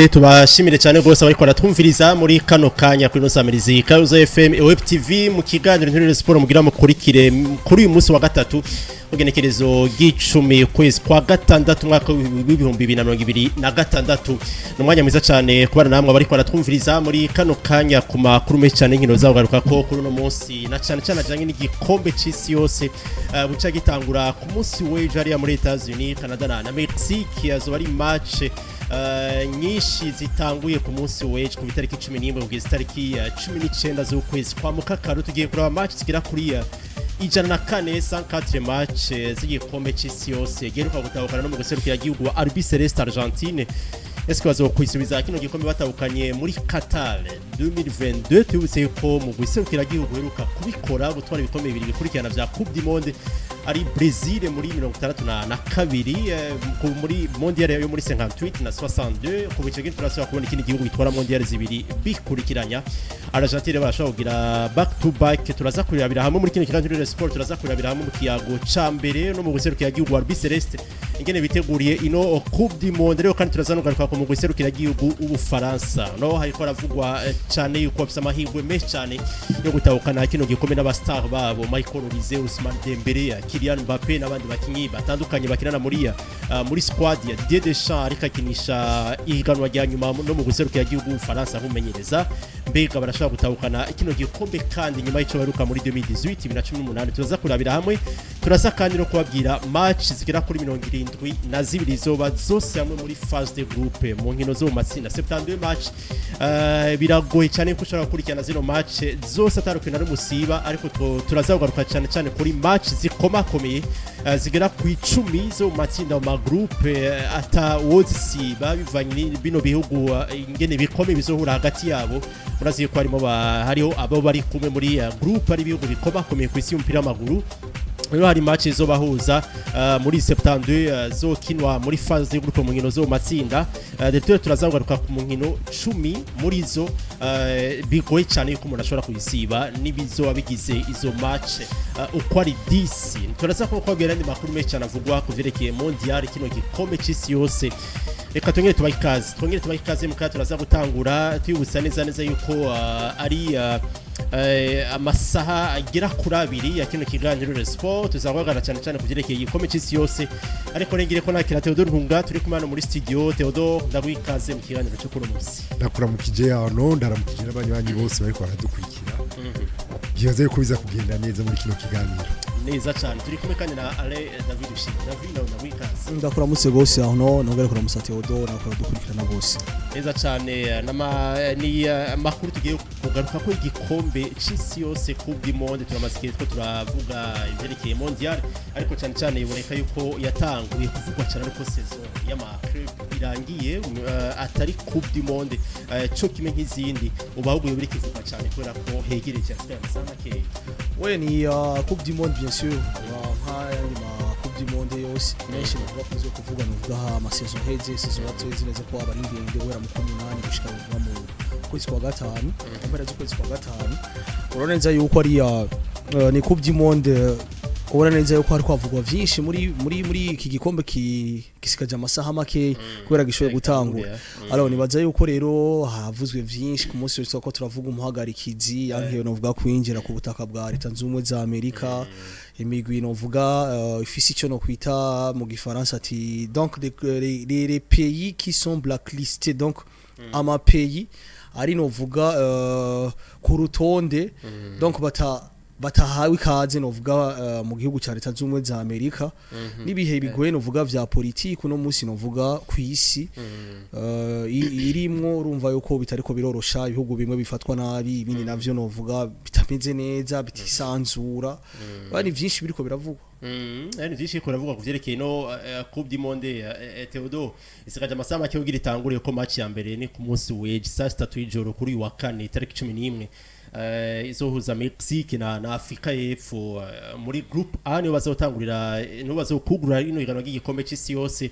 Tubashimire cyane rwose abariko baratwumviriza muri kano kanya kuri Nosamirizi Karuzo FM, Web TV, mu kiganiro Nturire Sport mugira mukurikire kuri uyu munsi wa gatatu, ugenekerezo ry'icumi, kwezi kwa gatandatu, umwaka w'2026. Ni umwanya mwiza cyane kubana namwe abariko baratwumviriza muri kano kanya ku makuru menshi cyane inkino zagugaruka ko kuri uno munsi, na cyane cyane ajanye n'igikombe c'isi yose buca gitangura ku munsi w'ejo hariya muri Etats-Unis, Canada na Mexique. Azoba ari match nyinshi zitanguye ku munsi w'ejo ku itariki 11 kugeza itariki 19 z'ukwezi kwa mukakaru. Tugiye kuraba match zigera kuri 104, 104 match z'igikombe c'isi yose giheruka gutahukana no mu guserukira igihugu wa Albiceleste Argentine. Eske bazokwisubiza kino gikombe batahukanye muri Qatar 2022? Tubutse ko mu guserukira igihugu heruka kubikora, gutwara ibikombe bibiri bikurikirana vya Coupe du Monde, ari Brazil muri 62 muri Mondial yo muri 58 na 62. Ku bice gihe turasubira kubona ikindi gihugu gitwara Mondial zibiri bikurikiranya. Argentine barashobora kugira back to back. Turaza kurabira hamwe muri kino kiganiro Sport, turaza kurabira hamwe mu kiyago ca mbere no mu guserukira igihugu wa Albiceleste ingene biteguriye ino Coupe du Monde. Rero kandi turaza no kugaruka ku mugwi serukira igihugu ubufaransa, no hariko haravugwa cane yuko bafise amahirwe menshi cane yo gutahukana kino gikombe n'aba star babo Michael Olise, Ousmane Dembélé, Kylian Mbappé n'abandi bakinyi batandukanye bakinana muri squad ya Didier Deschamps, ariko akinisha ihiganwa rya nyuma no mu guserukira igihugu ubufaransa nk'umumenyereza. Mbega barashobora gutahukana kino gikombe kandi nyuma y'ico baheruka muri 2018, 2018? Turaza kurabira hamwe. Turaza kandi no kubabwira match zigera kuri 72 zoba zose hamwe muri phase de groupe, mu nkino zo mu matsinda, 72 match. Biragoye cyane ko ushobora gukurikirana zino match zose atarukina n'umusiba, ariko turaza kugaruka cyane cyane kuri match zikomakomeye zigera ku 10 zo mu matsinda, mu ma groupe, ata wozisiba bivanye bino bihugu ingene bikomeye bizohura hagati yabo. Murazi ko harimo hariho abo bari kumwe muri groupe ari ibihugu bikomakomeye ku isi y'umupira w'amaguru. Rero hari match izobahuza muri 72 zokinwa muri phase de groupe, mu nkino zo mu matsinda. Rero turazagaruka ku nkino 10 muri zo bigoye cyane yuko umuntu ashobora kuyisiba n'ibizoba bigize izo match uko ari 10. Turaza ko kubabwira andi makuru menshi cyane avugwa ku vyerekeye Mondial, kino gikombe c'isi yose. Reka twongere tubahe ikaze, twongere tubahe ikaze. Mu turaza gutangura tuyibutsa neza neza yuko ari amasaha agera kuri 2 ya kino kiganiro Sport. Tuzaguhagarara cyane cyane ku vyerekeye igikombe c'isi yose, ariko nengere ko nakira Theodore Ntunga turi kumwe hano muri studio. Theodore, ndaguha ikaze mu kiganiro cyo kuri uyu munsi. Ndakuramukije hano, ndaramukije n'abanywanyi bose bariko baradukurikira. Byibaze yuko biza kugenda neza muri kino kiganiro. Neza cyane. Turi kumwe kandi na Alain David Ushimwe. David, nawe ndaguha ikaze. Ndakuramutse gose aho, nongere kuramutsa Theodore nakora dukurikirana bose. Neza cyane. Ni amakuru tugiye kugaruka ko igikombe c'isi yose, Coupe du Monde. Turamaze igihe two turavuga ivyerekeye Mondial, ariko cyane cyane iboneka yuko yatanguye kuvugwa cyane ariko saison y'ama club irangiye, atari Coupe du Monde co kimwe nk'izindi ubu, ahubwo biri kivugwa cyane kubera ko hegereje, asigaye amasaha makeya. We ni Coupe du Monde, bien sûr, nk'ayandi ma Coupe du Monde yose menshi bavuga kunze kuvuga, nuvuga ama saison heze, saison batozi neza ko aba ari ndende guhera mu kumunani gushika nuvuga mu kwezi kwa gatanu, mu mpera z'ukwezi kwa gatanu. Urabona neza yuko ari ni Coupe du Monde, ubona neza yuko hari kwavugwa vyinshi muri iki gikombe gisigaje amasaha make kubera gishoboye gutangura. Alors nibaza yuko rero havuzwe vyinshi ku munsi wose ko turavuga umuhagarikizi yankeyo novuga kwinjira ku butaka bwa Leta Zunze Ubumwe za Amerika, imigwi novuga ifise ico no kwita mu gifaransa ati donc les pays qui sont blacklistés, donc ama pays ari novuga ku rutonde, donc batahawe ikaze novuga mu gihugu ca Leta Zunze Ubumwe za Amerika, n'ibihe bigoye novuga vya politiki uno munsi novuga ku isi irimwo. Urumva yuko bitariko birorosha, ibihugu bimwe bifatwa nabi, ibindi navyo novuga bitameze neza, bitisanzura. Bari vyinshi biriko biravugwa. Ni vyinshi kuravugwa ku vyerekeye no Coupe du Monde. Theodore, isigaje amasaha make kugira itangure, ko match ya mbere ni ku munsi w'ejo saa 3 y'ijoro kuri uyu wa kane tariki 11, izohuza Mexique na Afrika y'Epfo muri groupe A. Niyo bazotangurira, niyo bazokugurura ino higanwa ry'igikombe c'isi yose.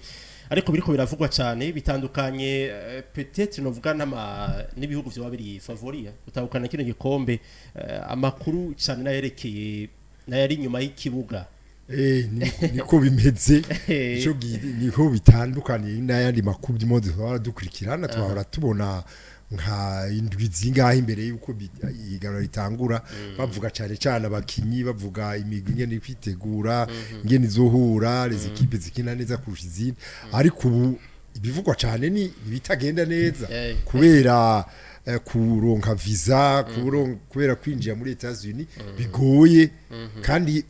Ariko biriko biravugwa cyane bitandukanye, peut-être novuga n'ama n'ibihugu vyoba biri favori gutahukana kino gikombe. Amakuru cyane nayerekeye nayari inyuma y'ikibuga. Niko bimeze. Ico niho bitandukaniye n'ayandi ma Coupe du Monde twahora dukurikirana. Twahora tubona nka indwi zingahe imbere y'uko ihiganwa ritangura, bavuga cyane cyane abakinyi, bavuga imigwi ingene kwitegura, ingene izohura, les équipes zikina neza kurusha izindi. Ariko ubu ibivugwa cyane ni ibitagenda neza, kubera kuronka visa, kubera kwinjira muri Etats-Unis bigoye, kandi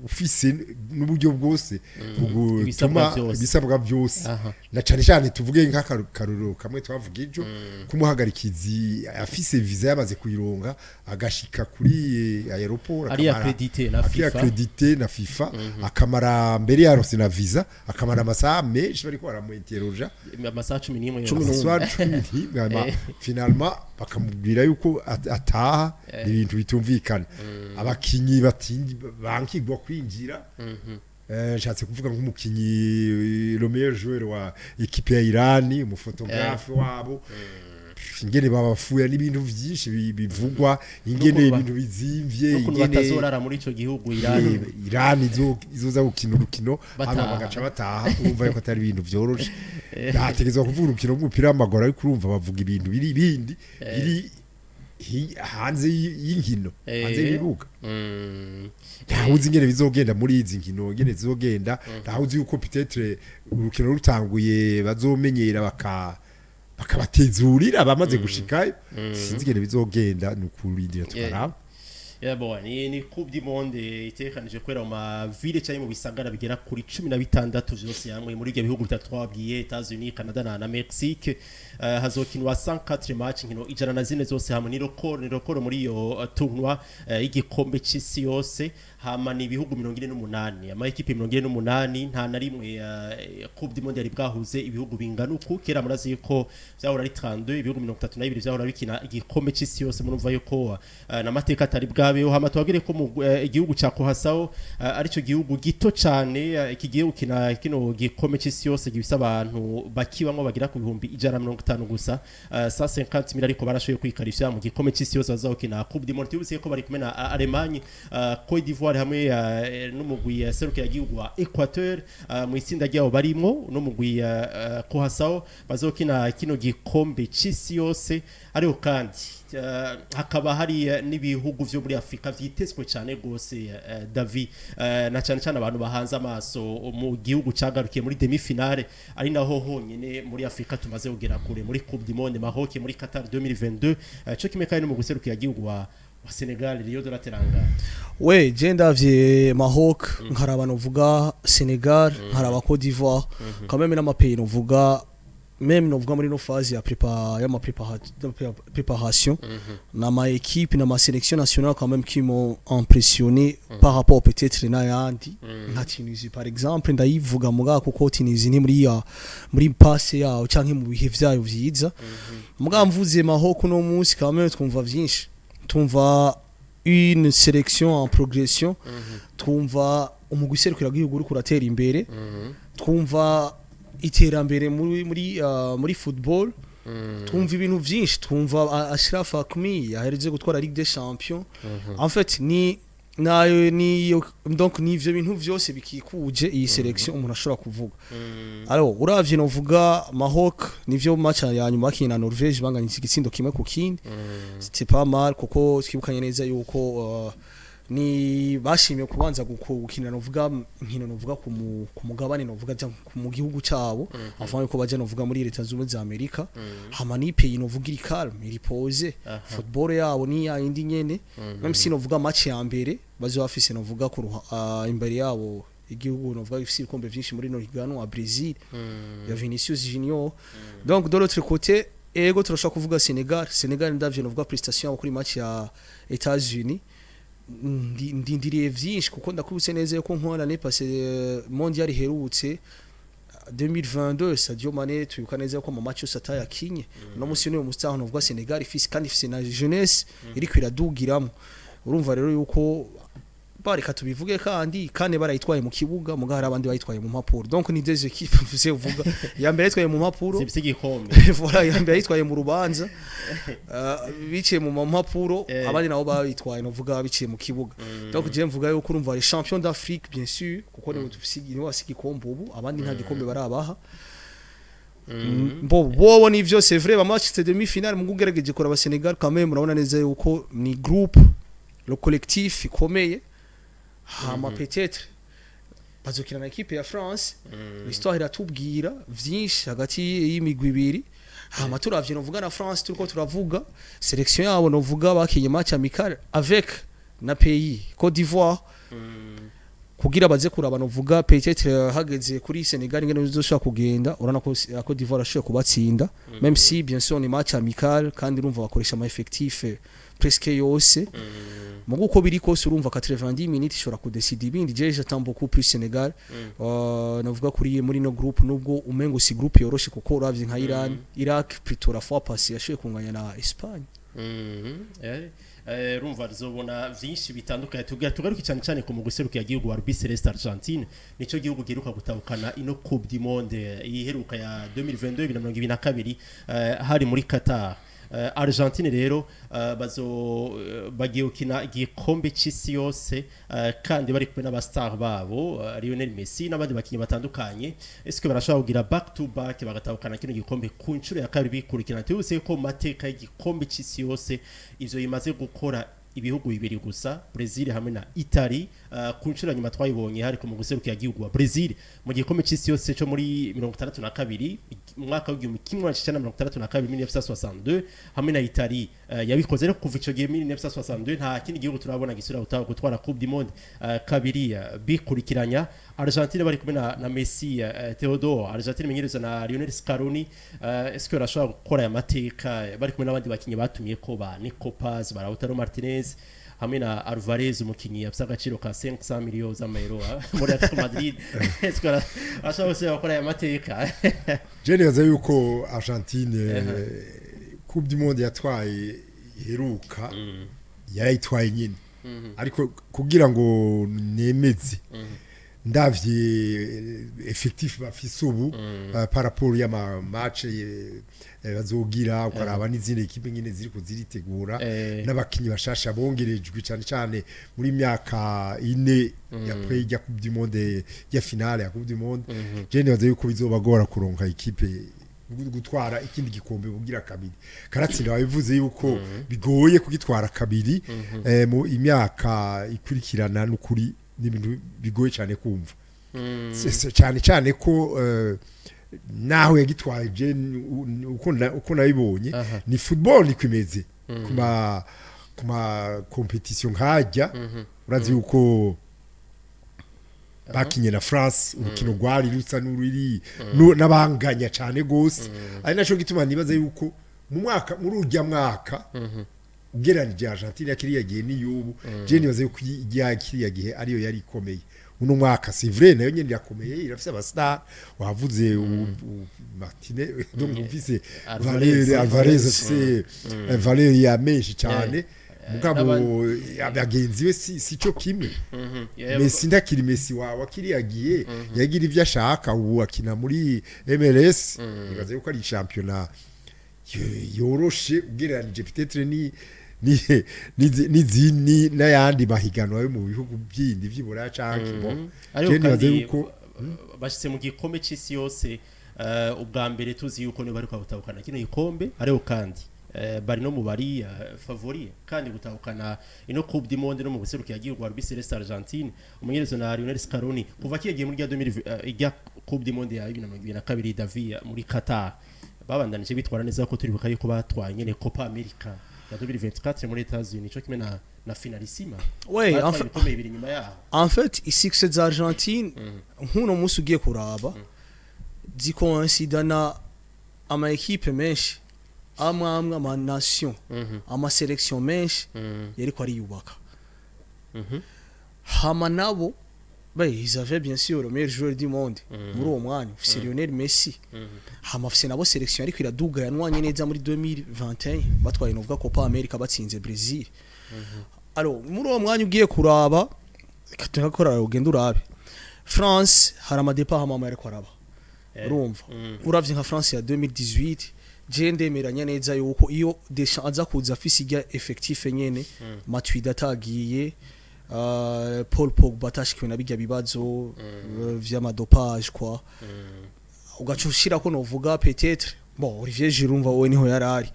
ufise n'uburyo bwose Ibisabwa bugutuma vyose. Ibisabwa byose, na cyane cyane tuvuge nk'akarorero kamwe twavuga ejo, kumuhagarikizi afise visa yamaze kuyironga, agashika kuri aéroport, ari accrédité na ari FIFA. Accrédité na FIFA, akamara mbere yarose na visa, akamara amasaha menshi bariko baramuinterroja. Amasaha 11 Cumi yose. n'umwe. Amasaha 11, hanyuma finalement bakamubwira yuko ataha. Ibintu bitumvikana, abakinyi batindi bankigwa kwinjira. Nshatse kuvuga nk'umukinyi, le meilleur joueur wa équipe ya Irani, umuphotographe wabo, ingene babafuya n'ibintu vyinshi bivugwa, ingene ibintu bizimvye, n'ukuntu ingene batazorara muri ico gihugu Irani. Irani izoza gukina urukino Bataha. hama bagaca bataha. Urumva yuko atari ibintu vyoroshe. Ntategerezwa kuvuga urukino rw'umupira w'amaguru, ariko urumva bavuga ibintu biri bindi biri hanze y'inkino, hanze y'ibibuga. Ntawuzi ingene bizogenda muri izi nkino, ingene zizogenda. Ntawuzi yuko peut-être urukino rutanguye bazomenyera bakabatezurira bamaze gushikayo. Sinzi ingene bizogenda, ni ukurindira tukaraba. Yeah, bon, ni Coupe du Monde itegekanije kubera mu ma villes cyangwa mu bisagara bigera kuri 16 vyose hamwe muri ibyo bihugu bitatu twabwiye, Etats-Unis, Canada na Mexique. Hazokinwa 104 match, inkino 104 zose hamwe. Ni record muri iyo tournoi y'igikombe c'isi yose. Hama ni ibihugu 48, ama équipes 48. Nta na rimwe Coupe du Monde yari bwahuze ibihugu bingana uku. Kera murazi yuko vyahora ari 32, ibihugu 32 vyahora bikina igikombe c'isi yose. Murumva yuko n'amateka atari bwabeho. Hama tubabwire ko mu igihugu ca Curaçao arico gihugu gito cane kigiye gukina kino gikombe c'isi yose, gifise abantu bakibamwo bagira ku 150,000 gusa, 150,000, ariko barashoboye kwikarishya mu gikombe c'isi yose bazokina Coupe du Monde. Tubutse ko bari kumwe na Allemagne, Cote d'Ivoire hamwe n'umugwi serukiragihugu wa Equateur mu itsinda ryabo barimwo n'umugwi Curaçao bazokina kino gikombe c'isi yose. Ariko kandi hakaba hari n'ibihugu vyo muri Afrika vyitezwe cyane gose, David, na cyane cyane abantu bahanze amaso mu gihugu cagarukiye muri demi-finale, ari naho honyene muri Afrika tumaze kugera kure muri Coupe du Monde, Maroc muri Qatar 2022, cyo kimwe kandi no mu guserukira igihugu wa Senegal, Lions de la Teranga. We je ndavye Maroc, nkaraba novuga Senegal, nkaraba Cote d'Ivoire, quand même n'ama pays novuga même novuga muri no phase ya prépa ya ma préparation, na ma équipe na ma sélection nationale quand même qui m'ont impressionné par rapport peut-être n'ayandi, nka Tunisie par exemple. Ndayivuga muga kuko Tunisie ni muri ya muri passe yawo canke mu bihe vyayo vyiza. Muga mvuze Maroc no munsi, quand même twumva vyinshi, tumva une sélection en progression, twumva umugwi serukiragihugu uriko uratera imbere, twumva iterambere muri football, twumva ibintu vyinshi, twumva Achraf Hakimi yahereze gutwara Ligue des Champions. En fait ni nayo ni donc ni ivyo bintu vyose bikikuje iyi sélection umuntu ashobora kuvuga. Alors uravye novuga Maroc, nivyo match ya nyuma bakina na Norvège banganyije igitsindo 1-1, c'était pas mal, kuko twibukanye neza yuko ni bashimye kubanza gukina novuga inkino novuga ku mugabane novuga mu gihugu cyabo avant yuko baja novuga muri Leta Zunze Ubumwe za Amerika. Hama ni pays novuga iri calme, iri posé, football yabo ni ya indi nyene, même si novuga match ya mbere bazo bafise novuga ku imbere yabo igihugu novuga gifise ibikombe vyinshi muri no higanwa, Brazil ya Vinicius Junior. Donc de l'autre côté, ego turashobora kuvuga Senegal. Senegal ndavye novuga prestation yabo kuri match ya Etats-Unis, ndindiriye vyinshi, kuko ndakubise neza yuko nkora l'année passée mondial iherutse 2022, Sadio Mané twibuka neza ko mu match yose atayakinye. No musi niyo mustaho novuga Senegal ifise, kandi ifise na jeunesse iriko iradugiramo. Urumva rero yuko Reka tubivuge kandi kane barayitwaye mu kibuga, muga hari abandi bayitwaye mu mpapuro. Donc ni deux équipes mvuze, uvuga ya mbere yitwaye mu mpapuro. Zifise igikombe. Voilà, ya mbere yitwaye mu rubanza biciye mu mpapuro, abandi nabo bayitwaye, novuga, biciye mu kibuga. Donc je mvuga yuko, urumva, les champions d'Afrique, bien sûr, kuko nibo dufise, nibo bafise igikombe ubu, abandi nta gikombe barabaha. Bo bobo nivyo, c'est vrai, bamashitse demi-finale, mu ugerageje kuraba Senegal quand même, murabona neza yuko ni groupe, le collectif ikomeye. Hama peut-être bazokina na équipe ya France. L'histoire iratubwira vyinshi hagati y'imigwi ibiri. Hama turavye, novuga, na France, turiko turavuga sélection yabo, novuga bakinye match amical avec na pays Côte d'Ivoire kugira baze kuraba, novuga, peut-être hageze kuri Senegal ingene bizoshobora kugenda. Urabona ko Côte d'Ivoire ashoboye kubatsinda, même si bien sûr ni match amical, kandi urumva bakoresha ama effectif presque yose. Mugu uko biri kose, urumva, 90 minutes ishobora kudecida ibindi. Je j'attends beaucoup plus Senegal, navuga kuri muri no groupe, nubwo umengo si groupe yoroshe, kuko uravye nka Iran, Iraq plutôt, la fois passée yashoboye kunganya na Espagne. Urumva zobona vyinshi bitandukanye. Tugira tugaruke cyane cyane ku mugwi serukira igihugu wa Albiceleste Argentine. Nico gihugu giheruka gutahukana ino Coupe du Monde iheruka ya 2022, 2022, hari muri Qatar. Argentine rero bazo bagiye gukina igikombe c'isi yose, kandi bari kumwe n'aba star babo, Lionel Messi n'abandi bakinyi batandukanye. Est-ce que barashobora kugira back to back, bagatahukana kino gikombe ku nshuro ya kabiri bikurikirana? Tubuse ko mu mateka y'igikombe c'isi yose ivyo bimaze gukora ibihugu bibiri gusa, Brazil hamwe na Italy. Ku nshuro ya nyuma twayibonye hari ku mugwi serukira igihugu wa Brazil mu gikombe c'isi yose cyo muri 62, mu mwaka w'1962, 1962, hamwe na Italy yabikoze. Rero kuva ico gihe 1962 nta kindi gihugu turabona gisubira gutwara Coupe du Monde kabiri bikurikiranya. Argentine bari kumwe na Messi, Theodore, Argentine imenyerezwa na Lionel Scaloni, est-ce que barashobora gukora aya mateka bari kumwe n'abandi bakinyi batumiye ko ba Nico Paz, ba Lautaro Martinez hamwe na Alvarez, umukinyi afise agaciro ka 500 millions z'amayero muri Atletico Madrid? Est-ce que barashobora gusubira gukora aya mateka? Je nibaza yuko Argentine, Coupe du Monde yatwaye iheruka, yarayitwaye nyine, ariko kugira ngo nemeze, ndavye effectif bafise ubu par rapport y'ama match bazogira, ukaraba n'izindi équipe nyine ziriko ziritegura, n'abakinyi bashasha bongerejwe cyane cyane muri myaka ine ya après ya Coupe du Monde, ya finale ya Coupe du Monde, je nibaza yuko bizobagora kuronka équipe gutwara ikindi gikombe bugira kabiri. Karatsinda babivuze yuko bigoye kugitwara kabiri mu imyaka ikurikirana. N'ukuri n'ibintu bigoye cyane kumva. Cyane cyane ko naho yagitwaye, je uko nabibonye, ni football niko imeze kuma compétition nkajya. Urazi yuko bakinye na France, urukino rwari rusa n'ururi n'abanganya cyane gose, ari naco gituma nibaza yuko mu mwaka, muri urya mwaka, ugereranije Argentine ya kiriya gihe n'iyubu, je nibaza yuko iya kiriya gihe ariyo yari ikomeye. Uno mwaka, c'est vrai, nayo nyene irakomeye, irafise aba star wavuze, Martinez, donc ufise Alvarez. Valeri Alvarez afise valeur ya menshi cyane, mugabo abagenzi be si cyo kimwe. Messi ndakiri Messi wawe kiriya gihe yagira ibyo ashaka. Ubu akina muri MLS, ibaze yuko ari championnat yoroshe ugereranije peut-être ni ni n'ayandi mahiganwa yo mu bihugu byindi vy'Iburaya canke bon. Ariko Je nibaza kandi yuko bashitse mu gikombe c'isi yose ubwa mbere, tuzi yuko niba ariko gutahukana kino gikombe. Ariko kandi bari no mu bari favori kandi gutahukana ino Coupe du Monde no mu guserukira igihugu wa Albiceleste Argentine umunyerezo na Lionel Scaloni. Kuva kiyagiye muri rya 2000 ijya Coupe du Monde ya 2022, David, muri Qatar, babandanije bitwara neza, ko turibuka yuko batwaye nyene Copa America ya 2024 muri Etats-Unis, co kimwe na Finalissima. Ouais, Batwaye ibikombe bibiri nyuma yaho. En fait, succès za Argentine nk'uno munsi ugiye kuraba zikoinsida na ama équipe menshi amwe amwe, ama nation, ama sélection menshi yariko ariyubaka. Hama nabo ben, ils avaient bien sûr le meilleur joueur du monde muri uwo mwanya, ufise Lionel Messi. Hama ufise nabo sélection ariko iraduga, yanwanye neza muri 2021, batwaye, novuga, Copa America, batsinze Brazil. Alors muri uwo mwanya ugiye kuraba Reka ugende urabe France, hari ama départs amwe ariko araba. Urumva, uravye nka France ya 2018, je ndemeranya neza yuko iyo Deschamps aza kuza afise irya effectif nyene, Matuidi atagiye, Paul Pogba atashikiwe na bijya bibazo vy'ama dopage quoi, ugaca ushirako novuga peut-être, bon, Olivier Giroud umva wowe niho yarari,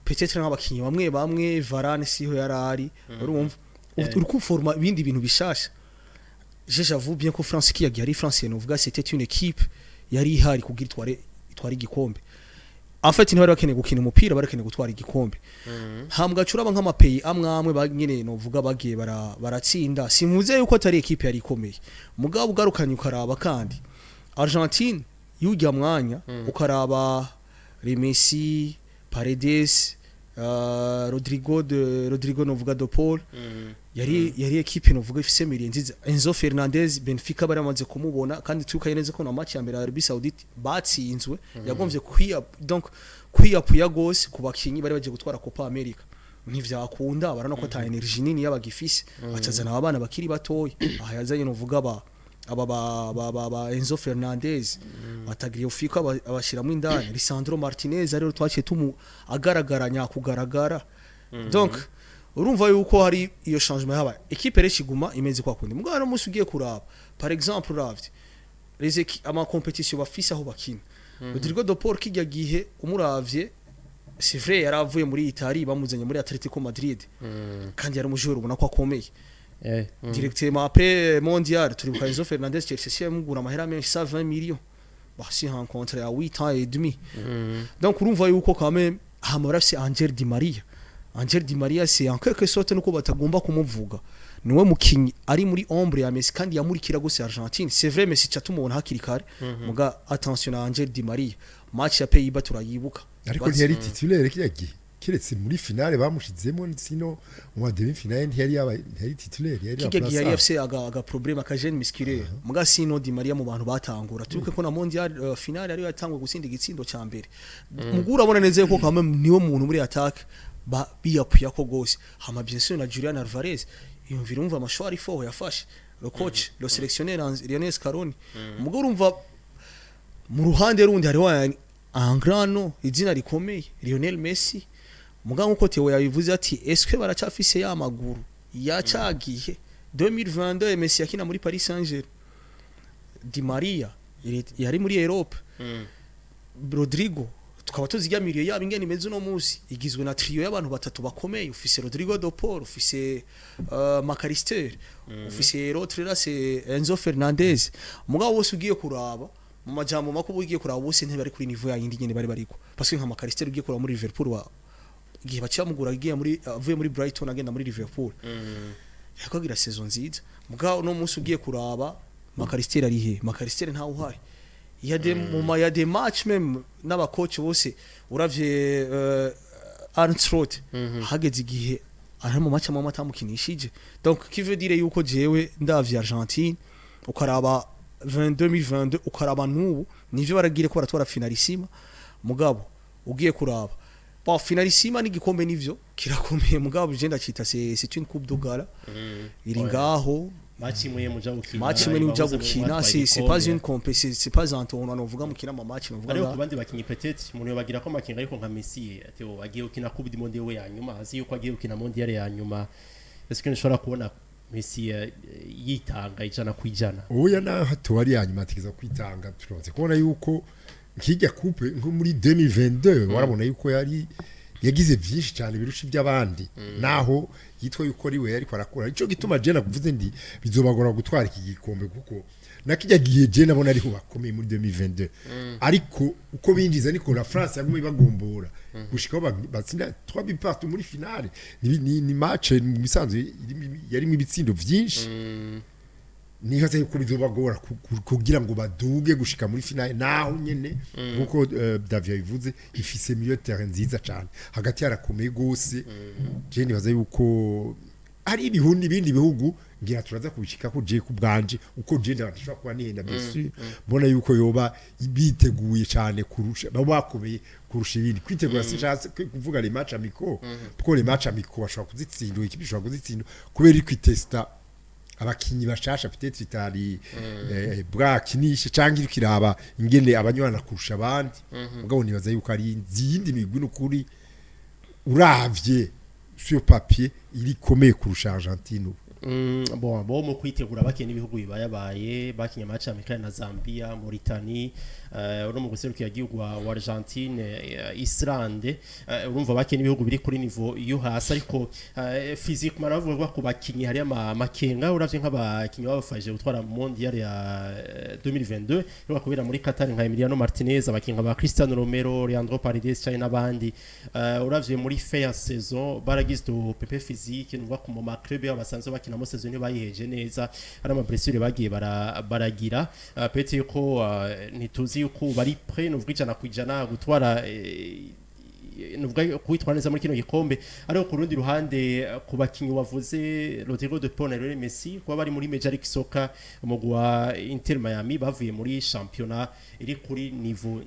peut-être nk'abakinyi bamwe bamwe, Varane siho yarari, urumva uri kuforma ibindi bintu bishasha. Je j'avoue bien ko France qui yari France novuga c'était une équipe yari ihari kugira itware igikombe. En fait, ntibari bakeneye gukina umupira, bari bakeneye gutwara igikombe. Hambwa curaba nk'ama pays amwe amwe nyene novuga bagiye baratsinda. Simvuze yuko atari équipe yari ikomeye, mugabo ugarukanye ukaraba kandi Argentine yujya mwanya, ukaraba Messi, Paredes, Rodrigo novuga de Paul, yari équipe novuga ifise milieu nziza. Enzo Fernandez, Benfica bari bamaze kumubona, kandi tukaye neza ko na match ya mbere ya Arabie Saoudite batsinzwe, yagombye kwiya donc kwiyapuya gose ku bakinyi bari bagiye gutwara Copa America. Ntivyakunda, barana ko ata énergie nini y'abagifise, acazana abana bakiri batoya. Aha yazanye novuga ba aba ba Enzo Fernandez, Tagliafico, abashiramo indani Lisandro Martinez, ariyo twaciye tumu agaragara nyakugaragara. Donc urumva yuko hari iyo changement yabaye, équipe rero ikiguma imeze kwa kundi. Mugabo umunsi ugiye kuraba, par exemple, uravye les ama compétition bafise aho bakina, Rodrigo de Paul kijya gihe umuravye, c'est vrai yaravuye muri Italie bamuzanye muri Atletico Madrid, kandi yari umu joueur ubona ko akomeye. Directement après mondial, turibuka Enzo Fernandez, Chelsea yamugura amahera menshi, 120 millions, bah si un contrat à 8 ans et demi. Donc urumva yuko quand même hama barafise Angel Di Maria. Angel Di Maria, c'est en quelque sorte nuko batagomba kumuvuga, niwe mukinyi ari muri ombre ya Messi kandi yamurikira gose Argentine. C'est vrai, Messi chatumubona hakiri kare, muga attention na Angel Di Maria, match ya Pays-Bas turayibuka. Ariko ntiyari titulaire kiriya gihe, kiretse muri finale bamushizemo, sino mu ma demi finale ntiyari yabaye, ntiyari titulaire, yari kijya gihe yari remplaçant. afise aga problème aka gêne musculaire, muga sino Di Maria mu bantu batangura, turibuke ko na mondial finale ariyo yatangwe gutsinda igitsindo ca mbere. Mugu urabona neza yuko quand même niwe muntu muri attaque ba biyapuya ko gose. Hama bien sûr na Julian Alvarez, yumvira umva ama choix ari fort yafashe le coach, le sélectionneur Lionel Scaloni. Mugo urumva mu ruhande rundi hariho un grand nom, izina rikomeye, Lionel Messi. Muga nkuko Theo yabivuze ati est-ce que baracafise ya maguru yacagiye 2022 Messi yakina muri Paris Saint-Germain, Di Maria yari muri Europe, Rodrigo tukaba tuzi ya milieu yabo ingene imeze uno munsi, igizwe na trio y'abantu batatu bakomeye: ufise Rodrigo de Paul, ufise Mac Allister, ufise l'autre là, c'est Enzo Fernandez. Mugabo bose ugiye kuraba mu majambo makubu, ugiye kuraba bose ntibari kuri niveau yindi nyene bari bariko, parce que nka Mac Allister ugiye kuraba muri Liverpool wa igihe baciye bamugura agiye muri avuye muri Brighton agenda muri Liverpool, yakagira saison nziza. Mugabo no munsi ugiye kuraba Mac Allister ari he? Mac Allister ntawe uhari. Il y a des moments, il y a des matchs même n'aba coach bose, uravye Arne Slot, hageze igihe ari mu match amwe atamukinishije. Donc qui veut dire yuko jewe ndavye Argentine, ukaraba 2022, ukaraba n'ubu, nivyo baragire ko baratwara finalissima. Mugabo ugiye kuraba, bon, finalissima n'igikombe nivyo kirakomeye, mugabo je ndacita c'est une coupe de gala iri ngaho. Match imwe muja gukina. Match imwe niuja ibahuza gukina, n'uwatwaye c'est pas igikombe. une compé, c'est pas un tournoi novuga mukina ama match novuga Ariko nga ku bandi bakinyi, peut-être umuntu yobagira ko amakinga, ariko nka Messi, Theo, agiye gukina Coupe du Monde we ya nyuma, azi yuko agiye gukina mondial ya nyuma, est-ce que nshobora kubona Messi yitanga 100%? Oya, naho tuwari ya nyuma ategeza kwitanga. Turonse kubona yuko nk'ijya coupe nko muri 2022, warabona yuko yari yagize byinshi cyane birusha iby'abandi, naho yitwa yuko ari we ariko arakora. Ico gituma je nakuvuze ndi bizobagora gutwara iki gikombe, kuko nakijya gihe je nabona ariho bakomeye muri 2022, ariko uko binjiza niko la France yagumye bagombora gushika aho batsinda 3 buts partout muri finale. Ni match mu bisanzwe yarimo ibitsindo vyinshi. Nibaza yuko bizobagora kugira ngo baduge gushika muri finale, naho nyene nkuko David yabivuze, ifise milieu de terrain nziza cyane, hagati yarakomeye gose. Je nibaza yuko hari ibihundi ibindi bihugu ngira turaza kubishika ko je ku bwanje uko je ndashobora kuba nihenda, bien sûr mbona yuko yoba biteguye cyane kurusha, baba bakomeye kurusha ibindi. Kwitegura sinshatse kuvuga les matchs amicaux, kuko les matchs amicaux bashobora kuzitsinda, ikipe ishobora kuzitsinda kubera iri kwitesta. Abakinyi bashasha peut-être itari bwakinishe canke iriko iraba ingene abanywana kurusha abandi. Mugabo nibaza yuko ari izindi migwi, n'ukuri uravye sur papier irikomeye kurusha Argentine ubu. Bon, bo mu kwitegura bakiye n'ibihugu bibayabaye, bakinye match amical na Zambia, Mauritanie, uno mu guserukira igihugu wa Argentine, Islande, urumva bakiye n'ibihugu biri kuri niveau yo hasi, ariko physiquement baravuga ko bakinyi hari ama makenga. Uravye nk'abakinyi babafashije gutwara Mondial ya 2022 yo kubera muri Qatar, nka Emiliano Martinez, abakinyi ba Cristiano Romero, Leandro Paredes cyane n'abandi, uravye muri fin ya saison baragize du pépins physiques, nuva ku ma club yabo basanzwe bakinamo saison ntibayiheje neza, hari ama blessure bagiye baragira. Peut-être yuko ntituzi yuko bari prêt, nuvuga 100% gutwara, nuvuga kwitwara neza muri kino gikombe. Ariko ku rundi ruhande, ku bakinyi wavuze, Rodrigo de Paul na Lionel Messi, kuba bari muri Major League Soccer, umugwi wa Inter Miami, bavuye muri championnat iri kuri niveau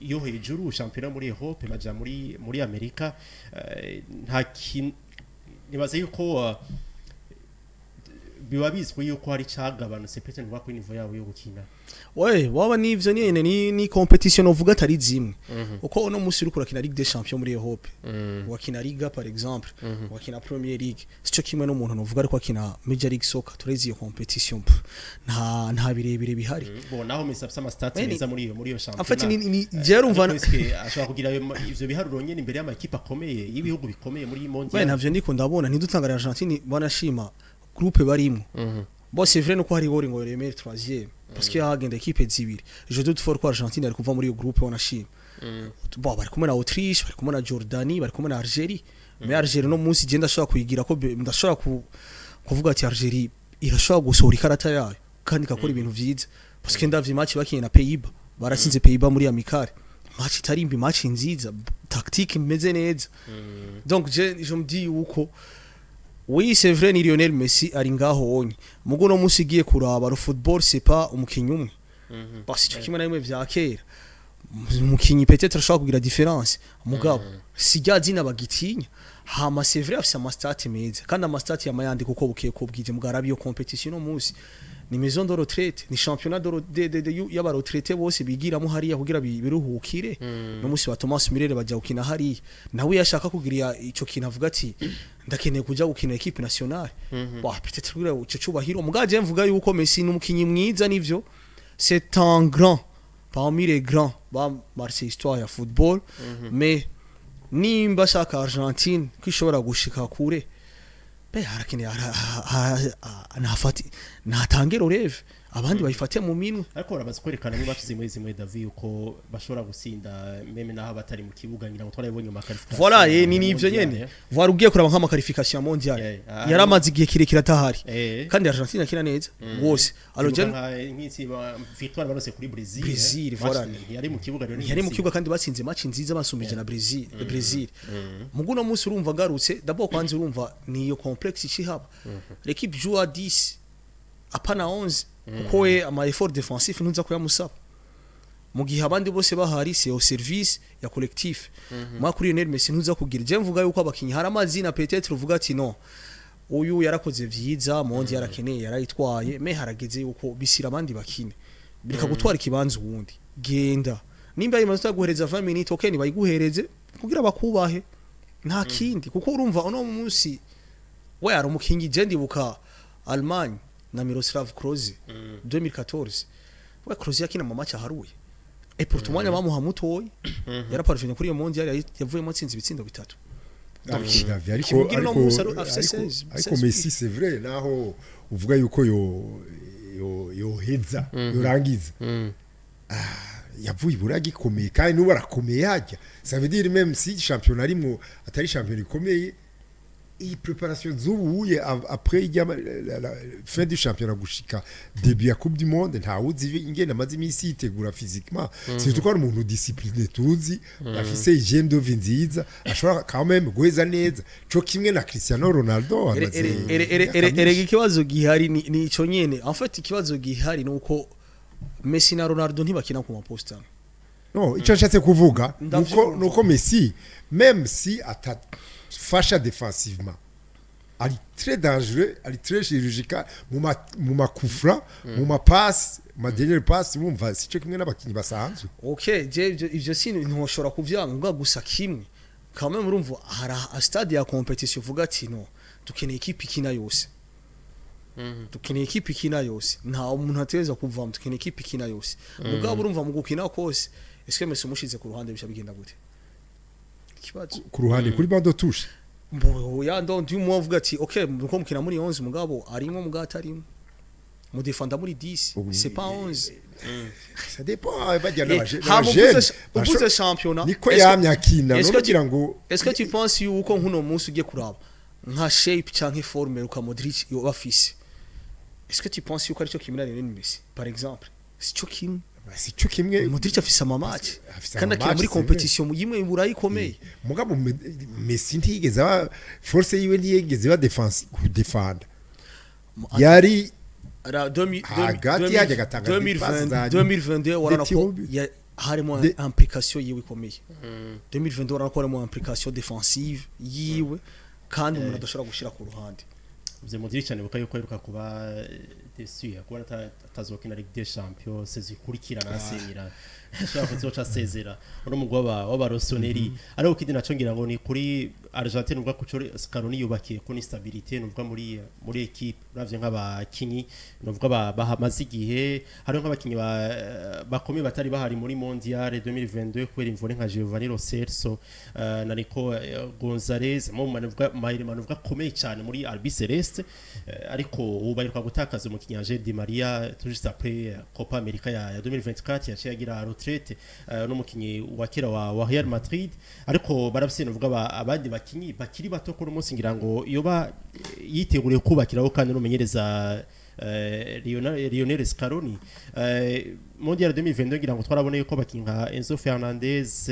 yo hejuru, championnat muri Europe, baja muri Amerika, nta kin nibaza yuko biba bizwi yuko hari cagabanutse peut-être, nuvuga kuri niveau yabo yo gukina. Ouais, waba nivyo nyene, ni compétition novuga atari zimwe, uko uno munsi uriko urakina Ligue des Champions muri Europe, wakina Liga par exemple, wakina Premier League, sico kimwe n'umuntu novuga ariko akina Major League Soccer. Turezi iyo compétition, pff, nta birebire bihari. Bon, naho Messi afise ama stats meza muri iyo En fait, championnat. ni je urumva Ariko eske ashobora kugira ivyo biharuro nyene imbere y'amakipe akomeye, y'ibihugu bikomeye muri We mondial? Ntavyo ndiko ndabona. Ntidutangare Argentine banashima groupe barimo. Bon, c'est vrai nuko hari gori ngo remere troisième, parce que hagenda équipe zibiri. Je doute fort ko Argentine ari kuva muri iyo groupe. Wanashima, bon, bari kumwe na Autriche, bari kumwe na Jordanie, bari kumwe na Algerie. Mais Algerie no munsi je ndashobora kuyigira ko ndashobora kuvuga ati Algerie irashobora gusohora ikarata yayo kandi ikakora ibintu vyiza, parce que ndavye match bakinye na Pays-Bas, baratsinze Pays-Bas muri amical, match itari mbi, match nziza, tactique imeze neza. Donc je me dis yuko oui, c'est vrai, ni Lionel Messi ari ngaho wonye, mugo no munsi igiye kuraba le football, c'est pas umukinyi umwe, parce que kimwe na bimwe vya kera, umukinyi peut-être ashobora kugira différence, mugabo si rya zina bagitinya. Hama c'est vrai afise ama stats meza, kandi ama stats yamayandi kuko bukeye ko bwije, mugarabi iyo compétition no munsi ni maison de retraite, ni championnat de y'aba retraité bose bigiramo hariya kugira biruhukire. No munsi wa Thomas Müller bajya gukina hariya, nawe yashaka kugira ico kintu avuga ati ndakeneye kuja gukina équipe nationale. Bah, peut-être kugira ico cubahiro. Mugaje mvuga yuko Messi ni umukinyi mwiza, nivyo, c'est un grand parmi les grands ba marqué histoire ya football, mais nimba ashaka Argentine ko ishobora gushika kure, be harakeneye nafati natange relève, abandi bayifate mu minwe. Ariko baramaze kwerekana muri match zimwe zimwe, David, uko bashobora gutsinda même naho batari mu kibuga. Ngira ngo twarabibonye mu qualification. Voilà, ni nivyo nyene. Voilà, ugiye kuraba nk'ama qualification mondial, yaramaze igihe kirekire atahari, kandi Argentine akina neza rwose. Alors je nk'itsi victoire barose kuri Brazil. Brazil, voilà. Yari mu kibuga rero. Ntiyari mu kibuga, kandi batsinze match nziza basumbije na Brazil. Brazil mugu no munsi urumva agarutse, d'abord kwanza urumva niyo complexe icihaba, l'équipe joue à 10 apana 11, kuko we ama effort défensif ntuza kuyamusaba mu gihe abandi bose bahari, c'est au service ya collectif. Moi, kuri Lionel Messi ntuza kugira, je mvuga yuko abakinyi hari amazina peut-être uvuga ati non, uyu yarakoze vyiza monde, yarakeneye, yarayitwaye, mais harageze yuko bisira abandi bakine, bireka gutwara ikibanza uwundi. Genda nimba imaze guhereza 20 minutes, okay, nibayiguhereze kugira bakubahe, nta kindi, kuko urumva uno munsi we ari umukingi. Je ndibuka Allemagne na Miroslav Klose 2014, we Klose yakina mu match aharuye, et pourtant umwanya bamuha mutoyi, yaraparvenye kuri iyo mondial, yavuyemo atsinze ibitsindo bitatu. Davi, ariko Kibugira uno ariko munsi afise ariko 16 ariko 16. Messi, c'est vrai, naho uvuga yuko yo yoheza yorangiza, yavuye ibura gikomeye kandi n'ubu arakomeye hajya. Ça veut dire même si championnat arimwo atari championnat ikomeye, iyi préparation z'ubuye après ijya la fin du championnat gushika début ya Coupe du Monde, ntawuzi ingene amaze iminsi yitegura physiquement, surtout ko ari umuntu discipliné tuzi, afise hygiène de vie nziza, ashobora quand même guheza neza co kimwe na Cristiano Ronaldo amaze imyaka Erega myinshi. ikibazo gihari ni ico nyene. En fait, ikibazo gihari nuko Messi na Ronaldo ntibakina ku maposta. No, icyo nshatse kuvuga nuko Ndavyumva. nuko Messi, même si atafasha défensivement, Ari très dangereux, ari très chirurgical mu ma coups francs, mu ma passe, ma dernière passe. Urumva sico kimwe n'abakinyi basanzwe. Ok, je ivyo si ntoshobora kuvyanga, mbwa gusa kimwe quand même, urumva hari a stade ya compétition uvuga ati: "No, dukeneye équipe ikina yose, dukeneye équipe ikina yose, nta umuntu ateza kuvamo, dukeneye équipe ikina yose." Mugabo urumva mu gukina kose, est-ce que Messi umushize ku ruhande bisha bigenda gute? Ikibazo. Ku ruhande, kuri banc de touche? Mbo ya ndo du moins uvuga ati: "Ok, nuko mukina muri 11, mugabo arimo, mugabo atarimo, mudefenda muri 10, c'est pas 11." Ça dépend, bajya Hama uvuze championnat, niko yamye akina. Est-ce no que kugira ngo Est-ce que tu penses yuko nkuno munsi ugiye kuraba nka shape canke forme Luka Modric yoba afise, est-ce que tu penses yuko aricyo kimwe na Lionel Messi par exemple? Sico kimwe. Sico kimwe. Modric afise ama match Afise kandi akina ama match, muri c'est vrai. compétition yimwe iburayi ikomeye. Mugabo Messi ntiyigeze aba force yiwe, ntiyigeze iba défense, kudefanda yari hagati yajya agatanga 2020 za 2022 warana ko tirobi. Harimo implication yiwe ikomeye. 2022 warana ko harimo implication défensive yiwe kandi umuntu adashobora gushira ku ruhande. Mzee Modric nibuka yuko aheruka kuba déçu kuba atazokina Ligue des Champions saison ikurikirana, asezera, ashobora kuzoca asezera uno mugwi w'aba Rossoneri. Ariko kindi naco ngira ngo ni kuri Argentine, uvuga ko Scaloni yubakiye kuri stabilité, nuvuga muri équipe, uravye nk'abakinyi nuvuga bahamaze igihe, hariho nk'abakinyi bakomeye batari bahari muri Mondial 2022 kubera imvune, nka Giovanni Lo Celso na Nico Gonzalez, mu manuvuga Mahirima nuvuga akomeye cyane muri Albiceleste, ariko ubu baheruka gutakaza umukinyi Angel Di Maria tout juste après Copa America ya 2024, yaciye agira retraite, n'umukinyi wa kera wa Real Madrid. Ariko barafise nuvuga abandi bakinyi bakiri bato kuri umunsi, ngira ngo iyo ba yiteguriye kubakiraho kandi n'umumenyereza Lionel Scaloni. Mondial 2022 ngira ngo twarabonye yuko abakinyi nka Enzo Fernandez,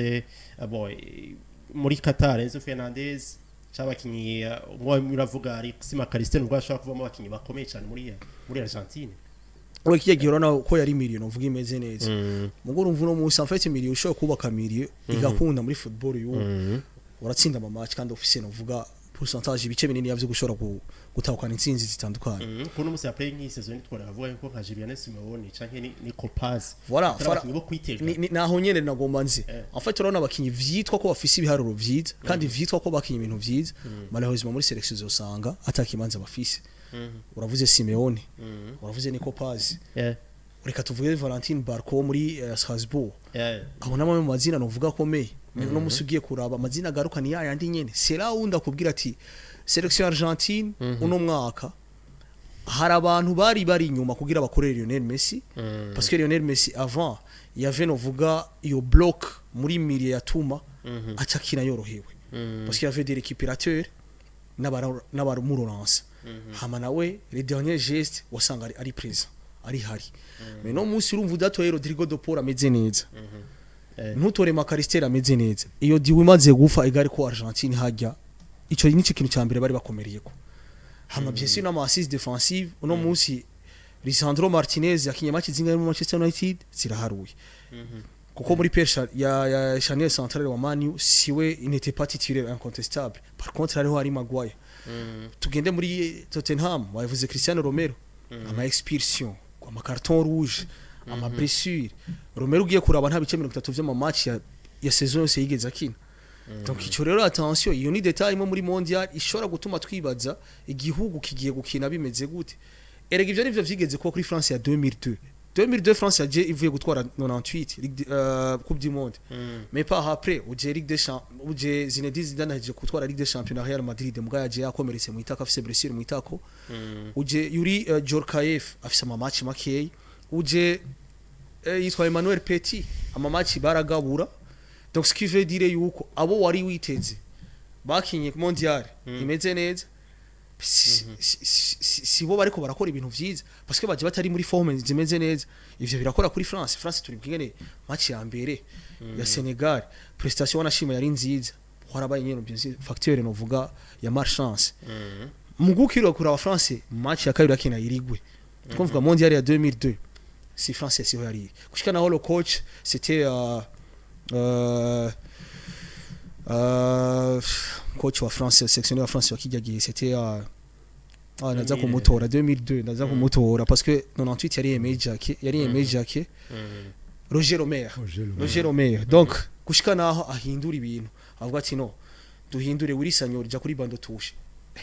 bon, muri Qatar Enzo Fernandez c'abakinyi, umwe uravuga Alexis Mac Allister, nubwo ashobora kuvamo abakinyi bakomeye cyane muri Argentine. We kijya gihe urabona ko yari milieu uvuga imeze neza. Mugo urumva uno munsi, en fait, milieu ushobora kubaka milieu igakunda muri football y'ubu, uratsinda ama match kandi ufise novuga pourcentage, ibice binini yavyo gushobora gutahukana intsinzi zitandukanye. Kuno munsi après nk'iyi saison nitwara avuga yuko nka Giuliano Simeone canke Nico Paz Voilà, atari voilà. abakinyi bo kwitega. Naho nyene nagomba nzi. En fait, urabona abakinyi vyitwa ko bafise ibiharuro vyiza kandi vyitwa ko bakinye ibintu vyiza, malheureusement muri sélection zosanga atakibanza bafise. Uravuze Simeone, uravuze Nico Paz, reka tuvuge Valentin Barco wo muri Strasbourg. Abo namwe mu mazina novuga akomeye. Mais uno munsi ugiye kuraba amazina agaruka ni yayandi nyene. C'est là où ndakubwira ati sélection Argentine uno mwaka hari abantu bari inyuma kugira bakorere Lionel Messi, parce que Lionel Messi avant, il y avait novuga iyo bloc muri milieu yatuma aca akina yorohewe, parce qu'il y avait des récupérateurs n'abamuroransa, hama nawe les derniers gestes wasanga ari présent, ari hari. Mais no munsi urumva udatoye Rodrigo de Paul ameze neza, ntutore Mac Allister ameze neza, iyo duo imaze gufa igari ko Argentine hajya, ico ni kintu cya mbere bari bakomereyeko. Hama bien sûr n'ama assise défensive, uno munsi Lisandro Martinez yakinye match zingahe mu Manchester United? Ziraharuye, kuko muri paire ya charnière centrale wa Man U siwe, il n'était pas titulaire incontestable. Par contre hariho hari Maguire. Tugende muri Tottenham, bavuze Cristiano Romero, ama expulsion, ama carton rouge, ama blessure. Romero ugiye kuraba nta bice 30 vy'ama match ya saison yose yigeze akina. Donc ico rero, attention, iyo ni détail imwe muri mondial ishobora gutuma twibaza igihugu kigiye gukina bimeze gute. Erega ivyo nivyo vyigeze kuba kuri France ya 2002. 2002 France yaje ivuye gutwara 98 Ligue Coupe du Monde, mais par après uje Ligue des Champions, uje Zinedine Zidane aje gutwara Ligue des Champions na Real Madrid, muga yaje yakomeretse mu itako, afise blessure mu itako. Uje Yuri Djorkaeff afise ama match makeyi, uje yitwa Emmanuel Petit, ama match baragabura. Donc ce qui veut dire yuko abo wari witeze bakinye mondial imeze neza si bo bariko barakora ibintu vyiza, parce que baje batari muri forme zimeze neza. Ivyo birakora kuri France. France turi bwingene match ya mbere ya Senegal, prestation wanashima yari nziza, harabaye nyene bien sûr facteur novuga ya malchance. Mugukiro kuraba France match ya kabiri akina irigwe, twumvuga mondial ya 2002, si France siho yari gushika naho le coach c'était coach wa France, sélectionneur wa France wa kijya gihe, c'était Ah, naza kumutora 2002, ndaza kumutora parce que 98 yari Aimé Jacquet, yari Aimé Jacquet, Roger Romer. Roger Romer. Roger Romer. Donc gushika naho ahindura ibintu, avuga ati: "No, duhindure Willy Sagnol, ja kuri banc de touche."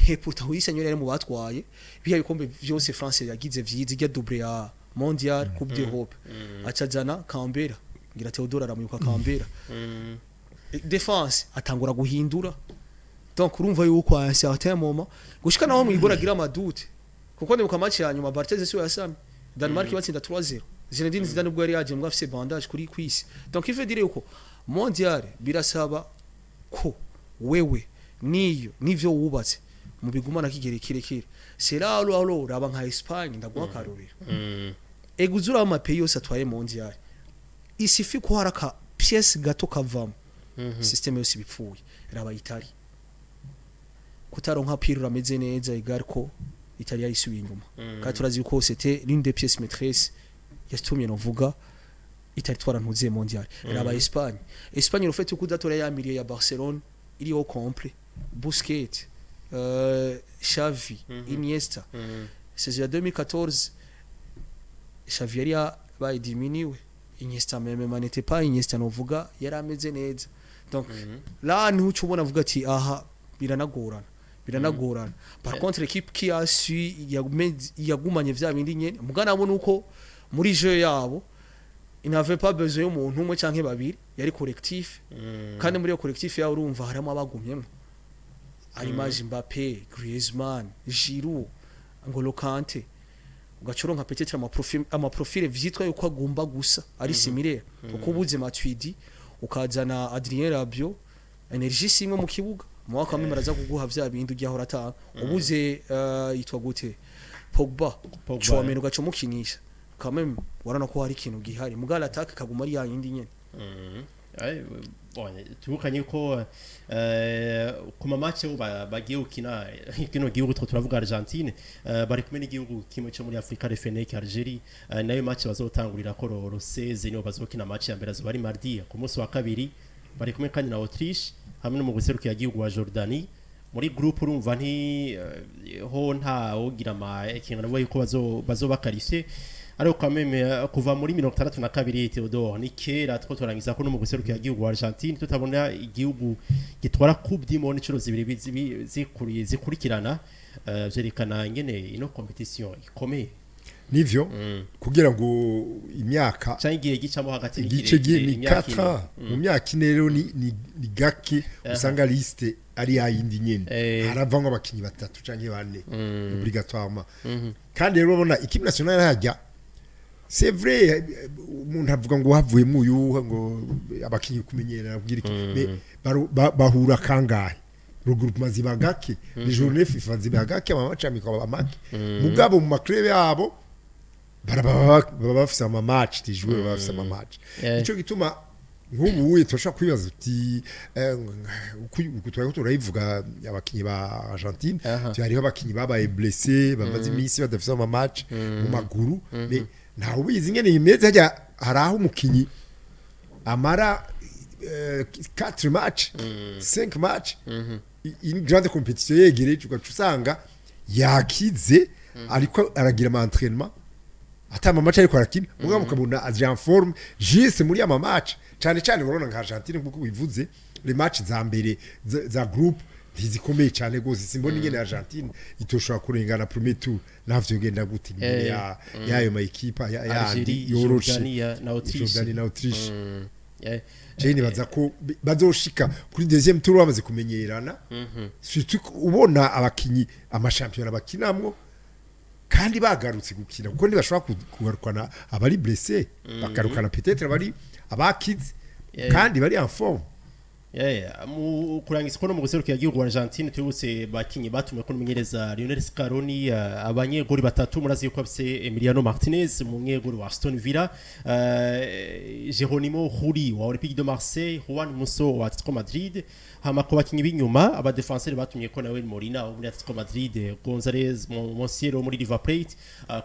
Et pourtant Willy Sagnol yari mu batwaye biya bikombe vyose France yagize vyiza, ijya double ya mondial, Coupe d'Europe. Acazana Kambera, ngira Theodore aramwibuka Kambera. Défense atangura guhindura. Donc urumva yuko à un certain moment, gushika naho mwigora agira ama doutes, kuko ndibuka match ya nyuma Barthez siwe yasamye, Denmark batsinda 3-0, Zinedine Zidane ubwo yari yaje mbwa afise bandage kuri kwisi. Donc il veut dire yuko mondial birasaba ko wewe niyo nivyo wubatse mubigumana kigere kirekire. C'est là où alors raba nka Espagne, ndaguha akarorero. Eguzura ama pays yose atwaye mondial, il suffit ko hari aka pièce gato kavamo, système yose ibipfuye. Raba Italie, kutaronka Pirlo ameze neza, igare ko Italie yayisubiye inyuma, kandi turazi ko c'était l'une des pièces maîtresses yatumye novuga Italie twarantuziye mondial. Raba Espagne, Espagne le fait ko udatora ya milieu ya Barcelone iriho complet, Busquets, Xavi, Iniesta, saison ya 2014 Xavi yari yabaye diminué, Iniesta même n'était pas Iniesta novuga yari ameze neza. Donc là niho uca ubona avuga ati aha biranagorana, biranagorana. Par contre l'équipe qui a su yagumanye vya bindi nyene, mugana nabo nuko muri jeu yabo il n'avait pas besoin y'umuntu umwe canke babiri, yari collectif. Kandi muri iyo collectif yabo urumva harimo abagumyemo ari Mbappé, Griezmann, Giroud, N'Golo Kanté, ugaca uronka peut-être ama profil vyitwa yuko agomba gusa ari similaire, kuko ubuze Matuidi ukazana Adrien Rabiot, énergie simwe mu kibuga mu waka kamwe baraza kuguha vya bindi ujya ahora atanga. Ubuze yitwa gute, Pogba, Pogba. Tchouaméni ugaca umukinisha, quand même warana ko hari ikintu gihari, mugala attaque kaguma ari yayindi nyene. Ay, bon, tubukanye ko ku ma match bo bagiye gukina kino gihugu, two turavuga Argentine, bari kumwe n'igihugu kimwe cyo muri Afrika, Refenec Algerie, nayo match bazotangurira ko le 16 niho bazokina match ya mbere, azoba ari mardi. Ku munsi wa kabiri bari kumwe kandi na Autriche hamwe no mu guserukira igihugu wa Jordanie muri groupe. Urumva nti ho nta wogira ama ikintu navuga yuko bazoba qualifié, ariko quand même kuva muri 62, Theodore, ni kera two turangiza ko no mu guserukira igihugu wa Argentine tutabona igihugu gitwara Coupe du Monde inshuro zibiri zikuriye zikurikirana, vyerekana ingene ino compétition ikomeye. Nivyo, kugira ngo imyaka canke igihe gicamo hagati ni igice kirekire, ni imyaka ine. 4 ans. Mu myaka 4 rero ni gake usanga liste ari yayindi nyene, haravamwo abakinyi batatu canke bane obligatoirement. Kandi rero urabona équipe nationale hajya, c'est vrai, umuntu avuga ngo havuyemo uyu, ngo abakinyi kumenyerana kugira iki, mais bahura kangahe? Regroupement ziba gake, les journées FIFA ziba gake, ama match amicaux aba make, mugabo mu ma club yabo baba bafise ama match de jouer, baba bafise ama match. Nico gituma nk'ubu uye turashobora kwibaza uti uku turiko turayivuga abakinyi ba Argentine, tuti hariho abakinyi babaye blessé, bamaze iminsi badafise ama match mu maguru, mais ntawe ubizi ingene bimeze. Hajya hari aho umukinyi amara 4 match, 5 match, une grande compétition yegereje, ugaca usanga yakize ariko aragira ama entraînement ata ama match ariko arakina, mugabo mukabona aje en forme juste muri ama match. Cyane cyane urabona nka Argentine, nkuko bivuze, les match za mbere za groupe ntizikomeye cyane gose. Simbona ingene Argentine itoshobora kurengana premier tour, navyo genda gute imbere ya yayo ma équipe yandi Algerie, yoroshe. Jordanie na Autriche. Jordanie na Autriche. Je nibaza ko bazoshika kuri deuxième tour bamaze kumenyerana, surtout ko ubona abakinyi amashampiyona bakinamwo kandi bagarutse gukina, kuko ntibashobora kugarukana abari blessé, bagarukana peut-être abari abakize kandi bari en forme. Yeah, mu kurangiza ko no mu guserukira igihugu wa Argentine tubutse bakinyi batumwe ko n'umumenyereza Lionel Scaloni, abanyegori batatu. Murazi yuko afise Emiliano Martinez, umunyegori wa Aston Villa, Geronimo Rulli wa Olympique de Marseille, Juan Musso wa Atletico Madrid. Hama ku bakinyi b'inyuma, aba défenseur, batumye ko Nahuel Molina wo muri Atletico Madrid, Gonzalez Montiel wo muri River Plate,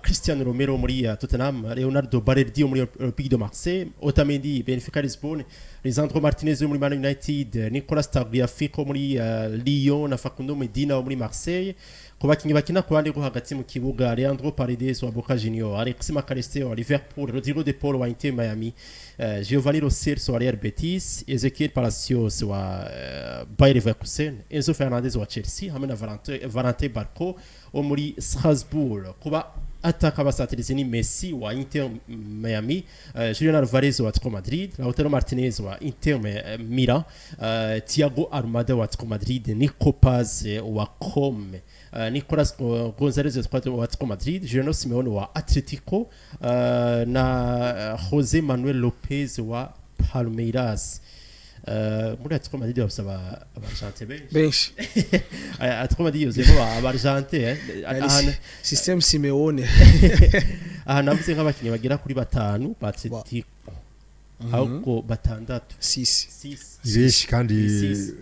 Cristian Romero muri Tottenham, Leonardo Balerdi wo muri Olympique de Marseille, Otamendi Benfica Lisbonne, Lisandro Martinez wo muri Man United, Nicolas Tagliafico muri Lyon na Facundo Medina wo muri Marseille. Ku bakinyi bakina ku ruhande rwo hagati mu kibuga, Leandro Paredes wa Boca Juniors, Alexis McAllister wa Liverpool, Rodrigo de Paul wa Inter Miami, Giovanni Lo Celso wa Real Betis, Ezequiel Palacios wa Bayer Leverkusen, Enzo Fernandez wa Chelsea hamwe na Valentin Barco wo muri Strasbourg. Kuba ataka basatirizi ni Messi wa Inter Miami, Julian Alvarez wa Atletico Madrid, Lautaro Martinez wa Inter Milan, Thiago Almada wa Atletico Madrid, Nico Paz wa Come, Nicolas Gonzalez wa Atletico Madrid, Giuliano Simeone wa Atletico, na Jose Manuel Lopez wa Palmeiras. Muri Atletico Madrid bafise aba Argentins benshi. Benshi. Atletico Madrid yuzuyemo aba Argentins, eh. Système Simeone. Aha navuze nk'abakinnyi bagera kuri batanu ba Atletico, ahubwo batandatu. Six. Six. Ni benshi kandi. Six.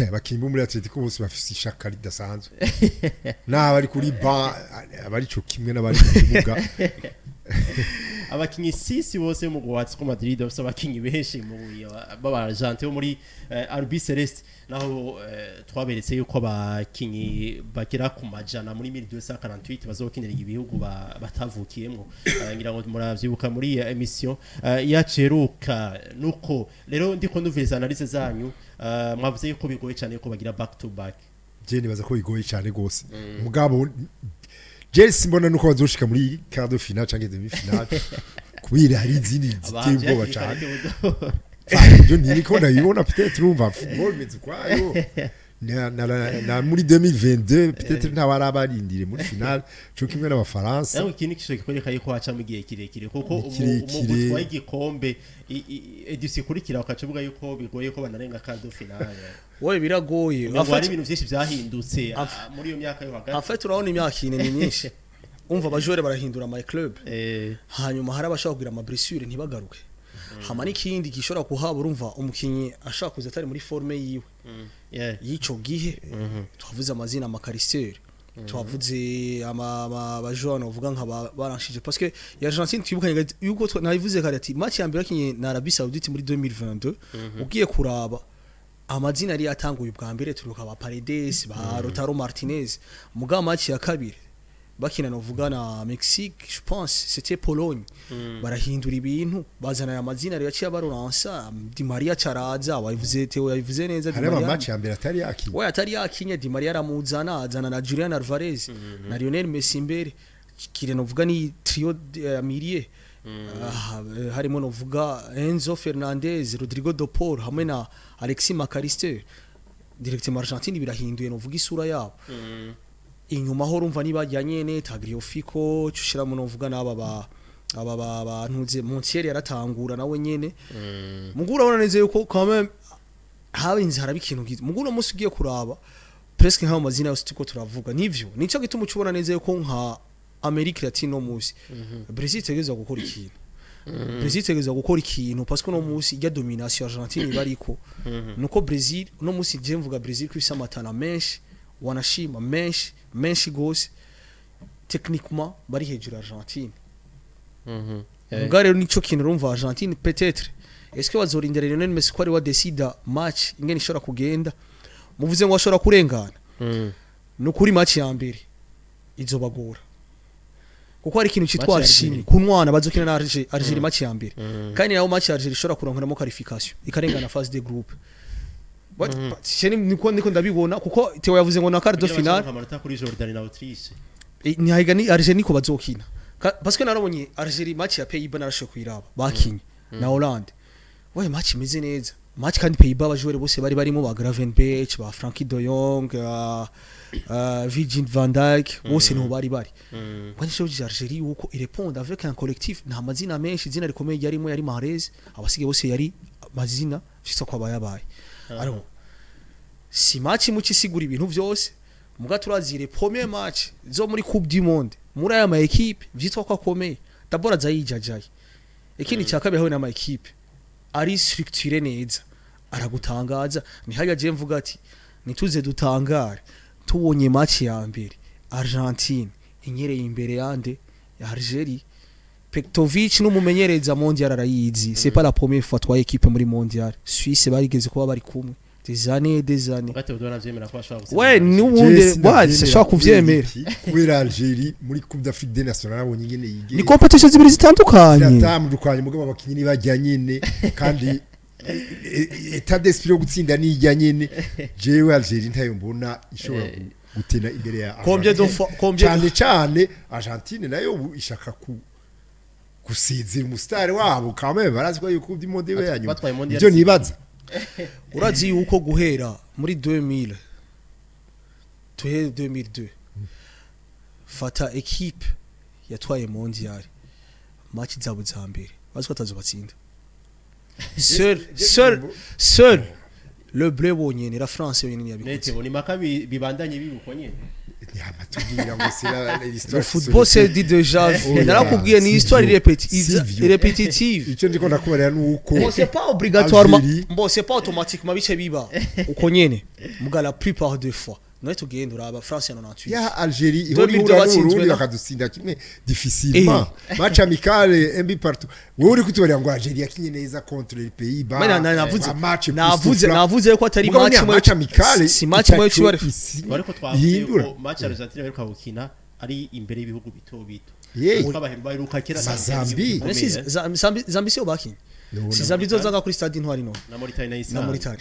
Abakinyi bo muri Atletico bose bafise ishaka ridasanzwe, n'abari kuri ba abari co kimwe n'abari mu kibuga. Abakinyi six bose mu wa Atletico Madrid bafise abakinyi benshi mu b'aba Argentins bo muri Albiceleste, naho twaberetse yuko abakinyi bagera ku 100 muri 1248 bazokinira ibihugu batavukiyemwo. Ngira ngo muravyibuka muri émission yaceruka. Nuko rero ndiko ndumviriza analyse zanyu, mwavuze yuko bigoye cyane yuko bagira back to back. Je nibaza ko bigoye cyane gose, mugabo je simbona nuko bazoshika muri quart de finale canke demi finale, kubera hari izindi ziteye ubwoba cane. Ibyo ntiriko ndabibona. Peut-être, urumva, football imeze ukwayo. Na muri 2022 peut-être ntawarabarindire muri finale co kimwe n'Abafaransa. Nawe iki ni kisho kikwereka yuko hacamo igihe kirekire, kuko Ni kirekire. Umugwi utwaye igikombe édition ikurikira ukaca uvuga yuko bigoye ko banarenga quart de finale. Wowe biragoye. Ngo hari ibintu byinshi byahindutse muri iyo myaka yo hagati. En fait, urabona imyaka 4 ni myinshi. Umva, aba joueurs barahindura ama club, hanyuma hari abashobora kugira ama blessure ntibagaruke. Hama n'ikindi gishobora kuhaba, urumva, umukinyi ashaka kuza atari muri forme yiwe y'ico gihe. Twavuze amazina amakariseri, twavuze ama joueurs uvuga nka baranshije, parce que ya Argentine twibukanye yuko nabivuze kare ati match ya mbere yakinye na Arabie Saoudite muri 2022, ugiye kuraba amazina yari yatanguye ubwa mbere, turuka ba Paredes, ba Lautaro Martinez. Mugabo match ya kabiri bakina novuga na Mexique, je pense c'était Pologne, barahindura ibintu, bazana aya mazina rero yaciye abaroransa. Di Maria Charaza, wabivuze, Theo yabivuze neza, Di Hari Maria ama match ya mbere atari yakinye. We atari yakinye, Di Maria aramuzana, azana na Julian Alvarez na Lionel Messi imbere. Kire novuga ni trio milieu, harimo novuga Enzo Fernandez, Rodrigo de Paul hamwe na Alexis McAllister. Directement Argentine birahinduye novuga isura yabo. Inyuma ho urumva niba nyene Tagliafico, cushiramo novuga n'aba ba aba ba bantuze Montiel yaratangura nawe nyene. Mugu urabona neza yuko quand même haba inzara bikintu gizo. Mugu uno munsi ugiye kuraba presque nk'ayo mazina yose turiko turavuga, nivyo nico gituma ucubona neza yuko nka Amerique Latine no munsi Brazil itegerezwa gukora ikintu. Brazil itegerezwa gukora ikintu parce que no munsi ijya domination Argentine ibariko nuko Brazil no munsi, je mvuga Brazil ko ifise amatana menshi, wanashima menshi menshi gose, techniquement bari hejuru ya Argentine. Muga rero nico kintu urumva Argentine peut-être est-ce que bazorindira Lionel Messi ko ari wa decida match ingene ishobora kugenda? Muvuze ngo ashobora kurengana, nukuri match ya mbere izobagora, kuko hari ikintu cyitwa Match ya alchimie Algeria. Kunwana bazokina na Algerie match ya mbere, kandi nayo match ya Algeria ishobora kuronkeramo qualification ikarengana phase de groupe. Niko ndabibona, kuko Theo yavuze ngo na quart de finale. Amanota kuri Jordan na Autriche. Ntihaga ni Algeria niko bazokina. Parce que narabonye Algeria match ya Pays-Bas, narashoboye kuyiraba bakinye na Hollande. We match imeze neza match, kandi Pays-Bas aba joueurs bose bari barimo, ba Gravenberch, ba Frenkie de Jong, Virgil van Dijk, bose niho bari. Kwani cyo Algeria yuko irépond avec un collectif, nta mazina menshi. Izina rikomeye yarimo yari Mahrez, abasigaye bose yari mazina fisa ko abayabaye. Alors si match muci isigura ibintu vyose, muga turazire premier match zo muri Coupe du Monde muri aya ma équipe vyitwa ko akomeye, d'abord azayijajaye. Ikindi cya kabiri, hawe n'ama équipe ari structuré neza aragutangaza. Ni hajya je mvuga ati nituze dutangare tubonye match ya mbere Argentine inyereye imbere yande ya Algeria. Petkovic n'umumenyereza mondial arayizi, c'est pas la première fois twaye équipe muri mondial. Suisse barigeze kuba bari kumwe. Des années et des années. Gato navyemera ko ashobora gutsinda. Ouais, n'ubundi ouais, sinshobora kuvyemera. Kubera Algeria muri Coupe d'Afrique des Nations nabonye ingene yige Ni compétition zibiri zitandukanye. Ziratandukanye, mugabo abakinyi ntibajya nyene, kandi état d'esprit yo gutsinda nijya nyene. Jewe Algeria ntayo mbona ishobora gutena imbere ya Combien de Argentine. fois, combien Cyane cyane Argentine nayo ubu ishaka ku gusizira umusitari wabo. Quand même barazi ko yuko du monde we yanyuma Batwaye mondial. Ibyo nibaza. Urazi yuko guhera muri 2000 tuhere 2002, fata équipe yatwaye mondial, match zabo za mbere bazi ko atazobatsinda. Seul, seul, seul le bleu bonyene, la France yonyene yabikoze. Nete ni maka bibandanye bibukwa nyene. Ntiyamatubwira ngo c'est l'histoire Le football, c'est dit déjà vu. Oya, Narakubwiye, ni si histoire vyo. Si vyo. répétitive. Icyo ndiko ndakubarira ni uko Bon, c'est pas obligatoirement. Algérie- Bon, c'est pas automatiquement bice biba uko nyene, muga la plupart des fois none tugenda uraba France ya 98. Ya Algeria ihora 2002 ihura batsinzwe n'Uburundi bakadutsinda kimwe difficilement, match amical MB partout. Wowe uri kutubarira ngo Algeria yakinye neza contre les Pays-Bas. Mais navuze match navuze navuze ko atari match match imwe, match amicale. Si match imwe y'ibara. Ariko twavuze ihindura. yuko match Argentine baheruka gukina ari imbere y'ibihugu bito bito. Ye. Twabaheruka kera. Za Zambie. None si Zambie siyo bakinye? No, Si na Zambie izozanga kuri stade Intwari no na Mauritania na na Islande. Mauritania.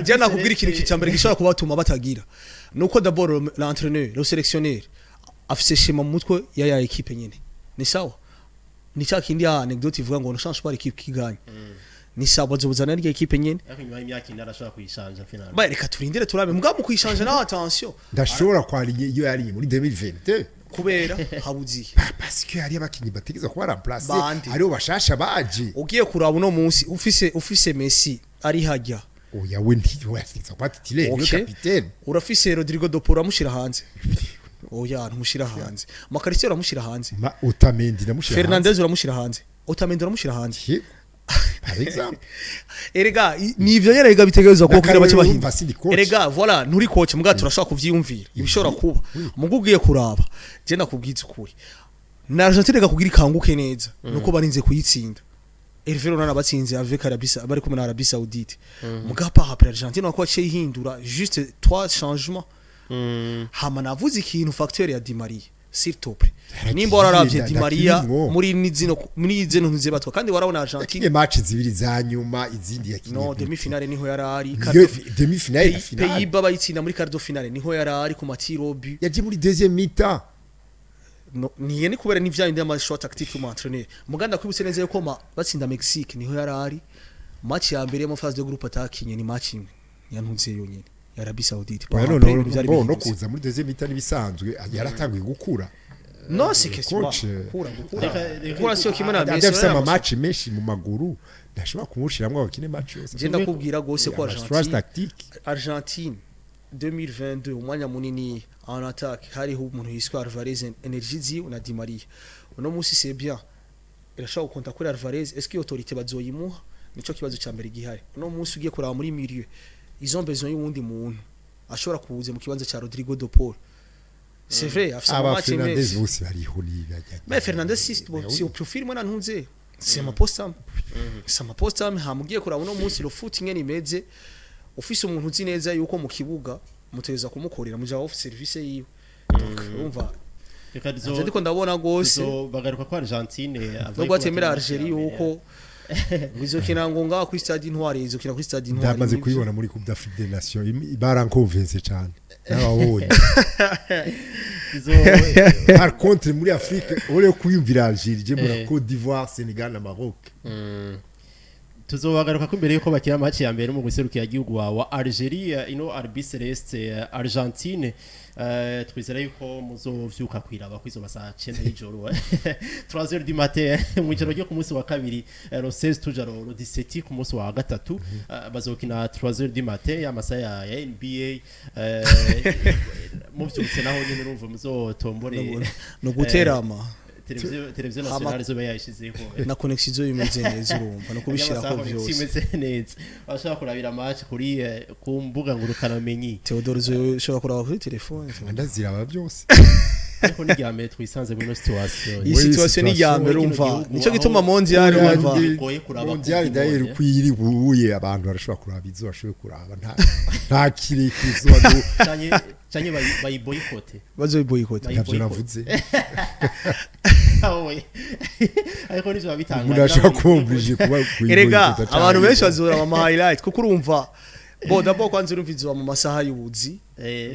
Je nakubwira ikintu cya mbere gishobora kubatuma batagira nuko d'abord l'entraîneur, le sélectionneur afise schéma mu mutwe ya équipe nyene. Ni sawa, ni cya kindi ya anecdote ivuga ngo ne change pas l'équipe qui gagne. Ni sawa, bazobuzana n'irya équipe nyene. Ariko nyuma y'imyaka 4 arashobora kuyishanja final. Ba reka turindire turabe, mugabo mu kuyishanja naho, attention. Ndashobora kwarinye iyo yari muri 2022. Kubera habuziye? Parce que hari abakinyi bategeza kuba remplacer. Bande. Hariho bashasha baje. Ugiye kuraba uno munsi ufise Messi ari hajya. Oya, we ntiwategeza kuba titulaire, niwe capitaine. Urafise Rodrigo de Paul, uramushira hanze? Oya, ntumushira hanze. Makarisi uramushira hanze? Ma Otamendi namushira. Fernandez uramushira hanze? Otamendi uramushira hanze? Hanze par exemple. Erega ni ivyo nyene, erega bitegerezwa kuba kugira bace Urumva bahinda. sindi coach. Erega voilà, nturi coach, muga turashobora kuvyiyumvira ibishobora kuba. Muga ugiye kuraba, je ndakubwiza ukuri, na Argentine rega kugira ikanguke neza nuko barinze kuyitsinda. Hervé Renard batsinze avec Arabie, bari kumwe na Arabie Saoudite. Muga par après Argentine wako yaciye ihindura juste trois changements. Hama navuze ikintu, facteur ya Di Maria, s'il te plaît. Nimba wararavye Di Maria Ndakirimwo. muri zino ntuze batwa, kandi warabona Yakinye Argentine match zibiri za nyuma, izindi yakinye No, gute? demi finale niho yarari. Niyo demi finale na finale. Pays-Bas bayitsinda muri quart de finale, niho yarari ku matiro but. Yaje muri deuxième mi-temps. No, niye ni kubera n'ivya bindi ama choix tactique mu entraîneur. Muganda kwibutse neza yuko batsinda Mexique niho yarari. Match ya mbere yo mu phase de groupe atakinye ni match imwe yantuze yonyene ya Arabie Saoudite. Oya, Par no après, no ibintu vyari bo no bihindutse. kuza muri deuxième mi-temps nibisanzwe, yaratanguye gukura. No, c'est question Coach, gukura, gukura Reka gukura siyo kimwe na Messi. Adafise ama match menshi mu maguru, ndashobora kumushiramwo abakine match yose. Je ndakubwira gose ko Ama choix Argentine tactique. Argentine 2022, umwanya munini en attaque hariho umuntu yiswe Alvarez, energie ziwe na Di Maria. Uno munsi c'est bien, irashobora gukonta kuri Alvarez. Est-ce que iyo autorité bazoyimuha? Nico kibazo ca mbere gihari uno munsi. Ugiye kuraba muri milieu, ils ont besoin y'uwundi muntu ashobora kuza mu kibanza ca Rodrigo de Paul. C'est vrai, afise ama Aba match Fernandez menshi. bose bariho ni Mais Fernandez si au profil mwana ntunze, c'est ma poste, c'est ma poste. Hamugiye kuraba uno munsi le foot ingene imeze, ufise umuntu uzi neza yuko mu kibuga mutegeza kumukorera muja off service yiwe. Donc urumva Reka ivyo ndiko ndabona gose. Bagaruka ko Argentine avuye Nubwo ko batemera bakina Algeria match ya mbere. yuko ngo izokina ngo ngaha kuri stade Intwari, izokina kuri stade Intwari. Ndamaze Nivyo. kuyibona muri Coupe d'Afrique des Nations, barankonvense cyane nababonye. Par contre muri Afrique uri kuyumvira Algeria, je muri Côte d'Ivoire, Sénégal na Maroc. Tuzobagaruka ko imbere yuko bakina match ya mbere mu guserukira igihugu wa Algeria, ino Albiceleste Argentine. Twizera yuko muzovyuka kwiraba kwizo masaha 9 y'ijoro, 3h du matin, mu ijoro ryo ku munsi wa kabiri, le 16 tuja le 17 ku munsi wa gatatu. Bazokina 3h du matin, amasaha ya NBA. Muvyutse naho nyene urumva muzotombore. No guterama. Televiziyo nationale izoba yayishizeho. Na connexion izo imeze neza, urumva no kubishirako vyose. Imeze neza, bashobora kurabira match kuri ku mbuga ngurukanabumenyi. Theodore ushobora kuraba kuri telefone. Ndaziraba byose. Ariko ni irya mbere twisanze muri ino situation. Iyi Muri situation ni iya mbere. Muri kino Urumva, gihugu nico aho- gituma mondial, urumva, bigoye kuraba Mondial Coupe du d'ailleurs, Monde. uko iri buye, abantu barashobora kuraba izo bashoboye kuraba, nta kirekire izuba. Canke bayiboyikote. Bazoyiboyikota. Ntavyo navuze. Oye. Ariko nivyo bitangaje. Umuntu ashobora kuba obligé kuba Erega kuyiboyikota. abantu benshi bazoraba ama highlight, kuko urumva, bo d'abord kwanza urumva izuba mu masaha y'ubuzi.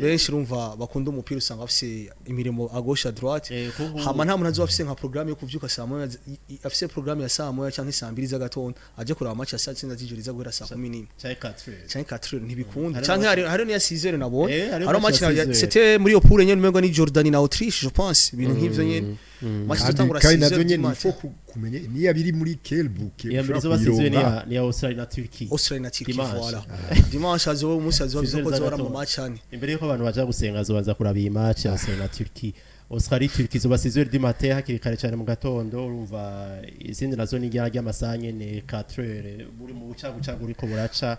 Benshi urumva bakunda umupira usanga bafise imirimo à gauche, à droite. Hama nta muntu azoba afise nka programme yo kuvyuka saa 1, afise programme ya saa 1 canke saa 2 z'agatondo, aje kuraba match ya saa 9 z'ijoro iza guhera saa 11. Canke 4. Canke 4, ntibikunda. Hariho Canke hari niya 6 heures nabonye. Hariho Hariho match match ya 6 heures. C'était muri iyo poule nyene, umengo ni Jordanie na Autriche, je pense, ibintu nk'ivyo nyene. Match Kandi izotangura kandi 6 navyo heures du nyene matin. il faut kumenya niya biri muri quel bouquet. Iya mbere Ushobora izoba sizwe kuyironka. Ni ya Australie na Turquie. Australie na Turquie. Dimanche. Voilà, dimanche azoba umunsi azoba 6 heures bizoko zora mu z'agatondo. match ane. Imbere yuko abantu baja gusenga, azobanza kuraba iyi match ya Australie na Turquie. Australie Turquie izoba 6 heures du matin, hakiri kare cyane mu gatondo. Urumva izindi nazo ni rya ry'amasaha nyene 4 heures, buri mu bucagucagu uriko buraca.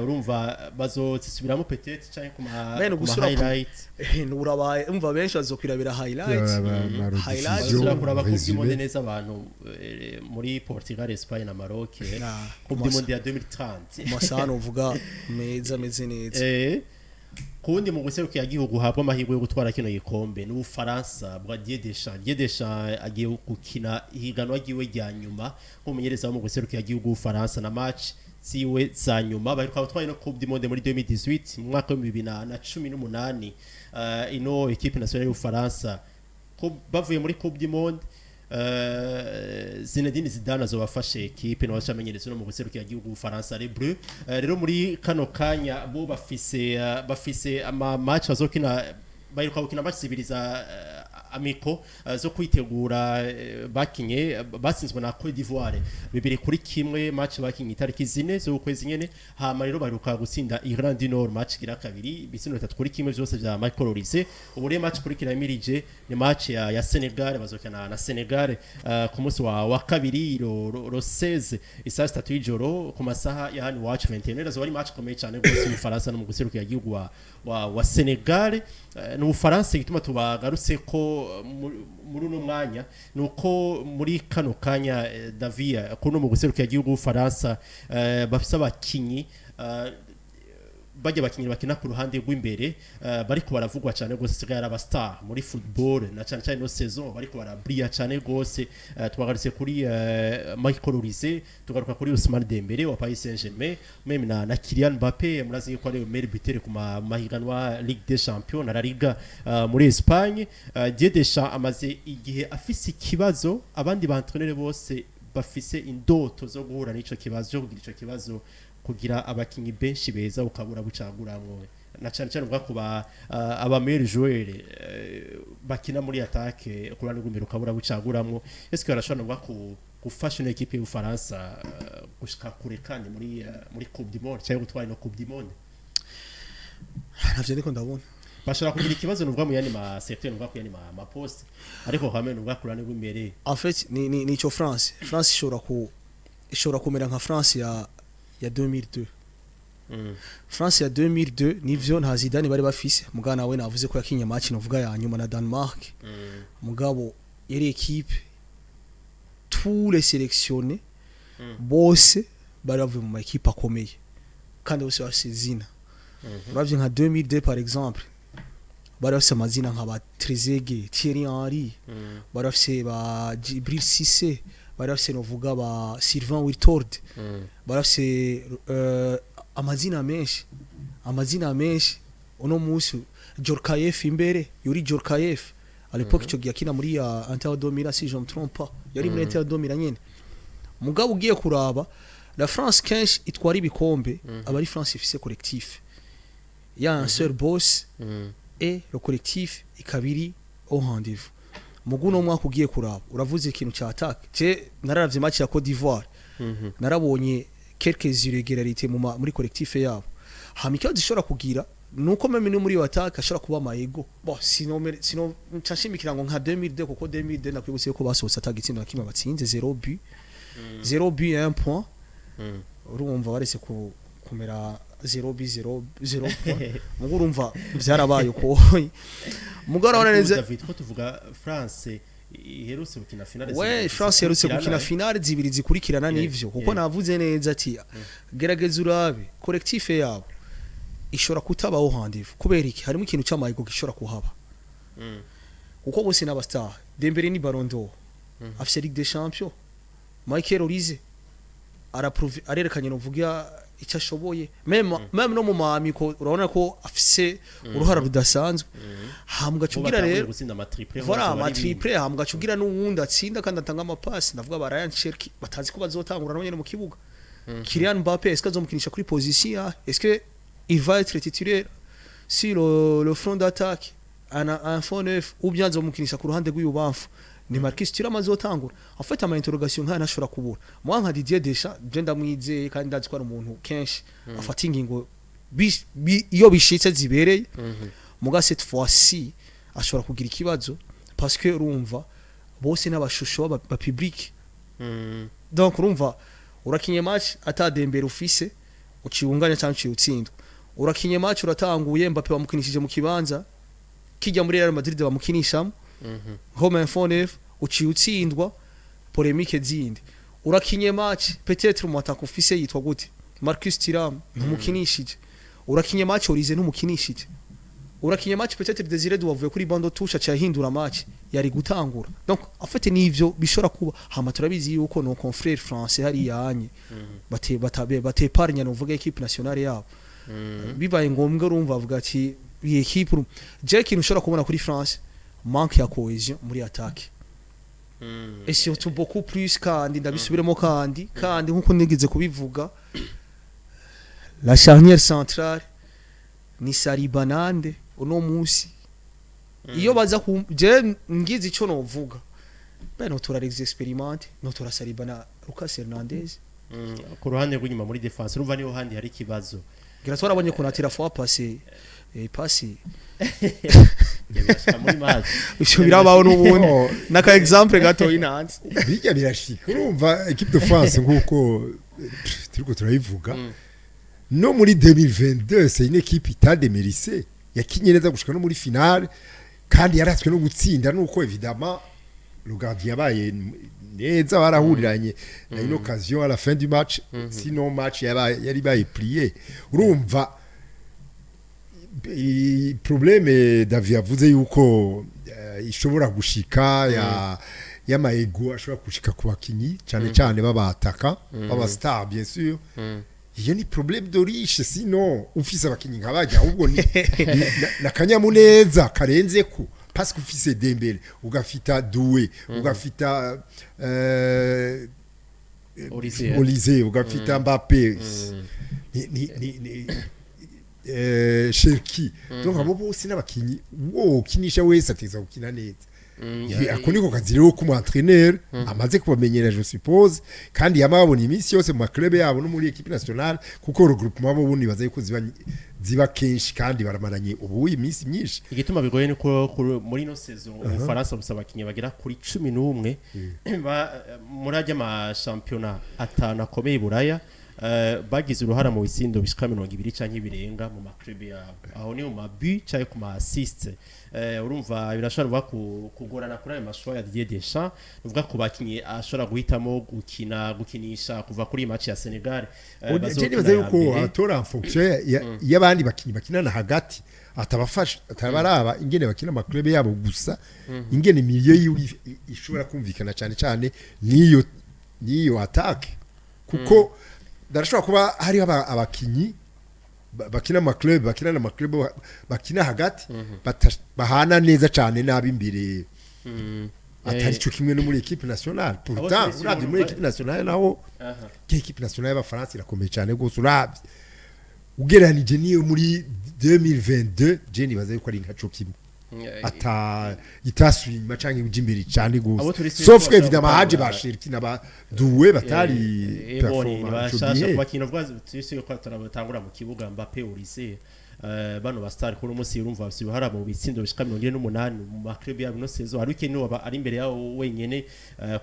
Urumva bazozisubiramo peut-être canke Bene, ku ma gusubira highlight. Urabaye umva, benshi bazokwirabira highlight. Highlight. Bazosubira kuraba Coupe du Résumé. Monde neza abantu, muri Portugal, Espagne na Maroc, Coupe du Monde ya 2030. Ku masaha novuga meza, ameze neza. Kuwundi mu guserukira igihugu uhabwa amahirwe yo gutwara kino gikombe ni Ubufaransa bwa Didier Deschamps. Didier Deschamps agiye gukina ihiganwa ryiwe rya nyuma nk'umumenyereza wo mu guserukira igihugu w'Ubufaransa na match ziwe za nyuma. Baheruka gutwara ino Coupe du Monde muri 2018, mu mwaka wa 2018. Ino équipe nationale y'Ubufaransa bavuye muri Coupe du Monde, Zinedine Zidane azobafashe equipe nawe amenyereza no mu guserukira igihugu w'Ubufaransa, Les Bleus. Rero muri kano kanya bo bafise ama match bazokina. Baheruka gukina match zibiri za amicaux zo kwitegura, bakinye, batsinzwe na Cote d'Ivoire 2-1, match bakinye itariki 4 z'ukwezi nyene. Hama rero baheruka gutsinda Irlande du Nord match gira kabiri ibitsindo 3-1, vyose vya Michael Olise. Ubu rero match kurikira imirije ni match ya Senegal. Bazokina na Senegal ku munsi wa kabiri ro 16 isaha 3 y'ijoro ku masaha ya hano iwacu 21. Azoba ari match ikomeye cyane rwose, Ubufaransa no mu guserukira igihugu wa Senegal. Ni Ubufaransa igituma tubagarutse ko muri uno mwanya ni uko muri kano kanya, Davia, kuno mu guserukira igihugu w'Ubufaransa, bafise abakinyi, bajya abakinyi bakina ku ruhande rw'imbere, bariko baravugwa cyane rwose, sigaye ari aba star muri football na cyane cyane no saison bariko barabriya cyane rwose. Twagarutse kuri Michael Olise, tugaruka kuri Ousmane Dembele wa Paris Saint-Germain, même na Kylian Mbappé. Murazi yuko ari meilleur buteur ku mahiganwa Ligue des Champions na La Liga muri Espagne. Didier Deschamps amaze igihe afise ikibazo abandi ba entraîneur bose bafise indoto zo guhura n'ico kibazo, cyo kugira ico kibazo, kugira abakinyi benshi beza ukabura bucaguramwo, na cyane cyane uvuga kuba aba meilleurs joueurs bakina muri attaque ku ruhande rw'imbere, ukabura bucaguramwo. Est-ce que barashobora kuvuga ku gufasha ino équipe y'Ubufaransa gushika kure kandi muri Coupe du Monde cyangwa gutwara ino Coupe du Monde? Ntavyo ndiko ndabona. Bashobora kugira ikibazo nuvuga mu yandi ma secteur, nuvuga ku yandi ma poste, ariko hamwe nuvuga ku ruhande rw'imbere. En fait ni nico, France ishobora kumera nka France ya 2002. France ya 2002 nivyo, nta Zidane bari bafise, mugana nawe navuze ko yakinye match novuga ya nyuma na Denmark. Mugabo yari équipe, tous les sélectionnés bose bari bavuye mu ma équipe akomeye kandi bose bafise izina. Uravye nka 2002 par exemple, bari bafise amazina nka ba Trezeguet, Thierry Henry, bari bafise ba Djibril Cissé, bari bafise novuga ba Sylvain Wiltord, bari bafise amazina menshi, amazina menshi. Uno munsi Djorkaeff imbere, Yuri Djorkaeff à l'époque, ico gihe akina muri ya Inter de Milan, si je me trompe pas, yari muri Inter de Milan nyene. Mugabo ugiye kuraba la France, kenshi itwara ibikombe aba ari France ifise collectif, il y a un seul boss et le collectif ikabiri au rendez-vous. Mugu no mwaka ugiye kuraba, uravuze ikintu cya attaque, je nararavye match ya Côte d'Ivoire, narabonye quelques irrégularités muri collectif yabo. Hama ikibazo ishobora kugira nuko même no muri iyo attaque ashobora kuba ama ego. Bon, sinon nshashimikira ngo nka 2002, kuko 2002 nakwibutse ko basohotse atagitsinda na kimwe batsinze, 0 but, 0 but, 1 point. Urumva barese ku kumera 0 but 0 0 point, mugo urumva byarabaye uko. Mugabo urabona Ariko neza. David, ko tuvuga France iherutse gukina finale We zibiri France iherutse zikurikirana, gukina finale zibiri zikurikirana. Nivyo, kuko navuze neza ati gerageza urabe collectif yabo ishobora kutabaho rendez-vous. Kubera iki? Harimo ikintu c'ama ego gishobora kuhaba, kuko bose n'aba star. Dembele ni Ballon d'Or, afise Ligue des Champions. Michael Olise araprouve, arerekanye novuga icyo ashoboye, même no mu mami ko urabona ko afise uruhara rudasanzwe. Hama Bo ugacugira batanguye rero gutsinda ama triplé. Voilà, ama triplé. Hama ugacugira n'uwundi atsinda kandi atanga amapasi, ndavuga ba Rayan Cherki batazi ko bazotangura nabo nyene mu kibuga. Kylian Mbappé, est-ce que azomukinisha kuri position ya, est-ce que il va être titulaire sur le front d'attaque, un faux neuf, ou bien azomukinisha ku ruhande rw'ibubamfu, ni Marcus Thuram azotangura? En fait, ama interrogation nkaya ntashobora kubura. Moi nka Didier Deschamps, je ndamwizeye kandi ndazi ko ari umuntu kenshi afata ingingo iyo bishitse zibereye. Muga cette fois-ci ashobora kugira ikibazo, parce que urumva bose n'abashusho ba public. Donc urumva urakinye match ata Dembele ufise, uciwunganya cyangwa uciye utsindwa. Urakinye match, uratanguye, Mbappe bamukinishije mu kibanza kijya muri Real Madrid bamukinishamo comme un faux neuf, uciye utsindwa, polémique zindi. Urakinye match, peut-être mu attaque ufise yitwa gute, Marcus Thuram, ntumukinishije. Urakinye match, Olise ntumukinishije. Urakinye match, peut-être Désiré Doué avuye kuri banc de touche, aca yahindura match yari gutangura. Donc en fait nivyo bishobora kuba. Hama turabizi yuko nos confrères français hariya anye bate batabe bateparnya novuga équipe nationale yabo. Bibaye ngombwa, urumva avuga ati iyi équipe je ikintu ushobora kubona kuri France, manque ya cohésion muri attaque et surtout beaucoup plus. Kandi ndabisubiremo, kandi nkuko nigeze kubivuga, la charnière centrale ni Saliba nande uno munsi. Iyo baza ku je ngize ico novuga, ben notora les expérimentés, notora Saliba na Lucas Hernandez. Ku ruhande rw'inyuma muri défense, urumva niho handi hari ikibazo. Ngira twarabonye Konate la fois passée passé. Birashika muri match. Ivyo birabaho n'ubundi. Oh, naka exemple gato inanze. Bijya birashika. Urumva équipe de France, nkuko turiko turabivuga, no muri 2022 c'est une équipe itadémérité, yakinye neza gushika no muri finale kandi yaratswe no gutsinda, nuko évidemment le gardien yabaye neza, barahuriranye na une occasion à la fin du match, sinon match yabaye yari baye plié. Urumva problème David yavuze yuko ishobora gushika ya y'ama ego ashobora gushika ku bakinyi, cyane cyane babataka baba star, bien sûr iyo ni problème de riche. Sinon ufise abakinyi nk'abajya, ahubwo ni na kanyamuneza karenze ko, parce que ufise Dembele, ugafita Doué, ugafita Olise. Olise, ugafita Mbappé, ni Cherki. Donc abo bose n'abakinyi wo ukinisha wese ateza gukina neza. Ako niko kazi rero k'umu entraîneur amaze kubamenyera, je suppose, kandi yama babona iminsi yose mu ma club yabo no muri équipe nationale, kuko regroupement bo bundi baza yuko ziba kenshi kandi baramaranye ubu iminsi myinshi. Igituma bigoye ni ko muri ino saison Ubufaransa busaba abakinyi bagera kuri 11 muri ajya amashampiyona atanu akomeye i Buraya, bagize uruhara mu bitsindo bishika 20 canke birenga mu ma club yabo, aho ni mu ma but canke ku ma assist. Urumva birashobora kuba kugorana kuri ayo ma choix ya Didier Deschamps, uvuga ku bakinyi ashobora guhitamo gukina, gukinisha kuva kuri iyi match ya Senegal. Je bazokina nibaza ya yuko mbere. atora en fonction y'abandi bakinyi bakinana hagati, atabafasha atabaraba ingene bakina ama club yabo gusa, ingene milieu yiwe ishobora kumvikana, cyane cyane niyo attaque, kuko darashobora kuba hariho abakinyi bakina ama club, bakina na club, bakina hagati bahana neza cyane nabi imbere, atari cyo kimwe no muri équipe nationale. Pourtant Abo uravye muri équipe nationale naho, équipe nationale y'Abafaransa irakomeye cyane rwose uravye ugereranije niyo muri 2022. Je nibaza yuko ari nkaco kimwe, ata itasuye inyuma canke ije imbere cyane Abo gose, turi sauf que bashobora évidemment haje gutangura- ba Cherki na ba Doué batari performance performant ico bashasha gihe. ku bakinyi, uvuga turi ko turabatangura mu kibuga, Mbappe, Olise. Bano ba star kuri umunsi urumva bafise uruhara mu bitsindo bishika 48 mu ma club yabo no saison. Harry Kane niwe ari imbere yabo wenyene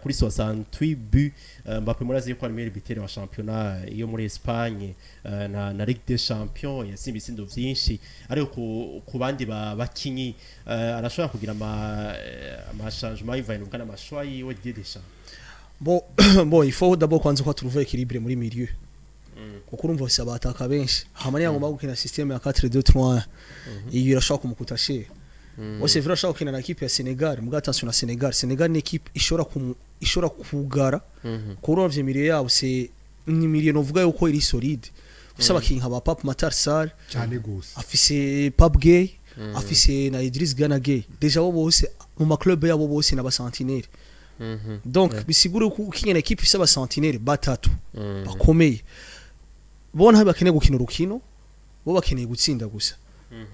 kuri 68 buts. Mbappé murazi yuko ari meilleur buteur wa championnat yo muri Espagne na Ligue des Champions, yatsinze ibitsindo vyinshi. Ariko ku bandi bakinyi arashobora kugira ama changement bivanye n'ubwo n'ama choix yiwe Didier Deschamps. Bon, il faut d'abord kwanza ko trouver équilibre muri milieu, kuko urumva bafise abataka benshi. Hama niyo ngomba gukina système ya 4-2-3, iyo irashobora kumukuta cher. Bon, c'est vrai, ashobora gukina na équipe ya Senegal. Muga attention na Senegal, Senegal ni équipe ishobora kugara kuko uravye milieu yabo, c'est ni milieu novuga yuko iri solide. Ufise abakinyi nka ba Pape Matar Sarr, Cyane gose. afise Pape Gueye, afise na Idriss Gana Gueye. Déjà bo bose mu ma club yabo bose n'aba sentinelle. Donc bisigura ko ukinyana équipe ifise aba sentinelle batatu bakomeye, bo ntaho bakeneye gukina urukino, bo bakeneye gutsinda gusa.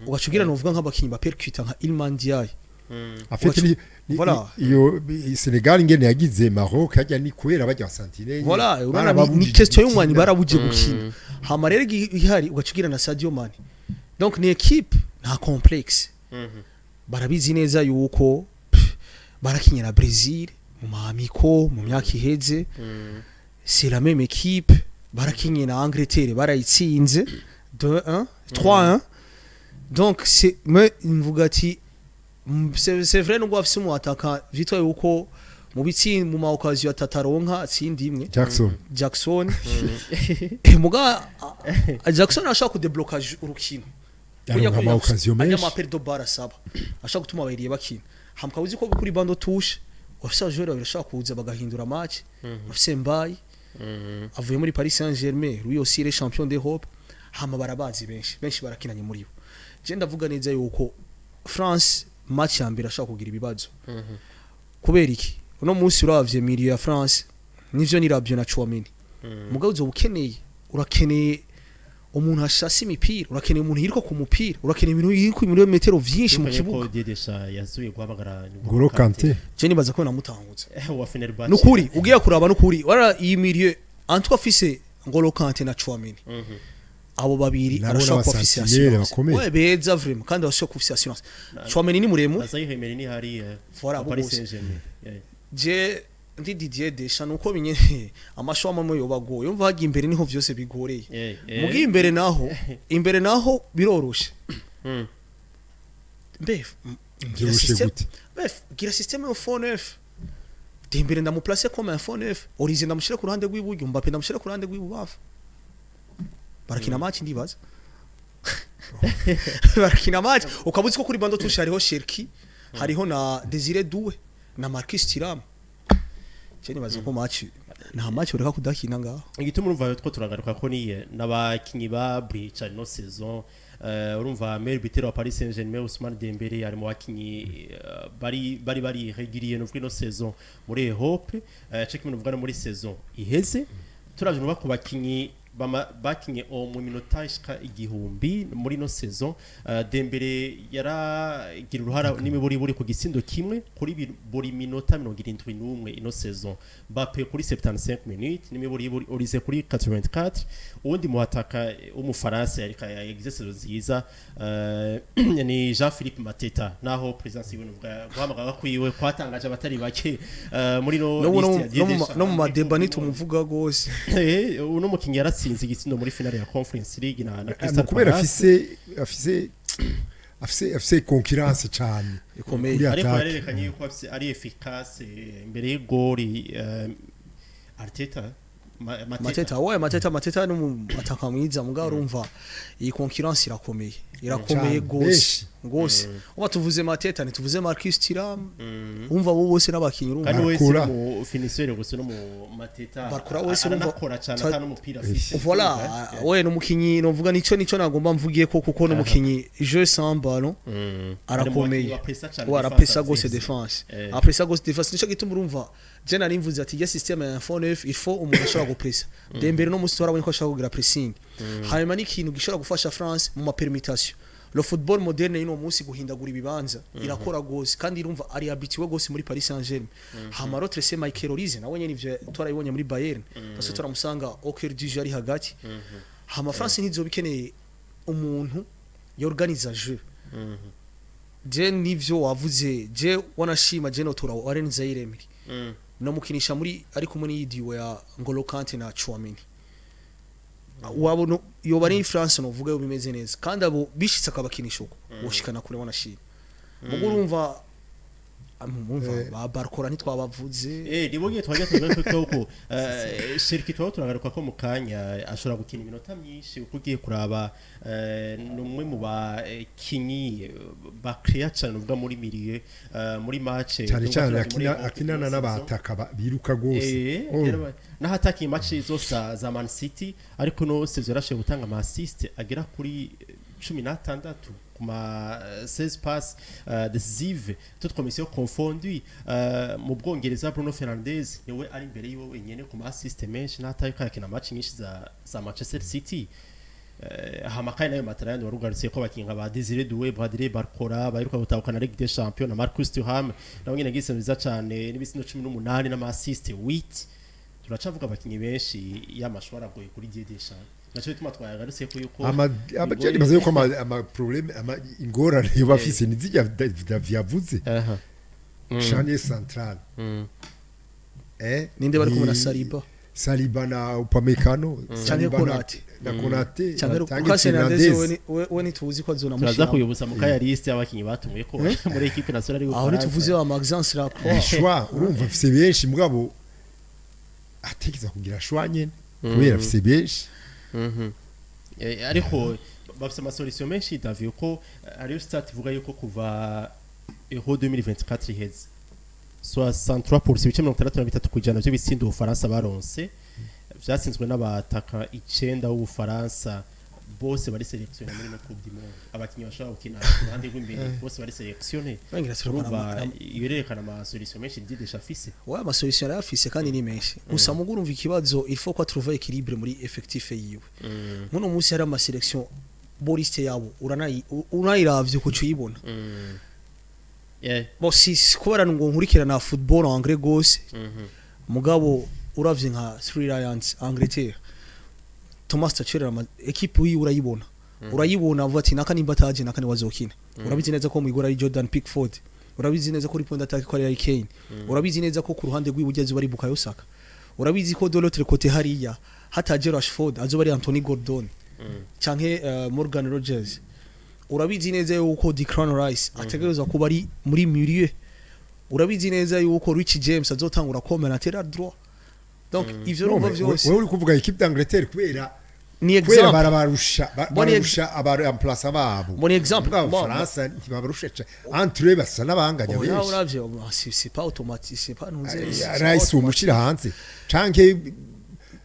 Ugaca ugira novuga nk'abakinyi ba percutant nka Iliman Ndiaye. En fait, Voilà. iyo Senegal ingene yagize Maroc hajya ni kubera bajya sentinelle. Voilà, urabona ni question y'umwanya, barabuje gukina. Hama rero ihari ugaca ugira na Sadio Mane. Donc ni équipe nta complexe, barabizi neza yuko barakinye na Brazil mu ma amicaux mu myaka iheze. C'est la même équipe barakinye na Angleterre, barayitsinze 2-1, 3-1. Donc c'est, mais mvuga ati c'est vrai, nubwo afise umu attaquant vyitwa yuko mu bitsi mu ma occasion atatu aronka atsinda imwe. Jackson. Jackson. Muga Jackson ashaka kudebloka urukino. Yaronka ama occasion menshi. Ama appel de balle asaba ashaka gutuma abayiriye bakina. Hamka uzi ko kuri banc de touche bafise aba joueur babiri bashaka kuza bagahindura match. Bafise Mbaye avuye muri Paris Saint-Germain, lui aussi il est champion d'Europe. Hama barabazi benshi benshi barakinanye muri bo. Je ndavuga neza yuko France match ya mbere ashaka kugira ibibazo. Kubera iki? Uno munsi uravye milieu ya France, nivyo ni Rabiot na Tchouameni. Mugabo uzoba ukeneye, urakeneye umuntu ashasa imipira, urakeneye umuntu yiruka ku mupira, urakeneye ibintu yiruka ibirometero vyinshi mu kibuga. Ko Didier Deschamps yasubiye guhamagara Ngolo Kante. Je nibaza ko namutangutse. Wa Fenerbahce. Nukuri ugiye kuraba, nukuri wara iyi milieu en tout cas afise Ngolo Kante na Tchouameni, abo babiri Nabo arashobora kuba afise n'abasentinelle assurance. bakomeye. Ouais, beza vraiment, kandi arashobora kuba afise assurance. Tchouameni ni muremure. Azayi Emery ni hari Voilà, wa Paris abo bose. Saint-Germain. Yeah. Je ndi Didier Deschamps, nuko binyene amasho amwe yoba agoye. Umva hagiye imbere niho vyose bigoreye. Mugiye imbere naho, imbere naho biroroshe. Mbe Byoroshe gute? Bref, gira système yo faux neuf. Dembele ndamuplace comme un faux neuf. Olise ndamushira ku ruhande rw'iburyo, Mbappé ndamushira ku ruhande rw'ibubamfu. Barakina match, ndibaza. Barakina match. Ukaba uzi ko kuri banc de touche hariho Cherki, hariho na Desire Doué na Marcus Thuram. Je nibaza ko match nta match ureka kudakina ngaho. Igituma urumva two turagaruka ko ni n'abakinyi ba Bricha no saison. Urumva meilleur buteur wa Paris Saint-Germain Ousmane Dembélé ari mu bakinyi bari régulier no no saison muri Europe, cyo kimwe nuvuga no muri saison iheze. Turavye nuba ku bakinyi bakinye mu minota ishika 1000 muri no saison, Dembélé yaragira uruhara n'imiburiburi ku gitsindo kimwe kuri buri minota 71 ino saison, Mbappé kuri 75 minutes n'imiburiburi, Olise kuri 84. Uwundi muhataka w'umufaransa yariko yagize saison nziza ni Jean-Philippe Mateta, naho présence yiwe nuvuga guhamagara kwiwe kwatangaje abatari bake muri no No liste ya Didier Deschamps. no mu madeba nitumuvuga gose. Uno mukinyi yaratsinze igitsindo muri finale ya Conference League na Crystal Kubera Palace. afise concurrence cyane Ikomeye. kuri Ariko attaque. yarerekanye yuko ari efficace imbere y'igori. Arteta, Mateta. Mateta, ouais, Mateta ni umu ataka mwiza, mugabo urumva iyi concurrence irakomeye, irakomeye Cyane, gose benshi. Gose. Uba tuvuze Mateta, ntituvuze Marcus Thuram. Umva abo bose n'abakinyi urumva. Kandi wese Barcola. mu finisseur gusa no mu Mateta Barcola wese urumva- aranakora cyane ata n'umupira afise. Voilà, ouais, n'umukinyi novuga nico nagomba mvugiye ko kuko n'umukinyi jeu sans ballon arakomeye. Ouais, arapressa gose défense. Apressa gose défense, nico gituma urumva je nari mvuze ati ya système ya faux neuf, il faut umuntu ashobora gupressa. Dembele no musi twarabonye ko ashobora kugira pressing. Hanyuma n'ikintu gishobora gufasha France mu ma permutation. Le football moderne y'uno munsi, guhindagura ibibanza irakora gose, kandi irumva ari habitué gose muri Paris Saint-Germain. Hama l'autre c'est Michael Olise, nawe nyene ivyo twarabibonye muri Bayern parce que turamusanga au cœur du jeu ari hagati. Hama France ntizoba ikeneye umuntu Yorganiza jeu. Je nivyo wavuze, je wanashima je notora Warren Zaire Emery namukinisha muri ari kumwe n'iyi duo ya Ngolo Kante na Tchouameni. Wabona yoba ari France, novuga yo bimeze neza, kandi abo bishitse akabakinisha uko boshikana kure, wanashima. Mugo urumva mumva ba Barcola ntitwabavuze. Nibwo twajya tugaruka ko Cherki twaba turagaruka ko mu kanya ashobora gukina iminota myinshi, uko ugiye kuraba ni umwe mu bakinyi bakreya cyane uvuga muri milieu muri match. Cyane cyane akinana n'abataka biruka gose. Oh. N'ahatakiye match zose za Man City, ariko no saison yarashoboye gutanga ama assist agera kuri 16 ku ma 16 passes décisives, toutes compétitions confondues. Mu Bwongereza, Bruno Fernandes niwe ari imbere yiwe wenyene ku ma assist menshi, n'atari yakina match nyinshi za Manchester City. Hama kandi nayo Matarayandi warugarutse ko abakinyi nka ba Desire Doué, Bradley Barcola baheruka gutahukana Ligue des Champions, na Marcus Thuram nawe nyene yagize nziza cane n'ibitsindo 18 n'ama assist 8. Turacavuga abakinyi benshi, y'amashuri agoye kuri Didier Deschamps, naco bituma twayagarutse ko yuko ama bimaze yuko ama problème, ama ingorane yoba afise ni zijya yavuze charnière centrale. Ninde bari kumwe na Saliba? Saliba na Upamecano. Canke Saliba na Konate. Na Konate. Canke canke Lucas Hernandez. Fernandes. We ntituzi ko Turaza azonamushira. kuyibutsa mu kaya liste y'abakinyi batumiye ko muri équipe nationale Aho y'Ubufaransa. ntituvuze ba Maxence Lacroix. Choix, urumva afise benshi, mugabo atekereza kugira choix nyene kubera afise benshi. Ariko bafise ama solution menshi, David, uko hariyo stat ivuga yuko kuva Euro 2024 iheze, 63%, 63% by'ibitsinda Ubufaransa baronse vyatsinzwe n'abataka icenda b'Ubufaransa, bose bari sélectionné muri no Coupe du Monde. Abakinyi bashobora gukina ku ruhande rw'imbere bose bari sélectionné. Bengira turabona. Urumva yerekana ama solution menshi Didier Deschamps afise. Ouais, ama solution arayafise kandi ni menshi, gusa mugo urumva ikibazo, il faut ko trouver équilibre muri effectif yiwe. Nkuno munsi hari ama sélection, liste yabo uranayiravye uko uyibona. Bon, si kubera ngo nkurikirana football anglais gose, mugabo uravye nka Three Lions, Angleterre, Thomas Tuchel, ama équipe yiwe urayibona avuga ati naka nimba ataje, naka ni wazokina. Urabizi neza ko mwigora ari Jordan Pickford, urabizi neza ko uri point d'attaque ko ari Harry Kane, urabizi neza ko ku ruhande rw'iburyo azoba ari Bukayo Saka, urabizi ko de l'autre côté hariya hataje Rashford azoba ari Anthony Gordon canke Morgan Rogers, urabizi neza yuko Declan Rice ategerezwa kuba ari muri milieu, urabizi neza yuko Reece James azotangura comme latéral droit. Donc ivyo urumva vyose. Wewe uri kuvuga équipe d'Angleterre kubera Ni kubera exemple. barabarusha Bon bararusha aba remplaçants babo. Bon exemple. Mugabo Bon, Faransa ntibabarusha entre eux, basa n'abanganya Oya, benshi. uravye c'est pas automatique, c'est pas ntuze c'est pas Rice automatique. umushira hanze canke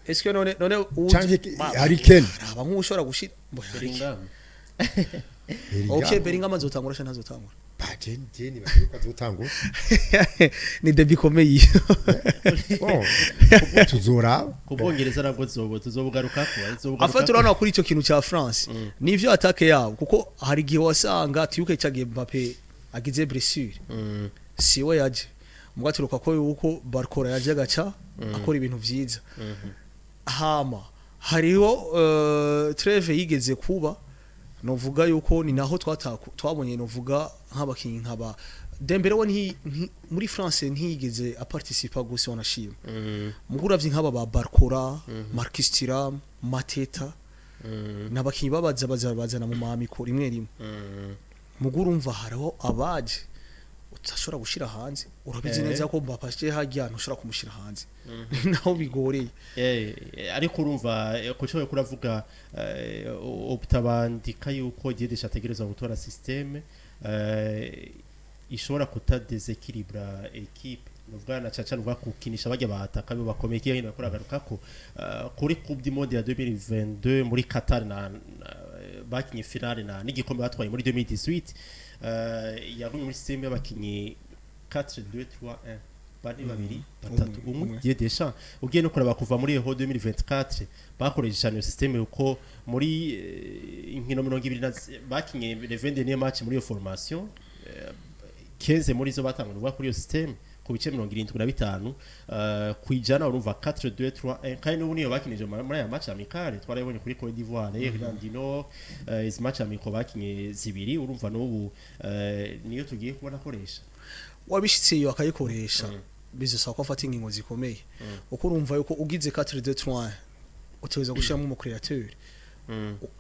Est-ce que none canke Harry Kane. Raba nk'ushobora gushira Bo, Harry Kane. Bellingham. Okay, Bellingham azotangura canke ntazotangura? Ba je nibaza ko azotangura. Ni débat ikomeye. Bon, tuzoraba. Ku Bwongereza nabwo tuzobugarukako. Afata urabona kuri icyo kintu cya France nivyo attaque yabo, kuko hari igihe wasanga tiyuke cyagiye Mbappe agize blessure, siwe yaje, mugaturuka ko yuko Barcola yaje agaca akora ibintu vyiza. Hama hariho trêve yigeze kuba, novuga yuko ni naho twabonye, novuga nk'abakinyi nk'aba Dembele, we muri France ntiyigeze aparticipa gose, wanashima. Muguravye nk'aba ba Barcola, Marcus Thuram, Mateta, n'abakinyi babaza baza bazana mu mamiko rimwe rimwe. Muguru urumva hariho abaje utashobora gushira hanze, urabizi neza ko Mbappe hajya ntushobora kumushira hanze, naho bigoreye. Ariko urumva ko cyo kuravuga obutabandika yuko Didier Deschamps ategerezwa gutora système ishobora kutadeséquilibra équipe, nuvuga na caca nuvuga kukinisha bajya bataka bo bakomeye. Kiyo hino bakuragaruka ko kuri Coupe du Monde ya 2022 muri Qatar na bakinye finale na n'igikombe batwaye muri 2018, yagumye muri système y'abakinyi 4 2 3 1, bane, babiri, batatu, Umwe, umwe. umwe. Didier Deschamps ugiye no kuraba kuva muri Euro 2024 bakoresheje cyane iyo système, uko muri inkino 20 bakinye les 20 derniers matchs muri iyo formation, 15 muri zo batangwa kuri iyo système. ku bice 75 kwijana. Urumva 4 2 3 1, kandi n'ubu niyo bakinije muri aya match amical twarabonye kuri Côte d'Ivoire, Irlande du Nord, izi match amical bakinye zibiri. Urumva n'ubu niyo tugiye kubona akoresha. Wabishitse iyo akayikoresha, bizosaba ko afata ingingo zikomeye, kuko urumva yuko ugize 4 2 3 utegerezwa gushiramo umu créateur,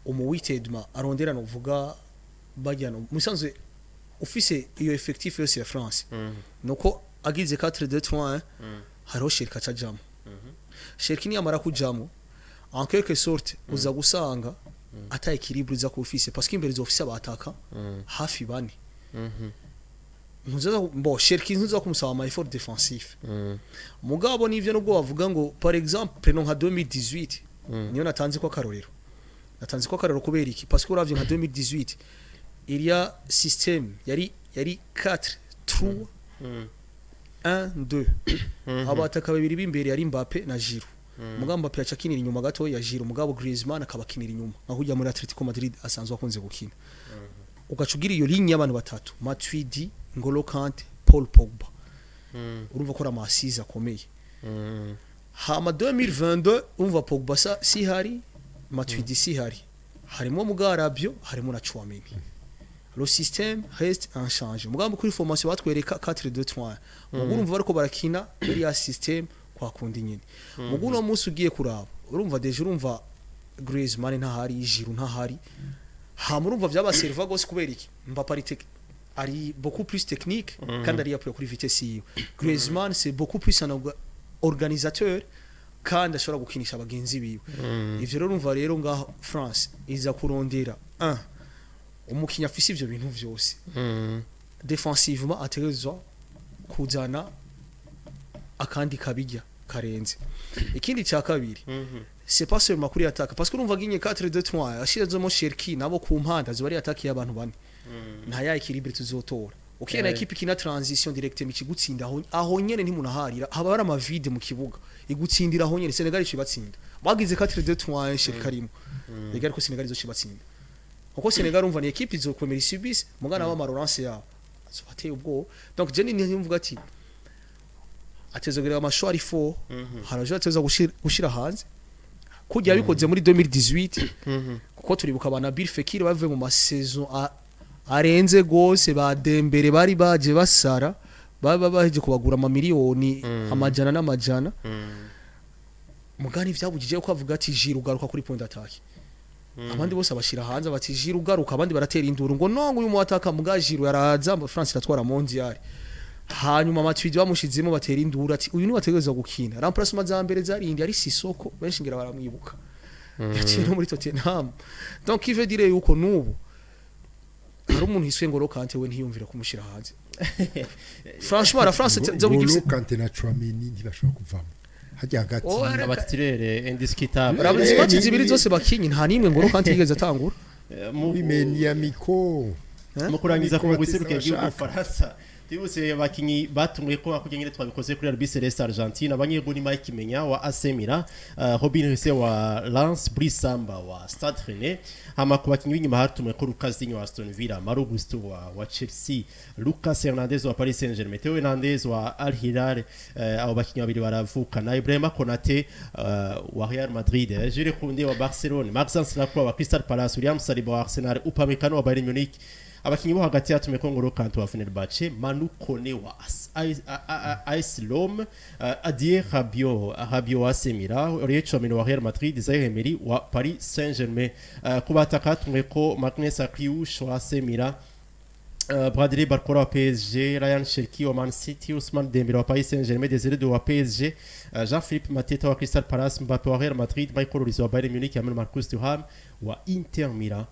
umu huitième arondera, novuga bajyana musanzwe ufise iyo effectif yose ya France. Nuko agize 4 2 3 1, hariho Cherki acajamo. Cherki niyamara kujamo, en quelque sorte uza gusanga ata équilibre uza kuba ufise, parce que imbere uzofise abataka hafi bane. Ntuzaza bo Cherki, ntuza kumusaba ama effort défensif. Mugabo nivyo, nubwo bavuga ngo par exemple prenons nka 2018, niyo natanze ko akarorero. Natanze ko akarorero kubera iki? Parce que uravye nka 2018, il y a système yari 4 3 1 2. Abataka babiri b'imbere yari Mbappe na Giroud. Mugabo Mbappe yaca akinira inyuma gato ya Giroud, mugabo Griezmann akaba akinira inyuma nka kujya muri Atletico Madrid asanzwe akunze gukina. Ugaca ugira iyo ligne y'abantu batatu: Matuidi, N'Golo Kante, Paul Pogba. Urumva ko ari amasize akomeye. Hama 2022, umva Pogba sa sihari, Matuidi sihari, harimo Mugarabyo, harimo na Tchouameni. Le système reste inchangé, mugabo kuri formation batwereka 4 2 3. Mugo urumva bariko barakina yari ya système kwa kundi nyine. Mugo uno munsi ugiye kuraba, urumva déjà, urumva Griezmann ntahari, Giroud ntahari. Hama urumva vyabaserva gose. Kubera iki? Mbappe ari beaucoup plus technique kandi ari appuyé kuri vitesse yiwe. Griezmann, c'est beaucoup plus un organisateur kandi ashobora gukinisha bagenzi biwe. Ivyo rero, urumva rero ngaho France iza kurondera un umukinnyi afise ivyo bintu vyose. Défensivement ategerezwa kuzana akandi kabijya karenze. Ikindi cya kabiri, c'est pas seulement kuri attaque, parce que urumva ginye 4 2 3 ashizemo Cherki nabo ku mpande ziba ari attaque y'abantu bane, nta ya équilibre tuzotora. Okay, na équipe ikina transition directe ikigutsinda aho nyene, ntimunaharira, haba hari ama vide mu kibuga, igutsindira aho nyene. Senegal ikibatsinda bagize 4 2 3, Cherki arimo. Ega ariko Senegal izokibatsinda, kuko Senegal urumva ni équipe izokwemera isubise, mugana wa relance yabo azobateye ubwoba. Donc je ni mvuga ati atezogera ama choix ari fort, haraje ateza gushira hanze kujya yabikoze muri 2018, kuko turibuka ba Nabil Fekir bavuye mu ma saison arenze gose, ba Dembele bari baje basara, baba baje kubagura amamiliyoni amajana n'amajana. Mugani vyabujije ko avuga ati Giroud ugaruka kuri point d'attaque, abandi bose abashira hanze, bati Giroud ugaruka. Abandi baratera induru ngo no, ngo uyu muataka. Muga Giroud yaraza, France iratwara mondial. Hanyuma Matuidi bamushizemo, batera induru ati uyu ni wategerezwa gukina. Remplacement za mbere zarindi ari Sissoko, benshi ngira baramwibuka, yaciye no muri Tottenham. Donc il veut dire yuko nubu hari umuntu hiswe ngo Kante, we ntiyumvira kumushira hanze. Franchement, la France zo N'Golo Kante na Tchouameni ntibashobora kuvamo hajya hagati. Oh, aba titulaire indiscutable. Raba izi match zibiri zose bakinye, nta nimwe N'Golo Kante yigeze atangura. Bimeni ya Miko. Mu kurangiza, ku Niko guseruka igihugu bashaka. Faransa, tubibutse abakinyi batumwe ko hakurya nyine twabikoze kuri RB Celeste Argentine. Abanyegoli: Mike Maignan wa AC Milan, Robin Hesse wa Lens, Brice Samba wa Stade Rennais. Hama ku bakinyi b'inyuma hatumwe ko Lucas Digne wa Aston Villa, Malo Gusto wa Chelsea, Lucas Hernandez wa Paris Saint-Germain, Theo Hernandez wa Al Hilal, abo bakinyi babiri baravukana, Ibrahima Konate wa Real Madrid, Jules Koundé wa Barcelone, Maxence Lacroix wa Crystal Palace, William Saliba wa Arsenal, Upamecano wa Bayern Munich. Abakinyi bo hagati yatumye ko N'Golo Kante wa Fenerbahce, Manu Kone wa AS Rome, Adrien Rabiot wa AC Milan, Aurelien Tchouameni wa Real Madrid, Zaire Emery wa Paris Saint-Germain. Ku bataka hatumwe ko Maghnes Akliouche wa AC Milan, Bradley Barcola wa PSG, Ryan Cherki wa Man City, Ousmane Dembélé wa Paris Saint-Germain, Désiré Doué wa PSG, Jean-Philippe Mateta wa Crystal Palace, Mbappé wa Real Madrid, Michael Olise wa Bayern Munich hamwe na Marcus Thuram wa Inter Milan.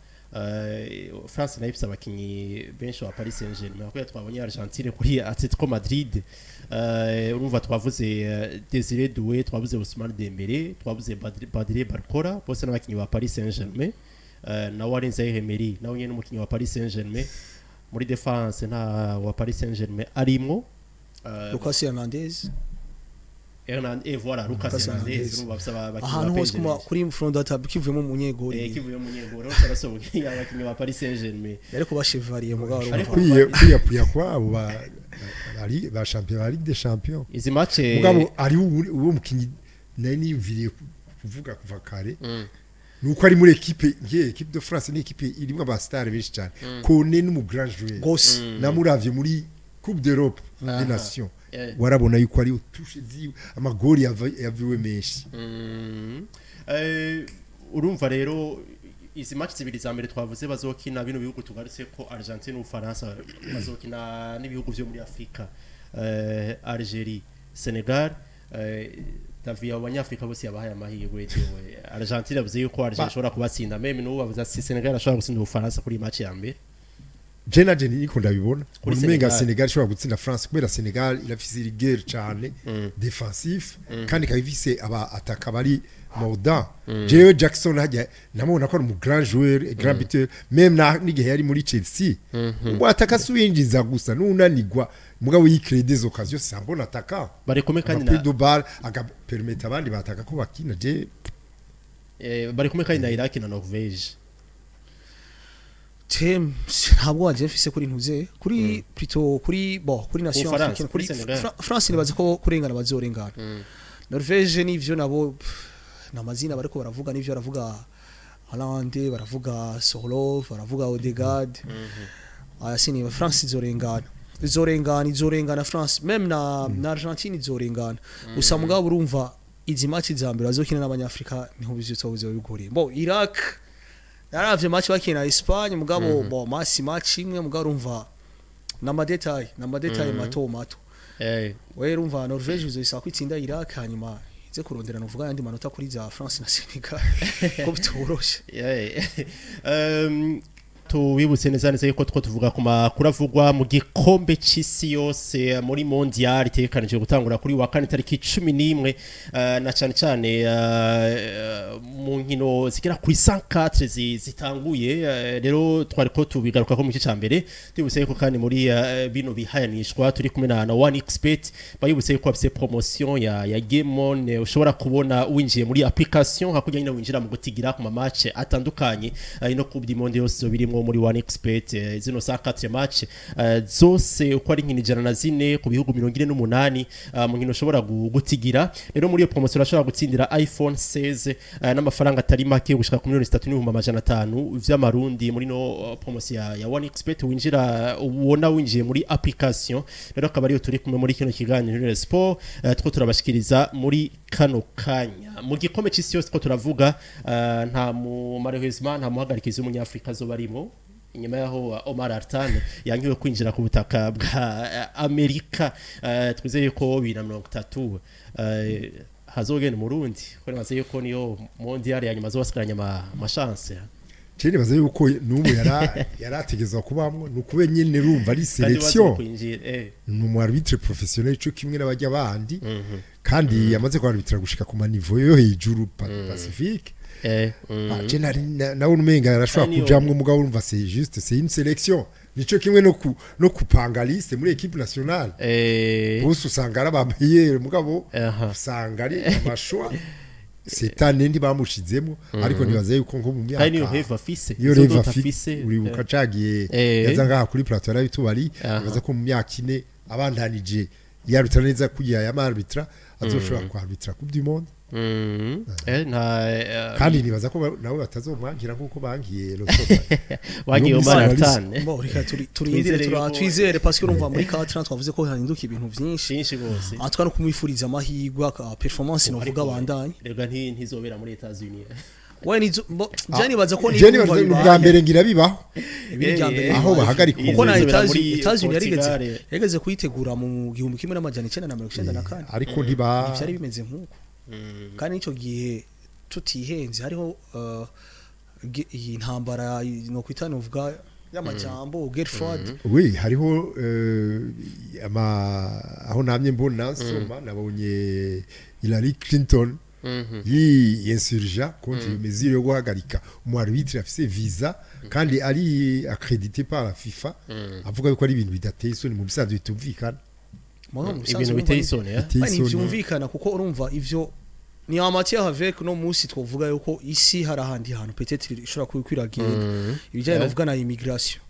France nayo ifise abakinyi benshi wa Paris Saint-Germain, kuko twabonye Argentine kuri Atletico Madrid. Urumva twavuze Désiré Doué, twavuze Ousmane Dembélé, twavuze Bradley Barcola, bose n'abakinyi ba Paris Saint-Germain. Na Warren Zaïre Emery nawe nyene n'umukinyi wa Paris Saint-Germain. Muri défense nta wa Paris Saint-Germain arimwo. Lucas Hernandez. Hernandez, et voilà, Lucas Lucas Hernandez. Hernandez. Urumva bafise abakinyi Ahantu ba hose PSG kuma benshi. Kuri front d'attaque kivuyemo umunyegori. Kivuye mu nyegoro bose arasohoye abakinyi ba Paris Saint-Germain. Yari kuba chevalier mugabo Ariko- urumva Kwiyapuya kwabo Ari ba champion ba Ligue des Champions. Izi match Mugabo ari uwo mukinyi nari niyumviriye kuvuga kuva kare, nuko ari muri équipe ngiye, équipe de France ni équipe irimo aba star benshi cyane. Kone n'umu grand joueur. Gose. Namuravye muri Coupe d'Europe des Nations, warabona yuko ari touche ziwe, amagori yaviwe menshi. Urumva rero izi match zibiri za mbere twavuze bazokina bino bihugu tugarutse ko Argentine n'Ufaransa bazokina n'ibihugu vyo muri Afrika, Algerie, Senegal. David, abo banyafrika bose yabahaye amahirwe. Jewe Argentine yavuze yuko Algerie ishobora kubatsinda, même n'ubu bavuze ati Senegal ashobora gutsinda Ubufaransa kuri iyi match ya mbere. Je naje niko ndabibona. Kuri Umenga Senegal. Senegal ishobora gutsinda France kubera Senegal irafise rigueur cyane défensif, kandi ikaba ifise aba attaquants bari mordant. Jewe Jackson hajya namubona ko ari umu grand joueur et grand buteur, même na n'igihe yari muri Chelsea. Ubwo ataka suwinjiza gusa nunanigwa, mugabo yicrée des occasions, c'est un bon attaquant. Bari kumwe kandi na na de balle agapermettre abandi bataka ko bakina. Je bari kumwe kandi na Iraq na Norvège. Tem ntabwo waje mfise kuri ntuze kuri plutôt kuri, bon, kuri nation France, africaine, kuri kuri Senegal. France nibaza ko kurengana bazorengana. Norvège nivyo nabo namazina bariko baravuga, nivyo baravuga Haaland, baravuga Sorloth, baravuga Odegaard. Aya siniba France izorengana, izorengana, izorengana France, même na Argentine izorengana. Gusa mugabo urumva izi match za mbere bazokina n'abanyafrika niho bizoba bigoriye. Bon, Iraq naravye match bakina na Espagne, mugabo bon, match imwe, mugabo urumva nama détails mato mato. We urumva Norvège bizoyisaba kwitsinda Iraq, hanyuma ize kurondera nuvuga yandi manota kuri za France na Senegal ko bitoroshe. Yeah. Tubibutse neza neza yuko two tuvuga ku makuru avugwa mu gikombe c'isi yose muri mondial itegekanijwe gutangura kuri wa kane tariki 11, na cane cane mu nkino zigera kuri 104 zitanguye. Rero twariko tubigaruka ko mu gice ca mbere. Tubibutse yuko kandi muri bino bihayanishwa turi kumwe na One Expert. Bayibutse yuko bafise promotion ya Game On, ushobora kubona winjiye muri application hakurya nyine winjira mu gutigira ku ma match atandukanye. Ino Coupe du Monde yose birimo muri One Expert, zino 104 match zose uko ari nkino 104 ku bihugu 48, mu nkino ushobora gutigira. Rero muri iyo promotion urashobora gutsindira iPhone 16 n'amafaranga atari make gushika ku 3,500,000 vy'amarundi muri no promotion ya One Expert winjira ubona winjiye muri application. Rero akaba ariyo turi kumwe muri kino kiganiro Rero Sport, two turabashikiriza muri kano kanya. Mu gikombe c'isi yose two turavuga, nta mu malheureusement nta muhagarikizi w'umunyafrika azoba arimo, inyuma yaho Omar Artan yangiwe kwinjira ku butaka bwa Amerika. Twizeye ko 2030 hazogenda Umurundi, ko nibaze yuko niyo mondial ya nyuma azobasigaranye ama chance. Je nibaza yuko n'ubu yarategezwa kubamwo, ni ukube nyene urumva ari Kandi sélection. bazi kwinjira. Ni umu arbitre professionnel cyo kimwe n'abajya bandi, kandi yamaze kwarbitra gushika ku ma niveau yo hejuru Pacifique. Ah, je nari nawe umenga yarashobora Kandi niyo- kujamwo, mugabo urumva c'est juste, c'est une sélection, nico kimwe no kupanga liste muri équipe nationale. Bose usanga ari abameilleur, mugabo usanga ari ama choix. Cette année ntibamushizemo, ariko nibaza yuko nko mu Kandi niyo myaka rêve afise, iyo izo rêve ndoto afise, uribuka cagiye yaza ngaha kuri plateau yarabitubari. Nibaza ko mu myaka 4 abandanije yaruta neza kugira ya arbitra, azoshobora kwarbitra Coupe du Monde. Nta Kandi nibaza ko nabo batazomwangira nkuko bangiye Rotoba. Wagiye Niyo Omar misi. Artan. Bon, reka turindire. Twizere yuko- Twizere parce que urumva muri 4 twavuze ko hahinduka ibintu vyinshi. Byinshi gose. Aha no kumwifuriza amahirwe aka performance novuga bandanye. Rega ntizobera muri Etats-Unis. We nizo bo je nibaza ko Je nibaza ni ubwa mbere ngira bibaho ibiri rya mbere aho bibaye. bahagarika Kuko na Izobera muri Etats-Unis yarigeze Portugal. yarigeze kuyitegura mu 1994. Ariko ntiba Ntivyari bimeze nk'uko, kandi n'ico gihe tutihenze hariho iyi ntambara no kwita novuga y'amajambo, guerre froide. Oui, hariho ama aho namye mbona nsoma, nabonye Hillary Clinton yi insurja contre iyo mesure yo guhagarika umu arbitre afise visa kandi ari accrédité par la FIFA, avuga yuko ari ibintu bidateye isoni mu bisanzwe, bitumvikana. Mugabo mu bisanzwe Ibintu urumva biteye isoni, eh? Biteye Bani isoni. Ntivyumvikana kuko urumva ivyo ni en matière avec no munsi twovuga yuko isi hari ahandi hantu peut-être ishobora kuba ikwiragenda ibijyanye novuga na immigration.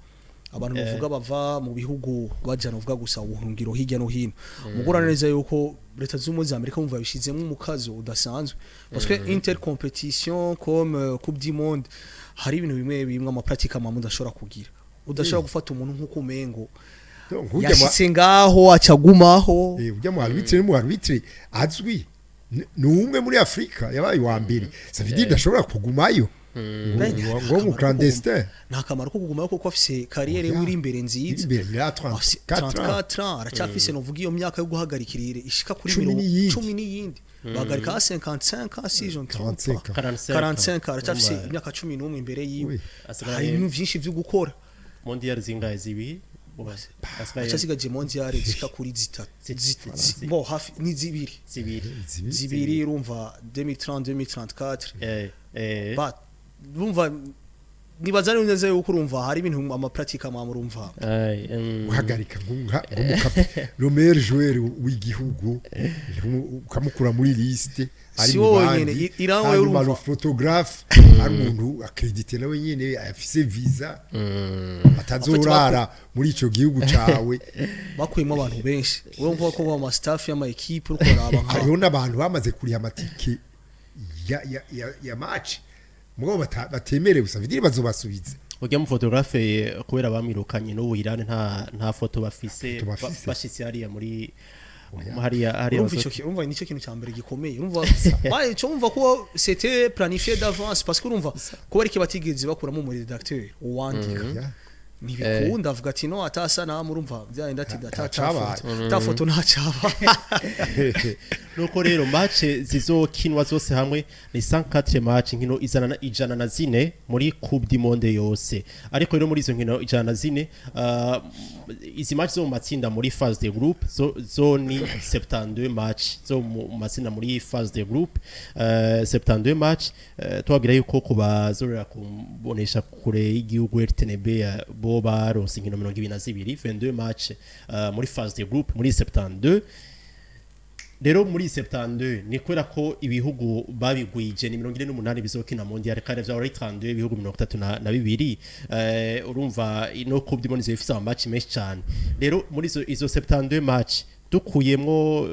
Abantu bavuga bava mu bihugu baja novuga gusa ubuhungiro hirya no hino. Mugura neza yuko Leta z'Ubumwe za Amerika mumva bishizemo umukazo udasanzwe, parce que intercompétition comme Coupe du Monde, hari ibintu bimwe bimwe, ama pratique amwe udashobora kugira, udashobora gufata umuntu nk'uko umengo Donc, ujya mu yashitse ngaho acagumaho. Ujya mu arbitre, ni mu arbitre azwi, ni umwe muri Afrika yabaye wa mbere, ça veut dire ndashobora kugumayo ngo mu clandestin. Nta kamaro ko kugumayo kuko afise carrière Oya. iri imbere nziza. Imbere ya Afise 34 ans. 34 ans, aracyafise novuga iyo myaka yo guhagarikira ishika kuri Cumi mirongo n'iyindi. cumi n'iyindi, bahagarika 55 ans si je ne trompe 45 pas. ans. 45. 45, aracyafise Umva. imyaka 11 imbere yiwe. Oui. Asigaye Hari ibintu vyinshi vyo gukora. Mondial zingahe? Zibiri asigaye? Acyasigaje mondial zishika kuri zitatu. Bo hafi ni zibiri. Zibiri. Zibiri. Zibiri, urumva 2030, 2034. Ba urumva nibaza neza yuko urumva hari ibintu, ama pratique amwe urumva. Ay, Guhagarika nk'umukape, le meilleur joueur w'igihugu, ukamukura muri liste ari Si mu wowe bandi. nyene, Iran we Hanyuma urumva. le photographe ari umuntu accrédité, nawe nyene afise visa, atazorara muri ico gihugu cawe. Bakuyemo abantu benshi, urumva ko ama staff y'ama équipe uriko uraba nka Hariho n'abantu bamaze kuriha amatike ya match mugabo batemerewe, ça veut dire bazobasubiza. Ujya mu photographe, kubera bamwirukanye n'ubu Iran nta foto bafise. Foto bafise. Bashitse hariya muri hariya Urumva ico urumva nicyo kintu cya mbere gikomeye. Urumva baye cyo umva ko c'était planifié d'avance, parce que urumva kuba ariko batigeze bakuramo mu rédacteur uwandika ntibikunda, avuga ati no atasa na murumva byagenda ati data Ntacabaye. foto ta foto ntacaba. Nuko rero match zizokinwa zose hamwe ni 104 match, nkino 104 muri Coupe du Monde yose. Ariko rero muri izo nkino 104, izi match zo mu matsinda muri phase de groupe zo ni 72 match zo mu matsinda muri phase de groupe, 72 match. Tubabwira yuko kubazorera kubonesha kure y'igihugu RTNB, bo baronse inkino 22, 22 match muri phase de groupe muri 72. Rero muri 72 ni kubera ko ibihugu babigwije, ni 48 bizokina mondial, kandi vyahora ari 32, ibihugu 32. Urumva ino Coupe du Monde ifise ama match menshi cyane. Rero muri izo 72 match dukuyemwo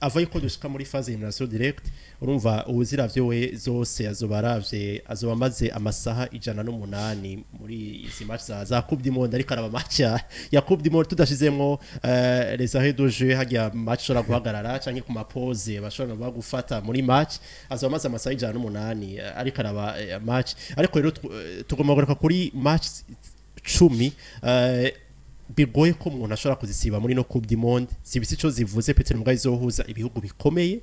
ava yuko dushika muri phase élimination directe, urumva uwuziravye we zose azoba aravye, azoba amaze amasaha 108 muri izi match za Coupe du Monde, ariko araba match ya Coupe du Monde, tudashizemwo les arrêts de jeu, hagiya match ishobora guhagarara canke ku ma pause bashobora no gufata muri match, azoba amaze amasaha 108 ariko araba match. Ariko rero tugomba kugaruka kuri match 10 bigoye ko umuntu ashobora kuzisiba muri no Coupe du Monde. Sibisi ico zivuze peut-être, mbwa izohuza ibihugu bikomeye.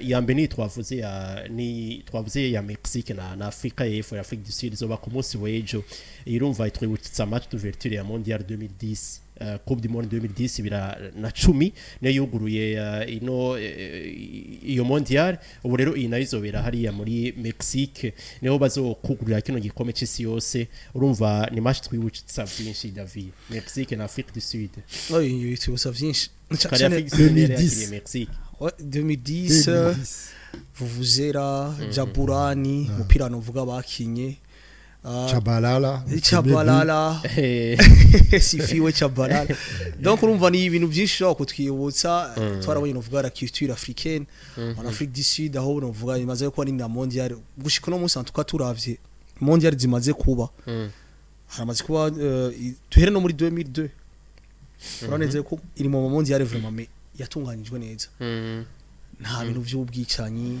Iya mbere ni twavuze ya ni twavuze ya Mexique na Afrika y'Epfo, ya Afrique du Sud, izoba ku munsi w'ejo. Irumva itwibutsa match d'ouverture ya Mondial 2010, Coupe du Monde 2010, bira na cumi niyo yuguruye ino iyo Mondial. Ubu rero iyi nayo izobera hariya muri Mexique, niho bazokugurira kino gikombe c'isi yose. Urumva ni match twibutsa byinshi, David, Mexique na Afrique du Sud. Oyi, twibutsa vyinshi. Kare Afrique du Sud yari 2010. yakiriye Mexique. Ouais, 2010, 2010. Vuvuzela, Jabulani, umupira novuga bakinye. Chabalala. Chabalala. Sifiwe Chabalala. Donc urumva ni ibintu byinshi ushobora kutwibutsa. Twarabonye novuga la culture africaine en Afrique du Sud, aho novuga imaze kuba ni na mondial gushika no munsi. En tout cas turavye mondial zimaze kuba, haramaze kuba tuhere no muri 2002, urabona ko iri mu mondial vraiment mais yatunganyijwe neza, nta bintu by'ubwicanyi,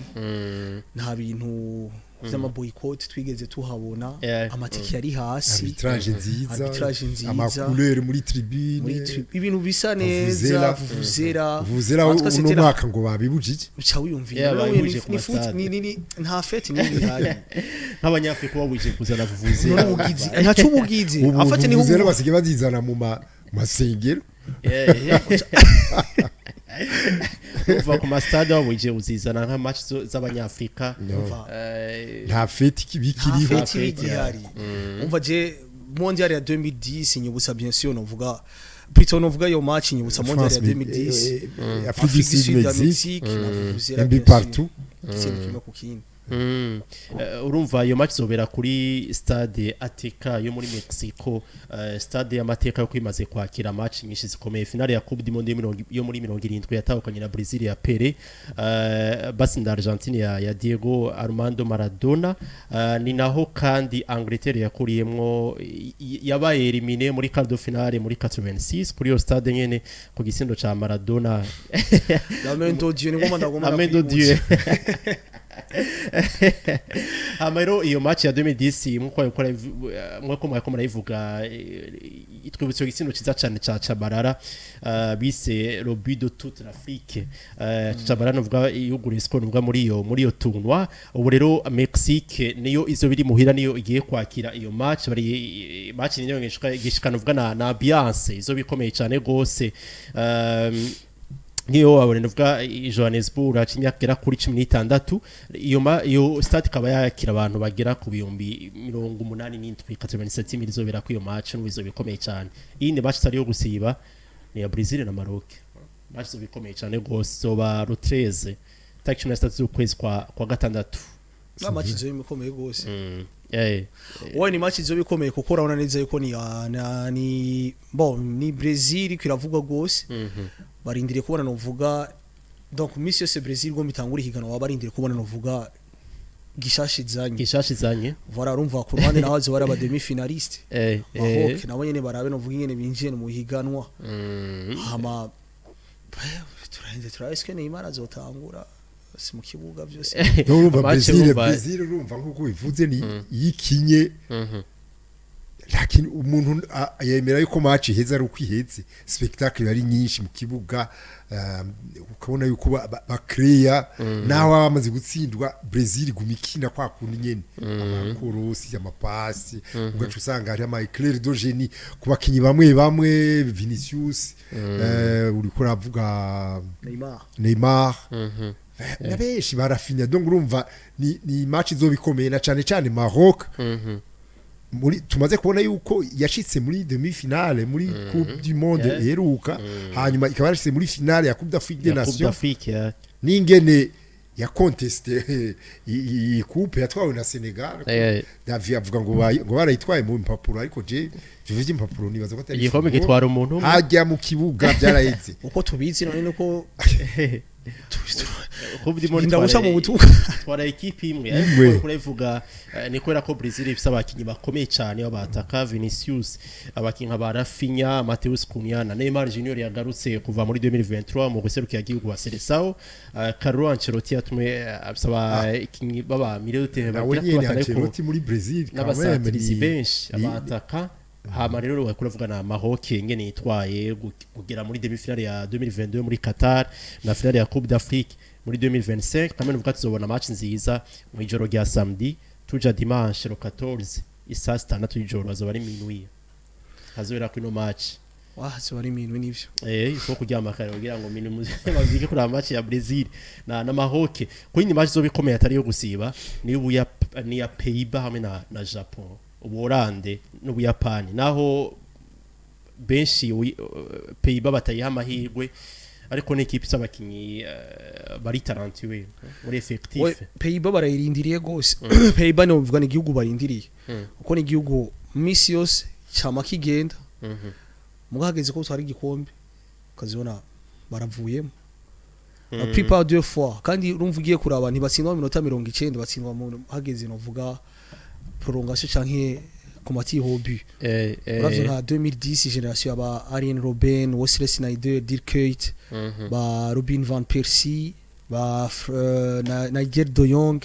nta bintu vy'ama boycott twigeze tuhabona. Amatike yari hasi. Arbitrage nziza. Arbitrage nziza. Ama couleur muri tribune. Muri ibintu bisa neza. Vuvuzela. Vuvuzela. Vuvuzela. En tout cas, uno c'était mwaka ngo babibujije. Uca wiyumvira Yeah, wewe babibujije ni ku ni foot ma stade. ni nta fête ni ihari. Nk'abanyafrika wabuje kuzana vuvuzela. None ubugizi ntaco ubugizi Ubu afate ni vuvuzela basigaye bazizana mu masengero. Uva ku ma stade wabuje uzizana nka match z'abanyafrika. Umva, Nta fête nta bikiriho. fête fête bigihari. Umva, je mondial ya 2010 inyibutsa bien sûr novuga plutôt novuga iyo match inyibutsa mondial ya France, 2010, Afrique du Sud, ya Mexique, Mexique na vuvuzela un bien but partout. sûr, ikintu kimwe ku kindi. Urumva iyo match izobera kuri stade Azteca yo muri Mexico, stade y'amateka yo kwimaze kwakira match nyinshi zikomeye. Finale ya Coupe du Monde yo muri 70 yatahukanye na Brazil ya Pele, batsinda Argentine ya Diego Armando Maradona. Ni naho kandi Angleterre yakuriyemwo, yabaye éliminé muri quart de finale muri 86 kuri iyo stade nyene, ku gitsindo ca Maradona. La main de Dieu, ni ngoma ndagomba. La main de Dieu. Hama rero iyo match ya 2010, nkuko mwariko murayivuga, itwibutsa igitsindo ciza cane ca Chabalala, bise le but de toute l'Afrique. Chabalala nuvuga yuguriye score, nuvuga muri iyo tournoi. Ubu rero Mexique niyo izo biri muhira, niyo igiye kwakira iyo match. Bari match niyo ngishika nuvuga na ambiance izo bikomeye cane gose. Nk'iyo wabona nuvuga i Johannesburg haca imyaka igera kuri 16, iyo stade ikaba yakira abantu bagera ku 87,000, 87,000 izobera kuri iyo match. N'ubu izo bikomeye cyane. Iyindi match itari yo gusiba ni ya Brazil na Maroc. Match izo bikomeye cyane gose, izoba le 13, tariki 13 z'ukwezi kwa gatandatu. Na match izo ikomeye gose. Wowe, ni match izo bikomeye kuko urabona neza yuko ni ni bon, ni Brazil kiravugwa gose. Barindiriye kubona novuga, donc misi yose Brazil ngo mitangura ihiganwa baba barindiriye kubona novuga gishashi zanye. Gishashi zanye. Voilà, urumva ku ruhande naho hazoba ari aba demi finaliste Maroc nabo nyene barabe novuga ingene binjiye mu higanwa. Hama turahenze, turabe Neymar azotangura si mu kibuga byose. No, urumva Match Brazil Brazil, urumva nkuko bivuze, ni iyikinye, lakini umuntu yemera yuko match iheze ari uko iheze. Spectacle yari nyinshi mu kibuga, ukabona yuko bakreya naho baba bamaze gutsindwa, Brazil iguma ikina kwa kundi nyene, amakorosi, amapasi, ugaca usanga hari ama éclair de génie ku bakinyi bamwe bamwe, Vinicius, uriko uravuga Neymar. Neymar na benshi ba Rafinha. Donc urumva ni match izoba ikomeye, na cane cane Maroc muri tumaze kubona yuko yashitse muri demi finale muri Coupe du Monde iheruka, hanyuma ikaba yarashitse muri finale ya Coupe d'Afrique des Ya Coupe Nations. d'Afrique, yeah. N'ingene ya contesté iyi coupe yatwawe na Senegal. Davi avuga ngo barayitwaye mu mpapuro, ariko je ivyo vy'impapuro nibaza ko atari Igikombe football. gitwara umuntu umwe. Hajya mu kibuga byaraheze. Uko tubizi none nuko Coupe du Monde ndabuca mu butuka. Twara ekipi imwe. Imwe. Ariko urabivuga, ni kubera ko Brazil ifise abakinyi bakomeye cyane b'abataka, Vinicius, abakinyi nka ba Rafinha, Matheus Cunha na Neymar Junior yagarutse kuva muri 2023 mu guserukira igihugu wa Seleção. Carlo Ancelotti yatumwe afise abakinyi baba milieu de terrain nawe bagera kuri nyene batanu, ariko Ancelotti muri Brazil quand même n'abasatirizi benshi abataka. Hama rero bariko uravuga na Maroc ingene yitwaye kugera muri demi-finale ya 2022 muri Qatar na finale ya Coupe d'Afrique muri 2025. Kamwe nuvuga tuzobona match nziza mu ijoro rya samedi tuja dimanche le 14, isaha 6 y'ijoro, azoba ari minuit hazobera kuri no match. Wah, ziba ari iminwe nivyo. Il faut kuryama kare kugira ngo minuit bavyige kuri match ya Brazil na Maroc. Kuri ni match izoba ikomeye atari yo gusiba ni ubuya ni ya Pays-Bas hamwe na Japon, Ubuholande n'Ubuyapani. Naho benshi Pays-Bas batayiha amahirwe, ariko ni equipe abakinyi bari talentueux muri effectif. We, Pays-Bas barayirindiriye gose. Pays-Bas ni uvuga ni igihugu barindiriye kuko ni igihugu misi yose cama kigenda mugahageze ko twari igikombe ukazibona baravuyemo la plupart deux fois. Kandi urumva ugiye kuraba, ntibatsindwa mu minota 90, batsindwa mu hageze novuga prolongation canke ku ma tirs au but. Uravye nka 2010, génération aba Arjen Robben, Wesley Sneijder, Dirk Kuyt, ba Robin van Persie, ba Nigel de Jong,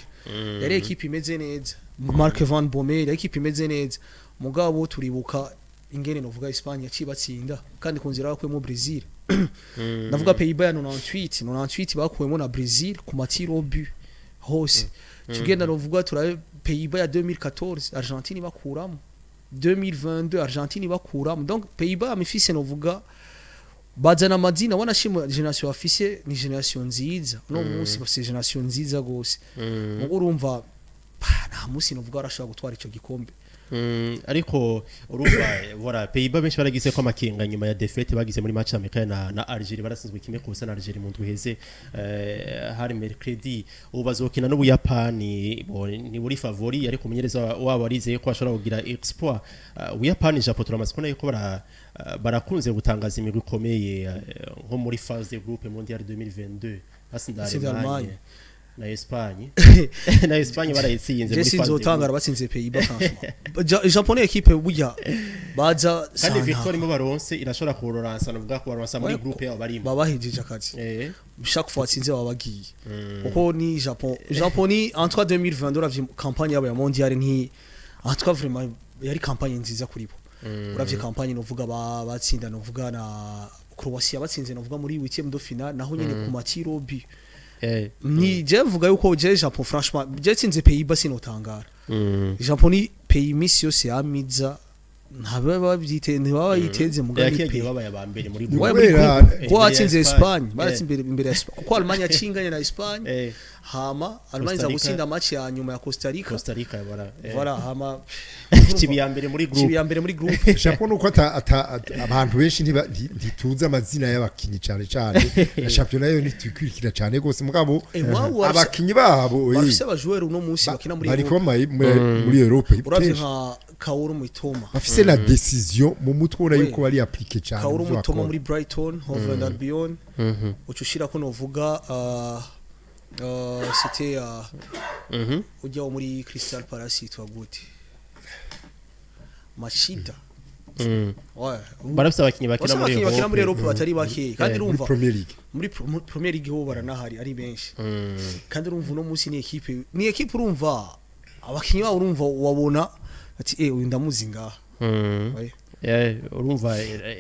yari ekipe imeze neza. Mark van Bommel, yari ekipe imeze neza. Mugabo turibuka ingene novuga Espagne yaciye batsinda kandi ku nzira bakuyemo Brazil. Ndavuga Pays-Bas ya 98 bakuwemo na Brazil ku ma tirs au but hose. Tugenda novuga turabe Pays-Bas ya 2014, Argentine bakuramo, 2022 Argentine bakuramo. Donc Pays-Bas amifise novuga bazana amazina, wanashima génération afise, ni génération nziza. No munsi bafise génération nziza gose. Mugo urumva nta munsi novuga arashobora gutwara ico gikombe. Ariko urumva, voilà, Pays-Bas benshi baragize ko amakenga nyuma ya défaite bagize muri match amicale na Algerie. Barasinzwe 1-0 na Algerie mu ndwi iheze, hari mercredi. Ubu bazokina n'Ubuyapani. Bo ni buri favori, ariko umumenyereza wabo arizeye ko ashobora kugira exploit. Ubuyapani, Japon, turamaze kubona yuko barakunze gutangaza imigwi ikomeye, nko muri phase de groupe mondial 2022 batsinda Batsinda Allemagne Allemagne. na Espagne barayitsinze Je muri phase de sinzotangara groupe. batsinze Pays-Bas, franchement. Japon ni équipe burya baza Kandi sana. victoire imwe baronse irashobora kuroransa, nuvuga kubaronsa muri Ouais, groupe yabo barimo. Babahejeje akazi. Chaque fois batsinze baba bagiye, kuko ni Japon ni en tout cas 2022 uravye campagne yabo ya mondial, nti en tout cas vraiment yari campagne nziza kuri bo. Uravye campagne novuga batsinda novuga na Croatia, batsinze novuga muri huitième de finale naho nyene ku matiro bi. Ni je mvuga yuko je Japon, franchement, je tsinze Pays-Bas sinotangara. Japon ni pays misi yose yamiza, ntaba babyite, ntibaba yiteze mugani Yakiye pays. Babaye aba mbere muri Ni groupe. Ouais, muri groupe. Eh, Kuko batsinze imbere ya Espagne, Espagne. baratsinze imbere ya Espagne, kuko Allemagne yacinganye na Espagne. Hama Allemagne iza Costa Rica. gutsinda match ya nyuma ya Costa Rica. Costa Rica, voilà. Voilà, hama Kibi ya mbere muri kibi groupe. ya mbere muri groupe. Japon nuko abantu benshi ntituzi amazina y'abakinyi cyane cyane, na shampiyona yo ntitukurikira cyane gose, mugabo Wow, abakinyi babo bafise abajoueur uno munsi bakina muri bari Europe. kuba muri Europe Uravye kenshi. nka Kaoru Mitoma. Bafise la décision mu mutwe, ubona Oui. yuko bari appliqué cyane Kaoru mu vyo Mitoma bakora. muri Brighton Hove and Albion. Uca ushira ko novuga c'était ujya wo muri Crystal Palace yitwa gute? Machida. Ouais. Barafise abakinyi bakina Bose muri abakinyi bakina muri Europe. Europe batari bake, kandi Muri urumva Premier League. muri Premier League ho baranahari ari benshi. Kandi urumva uno munsi ni équipe urumva abakinyi babo, urumva wabona ati uyu ndamuzi ngaha. Ouais. Urumva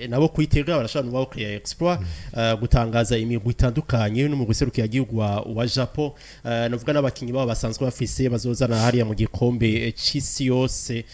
nabo kwitega barashobora nabo créer exploit, gutangaza imigwi itandukanye no mu guserukira igihugu wa Japon. Novuga n'abakinyi babo basanzwe bafise bazozana hariya mu gikombe c'isi yose,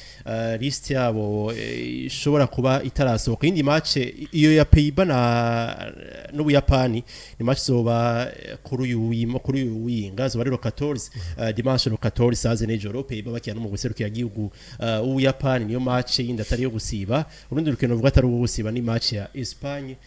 liste yabo ishobora kuba itarasohoka. Iyindi match iyo ya Pays-Bas na n'Ubuyapani ni match zoba kuri uyu winga, zoba ari le 14, dimanche le 14 saze nijoro, Pays-Bas bakina no mu guserukira igihugu w'Ubuyapani. Niyo match yindi atari yo gusiba. Urundi rukino ruvuga atari uwo gusiba ni match ya Espagne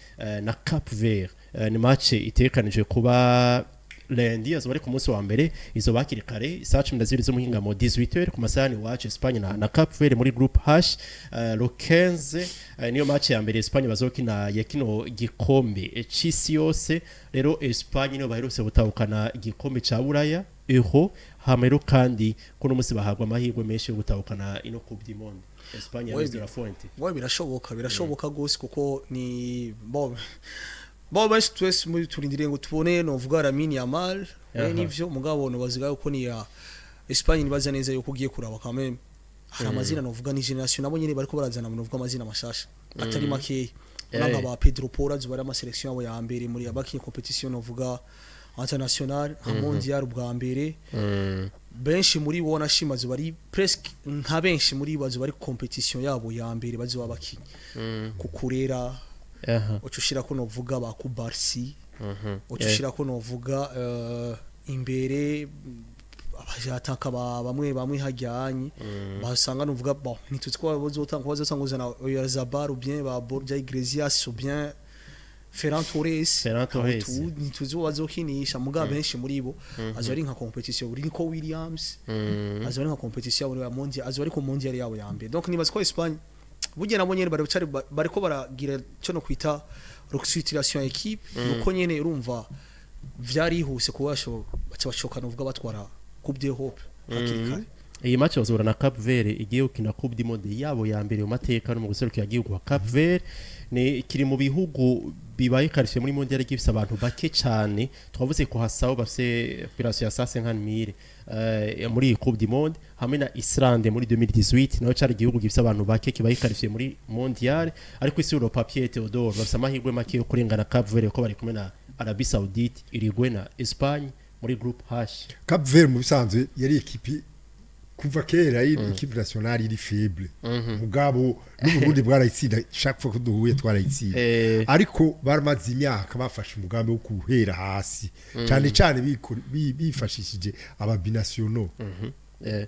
na Cap Vert. Ni match itekanijwe kuba lundi, azoba ari ku munsi wa mbere, izo bakiri kare isaha 12 z'umuhingamo, 18h ku masaha iwacu, Espagne na Cap Vert muri groupe H, le 15. Niyo match ya mbere Espagne bazokina ya kino gikombe c'isi yose. Rero Espagne niyo baherutse gutahukana igikombe ca Buraya, Euro. Hama rero kandi kuno munsi bahabwa amahirwe menshi yo gutahukana ino Coupe du Monde, Espagne ya Ouais, Luis de la Fuente. Ouais, birashoboka gose, kuko ni bo benshi twese muri turindiriye ngo tubone novuga Lamine Yamal we. Nivyo, mugabo no baziga yuko ni ya Espagne, nibaza neza yuko ugiye kuraba quand même hari amazina novuga ni génération nabo nyene bariko barazana novuga amazina mashasha atari makeya. Uranga ba Pedro Porro bari ama sélection yabo ya mbere muri abakinye compétition novuga international nka mondial ubwa mbere. Benshi muri bo nashima bari presque nka benshi muri bo bari compétition yabo ya mbere bazoba bakinye kukurera. Uca ushira ko novuga ba Kubarsi, uca ushira ko novuga imbere abajataka bamwe bamwe hajyanye basanga novuga bon, ntituzi ko bazotanga uzana Oyarzabal ou bien ba Borja Iglesias ou bien Ferran Torres. Ferran Torres. Ntituzi uwo bazokinisha, mugabo benshi muri bo azo ari nka compétition buri Nico Williams, azo ari nka compétition yabo ya mondial, azo ari ku mondial yabo ya mbere. Donc nibaza ko Espagne burya nabo nyene bari bariko baragira cyo no kwita restructuration ya équipe, nuko nyene urumva vyarihuse kuba baca bashoka novuga batwara Coupe d'Europe hakiri kare. Iyi match bazobura na Cap Vert igiye gukina Coupe du Monde yabo ya mbere mu mateka no mu guserukira igihugu wa Cap Vert. Ni kiri mu bihugu bibaye qualifié muri mondial gifise abantu bake cyane. Twavuze ko hasaho bafise population ya 150,000 muri iyi Coupe du Monde, hamwe na Islande muri 2018 naho cari igihugu gifise abantu bake kibaye qualifié muri mondial. Ariko isi sur papier, Theodore, bafise amahirwe make yo kurengana Cap Vert, ko bari kumwe na Arabie Saoudite, Uruguay na Espagne muri groupe H. Cap Vert mu bisanzwe yari ekipi kuva kera, yari équipe nationale iri faible, mugabo n'Uburundi bwarayitsinda. Chaque fois ko duhuye twarayitsinda. Ariko baramaze imyaka bafashe umugambi wo kuhera hasi cyane cyane bifashishije aba binationaux.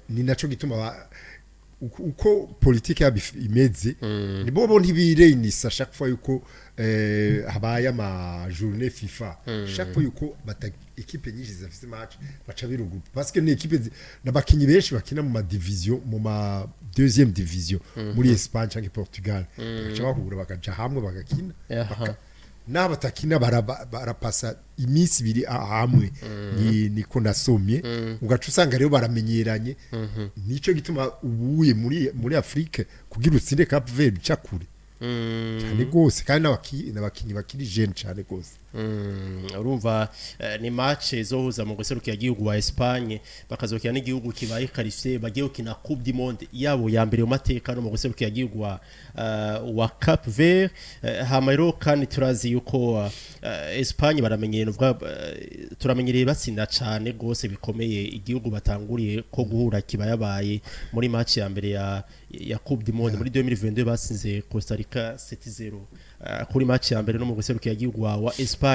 Ni naco gituma uko politike yabo imeze, nibo bo ntibireyinisa chaque fois yuko habaye ama journée FIFA. Chaque fois yuko bata équipe nyinshi zafise match, baca biregroupe, parce que ni équipe n'abakinyi benshi bakina mu ma division, mu ma deuxième division muri Espagne canke Portugal, bagaca bahura, bakaja hamwe, bagakina. N'abatakina barapasa iminsi 2 hamwe. Niko nasomye. Ugaca usanga rero baramenyeranye. Nico gituma ubuye muri Afrique, kugira utsinde Cap Vert, bica kure cyane gose, kandi n'abakinyi bakiri jeune cyane gose. Urumva ni match izohuza mu guserukira igihugu wa Espagne, bakazokina n'igihugu kibaye qualifié, bagiye gukina Coupe du Monde yabo ya mbere mu mateka, no mu guserukira igihugu wa Cap Vert. Hama rero kandi turazi yuko Espagne baramenyereye, nuvuga turamenyereye batsinda cane gose bikomeye igihugu batanguriye ko guhura kibayabaye muri match ya mbere ya Coupe du Monde. Muri 2022 batsinze Costa Rica 7-0 kuri match ya mbere no mu guserukira igihugu wa Espagne.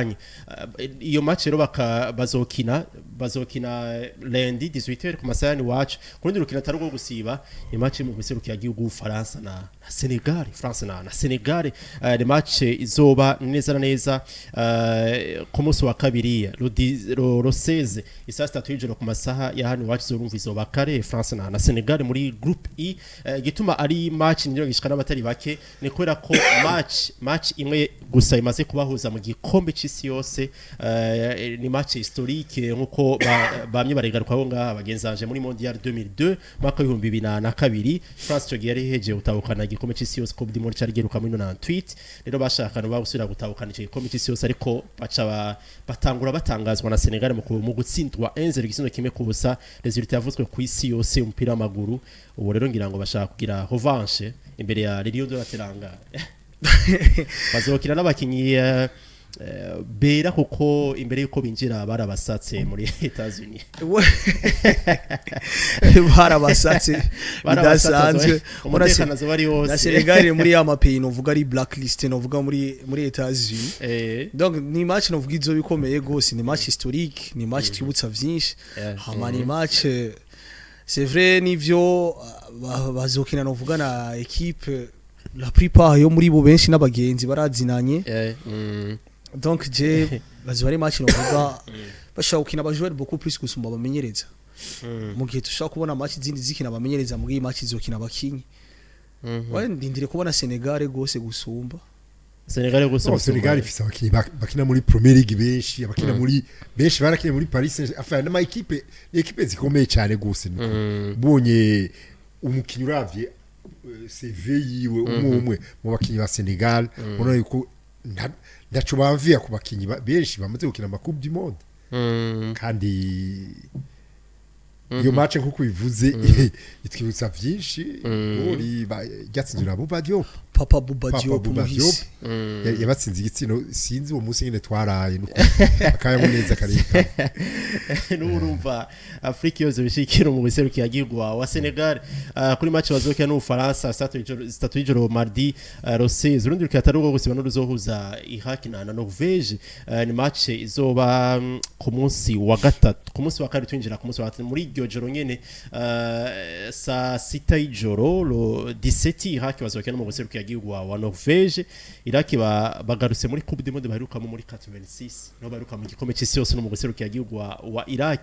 Iyo match rero baka bazokina lundi 18h ku masaha iwacu. Ku rundi rukino atari urwo gusiba, ni match mu guserukira igihugu Faransa na Senegal, France na Senegal. Ni match izoba neza na neza ku munsi wa kabiri, le 16, isaha 3 y'ijoro ku masaha ya hano iwacu. Izorumva izoba kare, France na Senegal muri groupe E. Igituma ari match niro gishika n'abatari bake ni kubera ko match imwe gusa imaze kubahuza mu gikombe c'isi yose. Ni match historique nkuko bamye baregarukaho ngaha bagenzanje muri Mondial 2002, mwaka w'2002. France ico gihe yari ihejeje gutahukana igikombe c'isi yose, Coupe du Monde cari giheruka muri 98. Rero bashaka no gusubira gutahukana ico gikombe c'isi yose, ariko baca batangura batangazwa na Senegal mu gutsindwa 1-0, igitsindo 1-0, résultat yavuzwe ku isi yose umupira w'amaguru. Ubu rero ngira ngo bashaka kugira revanche imbere ya Lions de la Teranga. Bazokina n'abakinyi bera, kuko imbere yuko binjira barabasatse muri Etats-Unis. Barabasatse bidasanzwe. Umutekano azoba ari Na wose. Senegal iri muri ya ma pays novuga ari blacklist, novuga muri Etats-Unis. Donc ni match novuga izo bikomeye gose, ni match historique, ni match twibutsa vyinshi. Hama ni match c'est vrai, nivyo, bazokina novuga na équipe, la plupart yo muri bo benshi n'abagenzi barazinanye. Donc je bazoba ari match novuga bashobora gukina aba joueur beaucoup plus gusumba abamenyereza, mu gihe dushobora kubona match zindi zikina abamenyereza, muri iyi match izokina abakinyi. Ouais, ndindire kubona Senegal gose gusumba. Senegal gusa. No, Senegal ifise abakinyi bakina muri Premier League benshi, abakina muri benshi barakina muri Paris Saint, enfin n'ama équipe, ni équipe zikomeye cyane gose. Niko ubonye umukinyi, uravye CV yiwe, umwe umwe mu bakinyi ba Senegal, ubona yuko ntaco bamviya ku bakinyi benshi bamaze gukina ama Coupe du Monde. Kandi iyo match, nkuko bivuze, itwibutsa vyinshi. Goli ryatsinzwe na Bouba Diop. Papa Bouba Papa Diop. Bouba Diop. Muhisi. Yabatsinze igitsino, sinzi uwo munsi nyine twaraye nuko akanyamuneza kareka. N'urumva Afrika yose bishikira mu biserukira gihugu wa Senegal kuri match bazokina n'Ubufaransa saa 3 y'ijoro mardi le 16. Urundi rukino atari urwo gusiba n'uruzohuza Iraq na Norvège. Ni match izoba ku munsi wa gatatu, ku munsi wa kabiri twinjira ku munsi wa gatatu, muri iryo joro nyene, saa 6 y'ijoro, le 17, Iraq bazokina mu biserukira gihugu wa Norvège. Iraq bagarutse muri Coupe du Monde baherukamo muri 86, niho baheruka mu gikombe c'isi yose no mu guserukira igihugu wa Iraq.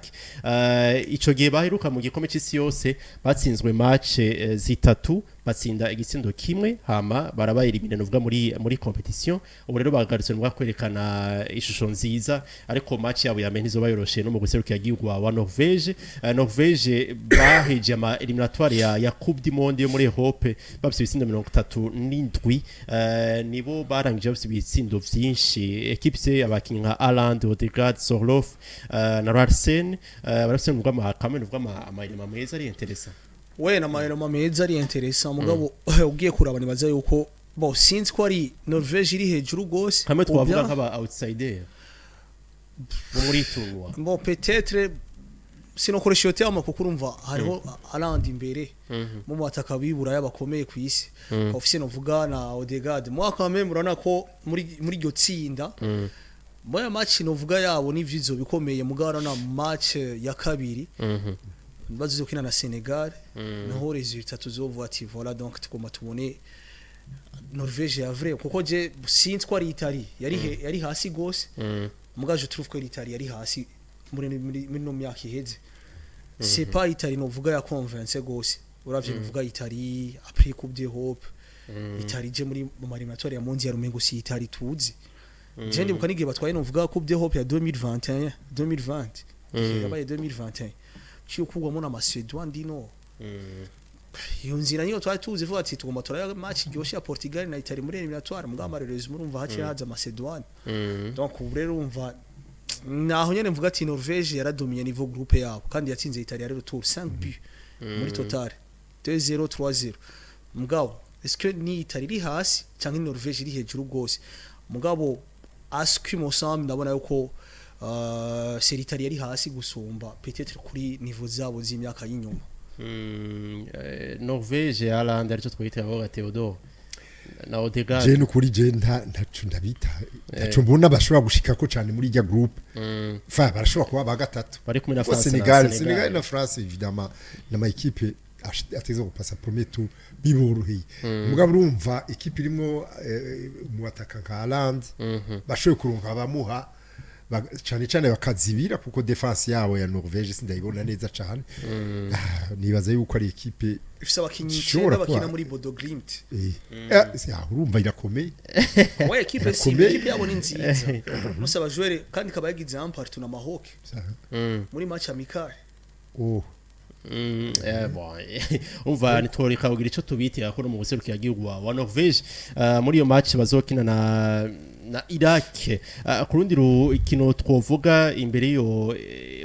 Ico gihe baheruka mu gikombe c'isi yose batsinzwe match zitatu, batsinda igitsindo kimwe, hama barabaye éliminé nuvuga muri compétition. Ubu rero bagarutse nuvuga kwerekana ishusho nziza, ariko match yabo ya mbere ntizoba yoroshe no mu guserukira igihugu wa Norvège. Norvège baheje ama éliminatoire ya Coupe du Monde yo muri Europe bafise ibitsindo 37. Nibo barangije bafise ibitsindo vyinshi. Équipe se abakinyi nka Haaland, Odegaard, Sorloth na Larsen, barafise nuvuga ama kamwe nuvuga ama éléments meza ari intéressant. We na mayero meza ari intéressant, mugabo ugiye kuraba nibaza yuko bo sinzi ko ari Norvège iri hejuru gose. Hamwe twavuga ou bien- nk'aba outsider bo muri tournoi. Bon, peut-être sinokoresha iyo terme, kuko urumva hariho Haaland imbere mu bataka b'iburaya bakomeye ku isi, ofise novuga na Odegaard. Moi quand même urabona ko muri iryo tsinda moya match novuga yabo n'ivyizo bikomeye, mugabo na match ya kabiri. Bazokina na Senegal, naho résultat tuzovuga ati voilà, donc tugomba tubone Norvège ya vrai, kuko je sinzi ko ari Italie yari yari hasi gose. Muga je trouve que l'Italie yari hasi muri no myaka iheze. C'est pas Italie novuga ya convaincre gose. Uravye novuga Italie après Coupe d'Europe, Italie je muri mu ma éliminatoires ya mondial, umengo si Italie tuzi. Je ndibuka n'igihe batwaye novuga Coupe d'Europe ya 2021, 2020, yabaye 2021, ciyo kugwamo na Macédoine dino. Iyo nzira niyo twari tuzi, vuga ati tugomba turaya match iryoshe ya Portugal na Italie muri éliminatoire. Mugabo malheureusement urumva haciye haza Macédoine. Donc ubu rero urumva naho nyene mvuga ati Norvège yaradomiye niveau groupe yabo, kandi yatsinze Italie ari retour 5 buts muri total, 2-0, 3-0. Mugabo est-ce que ni Italie iri hasi cyangwa ni Norvège iri hejuru gose? Mugabo à ce qui me semble, ndabona yuko c'est l'Italie yari hasi gusumba peut-être kuri niveau zabo z'imyaka y'inyuma. Norvège, Haaland, aricyo twita aho Theodore na Odegaard. Je nukuri je nta ntaco ndabita, ntaco mbona bashobora gushikako cyane muri irya groupe. Enfin, barashobora kuba ba gatatu. Bari kumwe na Kuko France na Senegal, Senegal na France évidemment n'ama équipe ateza gupasa premier tour biboroheye. Mugabo urumva équipe irimo mu ataka nka Haaland, bashoboye kuronka abamuha cyane cyane bakazibira, kuko défense yabo ya Norvège sindayibona neza cyane. Ah, nibaza yuko ari équipe ifise abakinyi ishobora icenda bakina kuba- muri Bodo Glimt. Urumva irakomeye. Ouais, équipe si Irakomeye. équipe yabo ni nziza musa abajwere, kandi ikaba yagize un partout na Maroc muri match amical. Oh. Bon, umva nitworeka kugira ico tubitira ko no mu buserukiragihugu wa Norvège muri iyo match bazokina na Iraq. Ku rundi rukino twovuga imbere iyo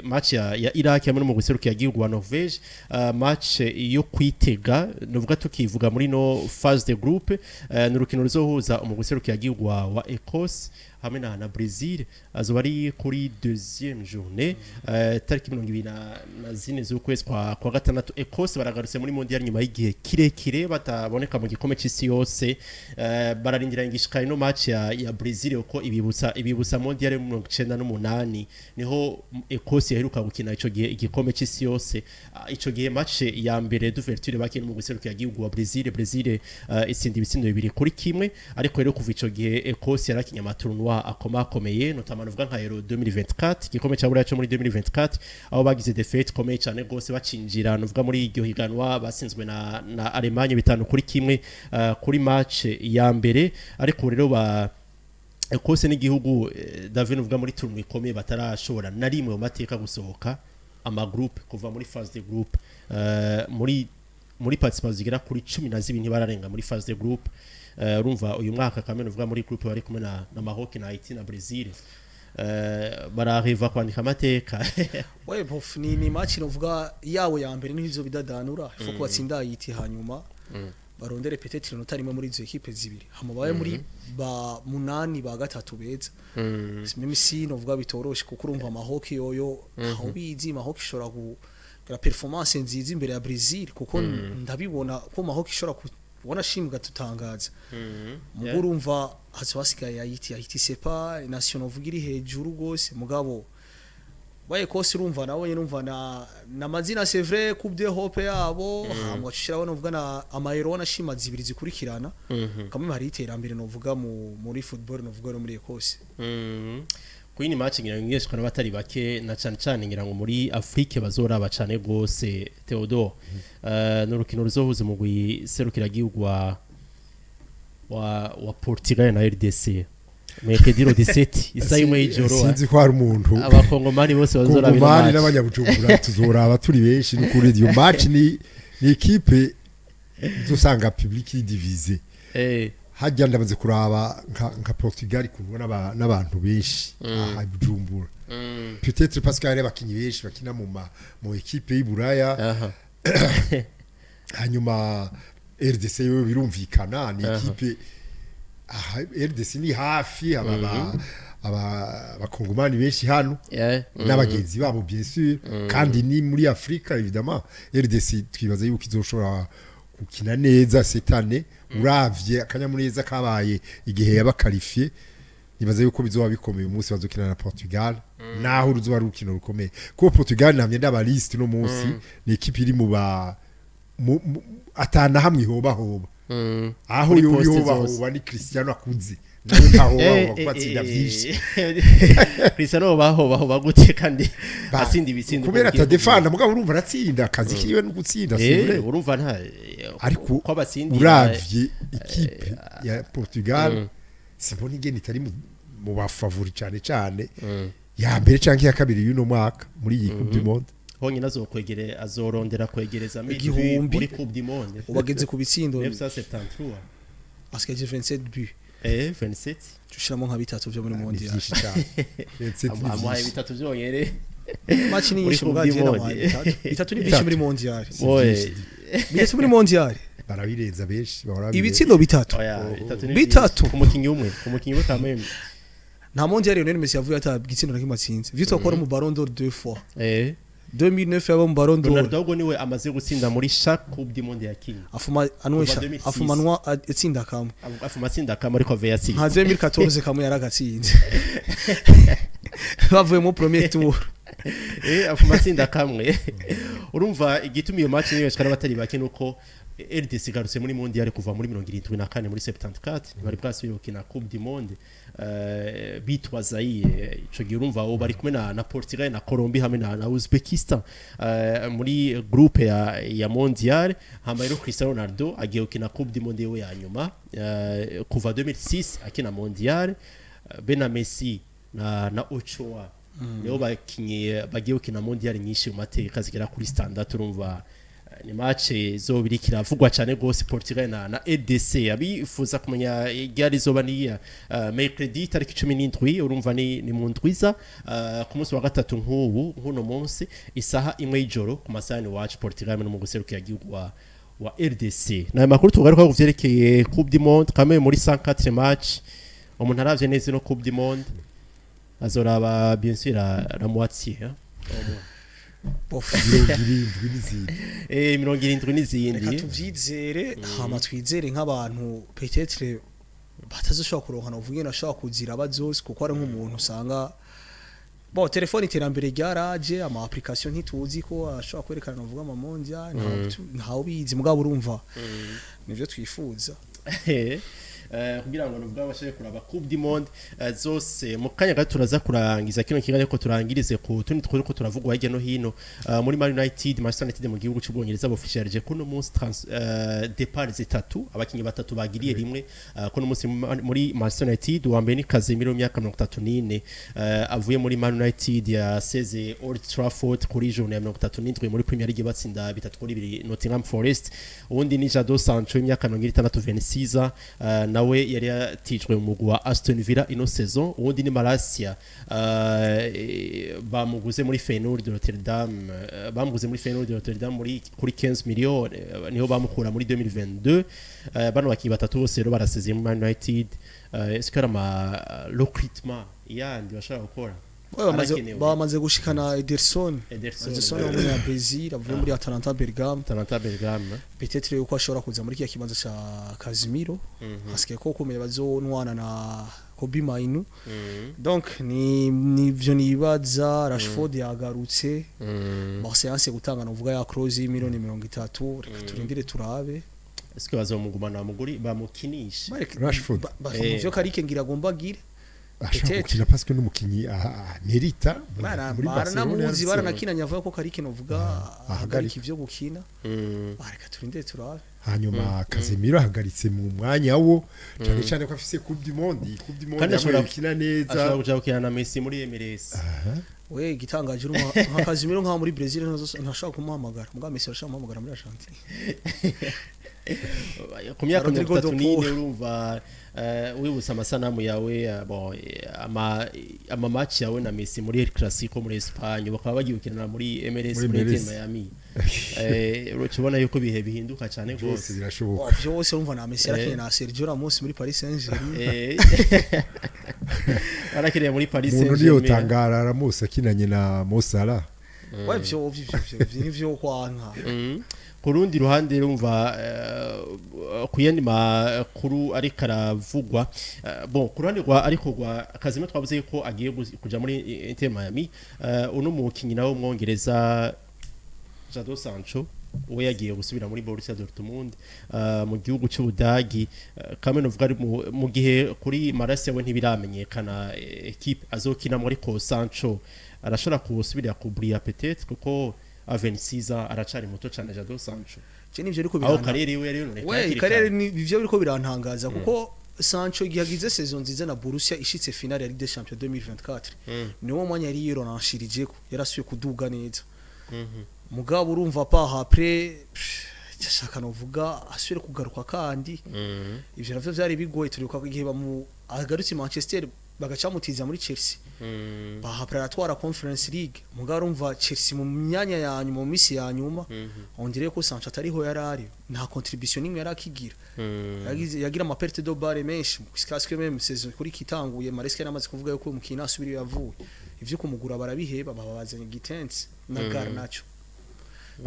match ya Iraq hamwe no mu buserukiragihugu wa Norvège, match yo kwitega nuvuga tukivuga muri no phase de groupe, ni urukino ruzohuza mu buserukiragihugu wa Ecosse hamwe na Brazil. Azoba ari kuri deuxième journée, tariki 24 z'ukwezi kwa gatandatu. Ecosse baragarutse muri mondial nyuma y'igihe kirekire bataboneka mu gikombe c'isi yose. Bararindira ingishika ino match ya Brazil, uko ibibutsa mondial yo 98, niho Ecosse yaheruka gukina ico gihe igikombe c'isi yose. Ico gihe match ya mbere d'ouverture bakina mu gihugu wa Brazil, Brazil itsinda ibitsindo 2-1. Ariko rero kuva ico gihe Ecosse yarakinye ama tournois akomakomeye, notamment uvuga nka Euro 2024, igikombe ca Buraya cyo muri 2024, aho bagize défaite ikomeye cyane rwose bacinjira nuvuga muri iryo higanwa, batsinzwe na Allemagne 5-1 kuri match ya mbere. Ariko rero ba Ecosse n'igihugu, David, uvuga muri tournoi ikomeye batarashobora na rimwe mu mateka gusohoka ama groupe, kuva muri phase de groupe. Muri participation zigera kuri 12 ntibararenga muri phase de groupe. Urumva uyu mwaka kamene uvuga muri groupe bari kumwe na Maroc na Haiti na Brazil, barareva kwandika amateka. Ouais, bof, ni match novuga yawo ya mbere nizo bidadanura. Il faut ko batsinda Haiti, hanyuma barondere peut-être inota rimwe muri izo équipe zibiri, hama babe muri ba munani ba gatatu beza, même si novuga bitoroshe, kuko urumva Maroc yoyo aho bizi Maroc ishobora kugira performance nziza imbere ya Brazil, kuko ndabibona ko Maroc ishobora kubona shimbwa tutangaza. Mugo urumva hazo hasigaye Haiti. Haiti c'est pas nation novuga iri hejuru gose, mugabo baye kose urumva nawe nyine urumva na mazina, c'est vrai, Coupe d'Europe yabo, hama bacishiraho novuga na ama Euro nashima zibiri zikurikirana. Kamwe hari iterambere novuga muri football novuga no muri Ecosse. Kuri ni match ngira ngeshwa n'abatari bake, na cane cane ngira ngo muri Afrique bazoraba cane gose, Theodore. N'urukino ruzohuza umugwi serukiragihugu wa Portugal na RDC mercredi le 17, isaha imwe y'ijoro. Sinzi ko hari umuntu Abakongomani bose bazoraba ino Kongomani match. n'abanyabujumbura tuzoraba turi benshi n'ukuri. Iyo match ni équipe uzosanga public divisé. Hajya ndamaze kuraba nka Portugal ikundwa n'abantu benshi aha i Bujumbura, peut-être parce que hari abakinyi benshi bakina mu équipe y'Iburaya. Hanyuma RDC yo birumvikana ni équipe aha RDC ni hafi abakongomani benshi hano n'abagenzi babo bien sûr, kandi ni muri Afrika évidemment. RDC twibaza yuko izoshobora gukina neza cette année, uravye akanyamuneza kabaye igihe yaba qualifié. Nibaza yuko bizoba bikomeye umunsi bazokina na Portugal, naho ruzoba ari urukino rukomeye, kuko Portugal namye ndaba liste no munsi ni équipe iri mu ba atana hamwe ihoba hoba aho Kuri yo poste hoba zose. hoba ni Cristiano akuze nawe ntahoba hoba kuko atsinda vyinshi. Cristiano baho baho gute kandi atsinda ibitsindo? Kubera atadefanda, mugabo urumva aratsinda, akazi kiwe no gutsinda, c'est vrai. Urumva nta Ariko ko abatsindira. Uravye ikipe ya Portugal, simbona ingene itari mu ba favoris cane cane ya mbere canke ya kabiri y'uno mwaka muri iyi Coupe du Monde. Honyine azokwegere, azorondera kwegereza 1000. muri Coupe du Monde. Ubageze ku bitsindo 1973. Asigaje 27 buts. 27. Tushiramo nka bitatu vyo muri Ni mondial. vyinshi cane. 27 ni Amuhaye vyinshi. bitatu byonyene. Match ni Muri nyinshi Coupe mugabo du je Monde. namuhaye bitatu. Bitatu ni byinshi muri mondial. Oye. Bitatu muri mondial. Barabirenza, benshi bahora babirenza. Ibitsindo bitatu. Oya, bitatu ni Bitatu. byinshi. Ku mukinyi umwe, ku mukinyi umwe kameme. Nta mondial Lionel Messi yavuye ata gitsindo na kimwe atsinze. Vito akora mu Ballon d'Or deux fois. 2009 yaba mu Ballon d'Or. Ronaldo ahubwo niwe amaze gutsinda muri chaque Coupe du Monde yakinye. Afuma anwesha. Kuva 2006. Afuma anwa atsinda kamwe. Afuma atsinda kamwe, ariko avuye yatsinze. Nka 2014 kamwe yaragatsinze, bavuye mu premier tour. Afuma atsinda kamwe. Urumva igituma iyo match niyo yashikana abatari bake nuko RDC igarutse muri mondial kuva muri 74, muri 74 ntibari bwasubire gukina Coupe du Monde, bitwa Zaire ico gihe. Urumva abo bari kumwe na Portugal na Colombie hamwe na Uzbekistan muri groupe ya mondial. Hama rero Cristiano Ronaldo agiye gukina Coupe du Monde yewe ya nyuma kuva 2006 akina mondial, be na Messi na Ochoa nibo bakinye bagiye gukina mondial nyinshi mu mateka zigera kuri standard. Urumva ni match izobiri kiravugwa cyane gose, Portugal na RDC. Abifuza kumenya ryari izoba ni mercredi tariki 17. Urumva ni mu ndwiza, ku munsi wa gatatu nk'ubu nk'uno munsi, isaha 1 y'ijoro ku masaha ni wacu, Portugal no mu guserukira igihugu wa RDC. Na makuru tugaruka ku vyerekeye Coupe du Monde kamwe muri 104 match. Umuntu aravye neza no Coupe du Monde azoraba bien sûr la moitié, hein? Bof. 70 n'izindi. 70 n'izindi. Reka tuvyizere, hama twizere nk'abantu peut-être batazoshobora kuronka novuga ingene bashobora kuziraba zose, kuko ari nk'umuntu usanga bo telefone, iterambere ryaraje, ama application ntituzi ko ashobora kwerekana novuga ama mondial, ntawe ubizi, mugabo urumva nivyo twifuza. Kugira ngo nuvuga abashaka kuraba Coupe du Monde zose. Mu kanya gato turaza kurangiza kino kiganiro, ko turangirize ku tundi twari ko turavugwa hirya no hino. Muri Man United, Manchester United mu gihugu cy'Ubwongereza bofficialije kuno munsi départ zitatu, abakinyi batatu bagiriye rimwe kuno munsi muri Manchester United. Wa mbere ni Casemiro w'imyaka 34, avuye muri Man United, yaseze Old Trafford kuri journée ya 37 muri Premier League batsinda 3-2 Nottingham Forest. Uwundi ni Jadon Sancho w'imyaka 60, 26, nawe yari yatijwe mu mugwi wa Aston Villa ino saison. Uwundi ni Malacia, bamuguze muri Feyenoord de Rotterdam, bamuguze muri Feyenoord de Rotterdam muri kuri 15 millions, niho bamukura muri 2022. Bano bakinyi batatu bose rero barasezeye muri Man United. Est-ce que ari ama recrutement yandi bashobora gukora? Bamaze Arakenewe. Bamaze gushikana Ederson. Ederson. Ederson wo muri Brazil avuye muri Atalanta Bergamo. Atalanta Bergamo. Peut-être yuko ashobora kuza muri kiya kibanza ca Casemiro, hasigaye ko kumenya bazonwana na Kobbie Mainoo. Donc ni nivyo nibaza. Rashford yagarutse, Barca yanse gutanga novuga ya clause y'imiliyoni 30. Reka turindire turabe. Est-ce que bazomugumana, bamuguri, bamukinishe? Rashford. Muvyo Carrick ngira agomba agire. Ashobora Peut-être. gukina parce que n'umukinyi mérita muri Barcelona. Baranamuzi, baranakinanye, avuga ko Carrick novuga ahagarika ivyo gukina. Reka turindire turabe. Hanyuma Casemiro ahagaritse mu mwanya wo cyane cyane ko afise Coupe du Monde, iyi Coupe du Monde Kandi yamwe ikina neza. Ashobora kuja gukina na Messi muri MLS. We igitangaje urumva nka Casemiro nka muri Brazil ntashobora kumuhamagara, mugabo Messi arashobora kumuhamagara muri Argentine. Ku myaka Rodrigo 34. Dopo. Urumva wibutsa amasanamu yawe, bon, ama match yawe na Messi muri El Clasico muri Espagne, bakaba bagiye gukinana muri MLS, Muri muri Inter MLS. Miami. Urabona yuko ibihe bihinduka cyane Byose rwose. birashoboka. Oh, vyose urumva na Messi yarakinye na Sergio Ramos muri Paris Saint-Germain. Barakiriye muri Paris Umuntu Saint-Germain. niyo tangara Ramos akinanye na Mo Salah. We vyo nivyo kwanka. Ku rundi ruhande urumva, ku yandi makuru ariko aravugwa, bon, ku ruhande rwa, ariko rwa Casemiro, twavuze ko agiye kuja muri Inter Miami. Uno mukinyi nawe umwongereza Jadon Sancho, we yagiye gusubira muri Borussia Dortmund, mu gihugu cy'Ubudagi. Kamwe novuga ari mu gihe kuri Malacia we ntibiramenyekana équipe azokinamo, ariko Sancho arashobora gusubira ku briller peut-être, kuko a 26 ans, aracari muto cyane Jadon Sancho. Je nivyo ariko aho birana carrière yiwe yari yononekaye we hakiri carrière kare. ni ivyo biriko birantangaza, kuko Sancho igihe agize saison nziza na Borussia ishitse finale ya Ligue des Champions 2024, niwo mwanya yari yironanshirijeko, yarasuye kuduga neza. Mugabo urumva pa après cyashaka novuga asubire kugaruka kandi ivyo navyo vyari bigoye. Turibuka ko igihe bamu agarutse i Manchester bagacamutiza muri Chelsea, bahapra aratwara Conference League. Mugabo urumva Chelsea mu myanya ya nyuma, mu misi ya nyuma, on dirait ko Sancho atariho yarari, nta contribution nimwe yarakigira. Yagira ama perte de balle menshi jusqu'à même saison kuri kitanguye, Maresca yaramaze kuvuga yuko umukino asubira iyo yavuye, ivyo kumugura barabiheba, babazanye Gittens na Garnacho.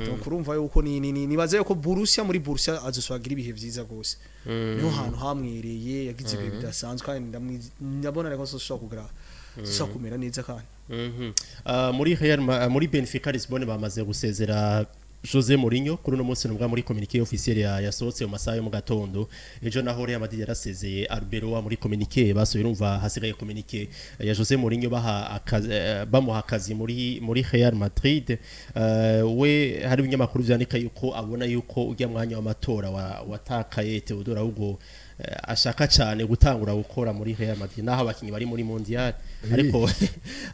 Donc urumva yuko ni nibaza yuko Borussia, muri Borussia azosagira ibihe vyiza gose, niho hantu hamwereye, yagize ibihe bidasanzwe kandi ndabona reko azoshobora kugira, azoshobora kumera neza kandi. Muri Real muri Benfica Lisbonne bamaze gusezera Jose Mourinho kuri uno munsi, nubwo muri communiqué officiel yasohotse mu masaha yo mu gatondo. Ejo naho Real Madrid yarasezeye Arbeloa muri communiqué basohoye. Urumva hasigaye communiqué ya Jose Mourinho baha akazi, bamuha akazi muri Real Madrid. We hari ibinyamakuru vyandika yuko abona yuko ujya mwanya w'amatora watakaye Theodore, ahubwo ashaka cyane gutangura gukora muri Real Madrid, naho abakinyi bari muri Mondial. Ariko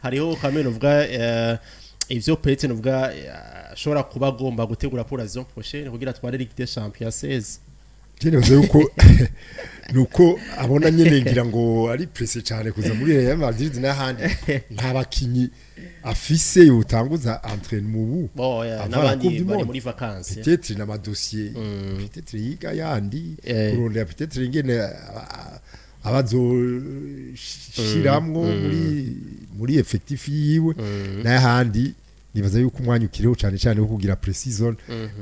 hariho kamwe uvuga ivyo peut-être nuvuga ashobora kuba agomba gutegura pour la saison prochaine kugira atware Ligue des Champions 16. Je nibaza yuko nuko abona nyene ngira ngo ari pressé cyane kuza muri Real Madrid, n'ahandi nta bakinyi afise yotanguza entraînement ubu. Bon, Avant la n'abandi Coupe du bari Monde. muri vacances. Peut-être n'ama dossier, peut-être yiga yandi, kurondera peut-être ingene abazoshiramwo muri effectif yiwe. N'ahandi nibaza yuko umwanya ukiriho cyane cyane wo kugira pre-season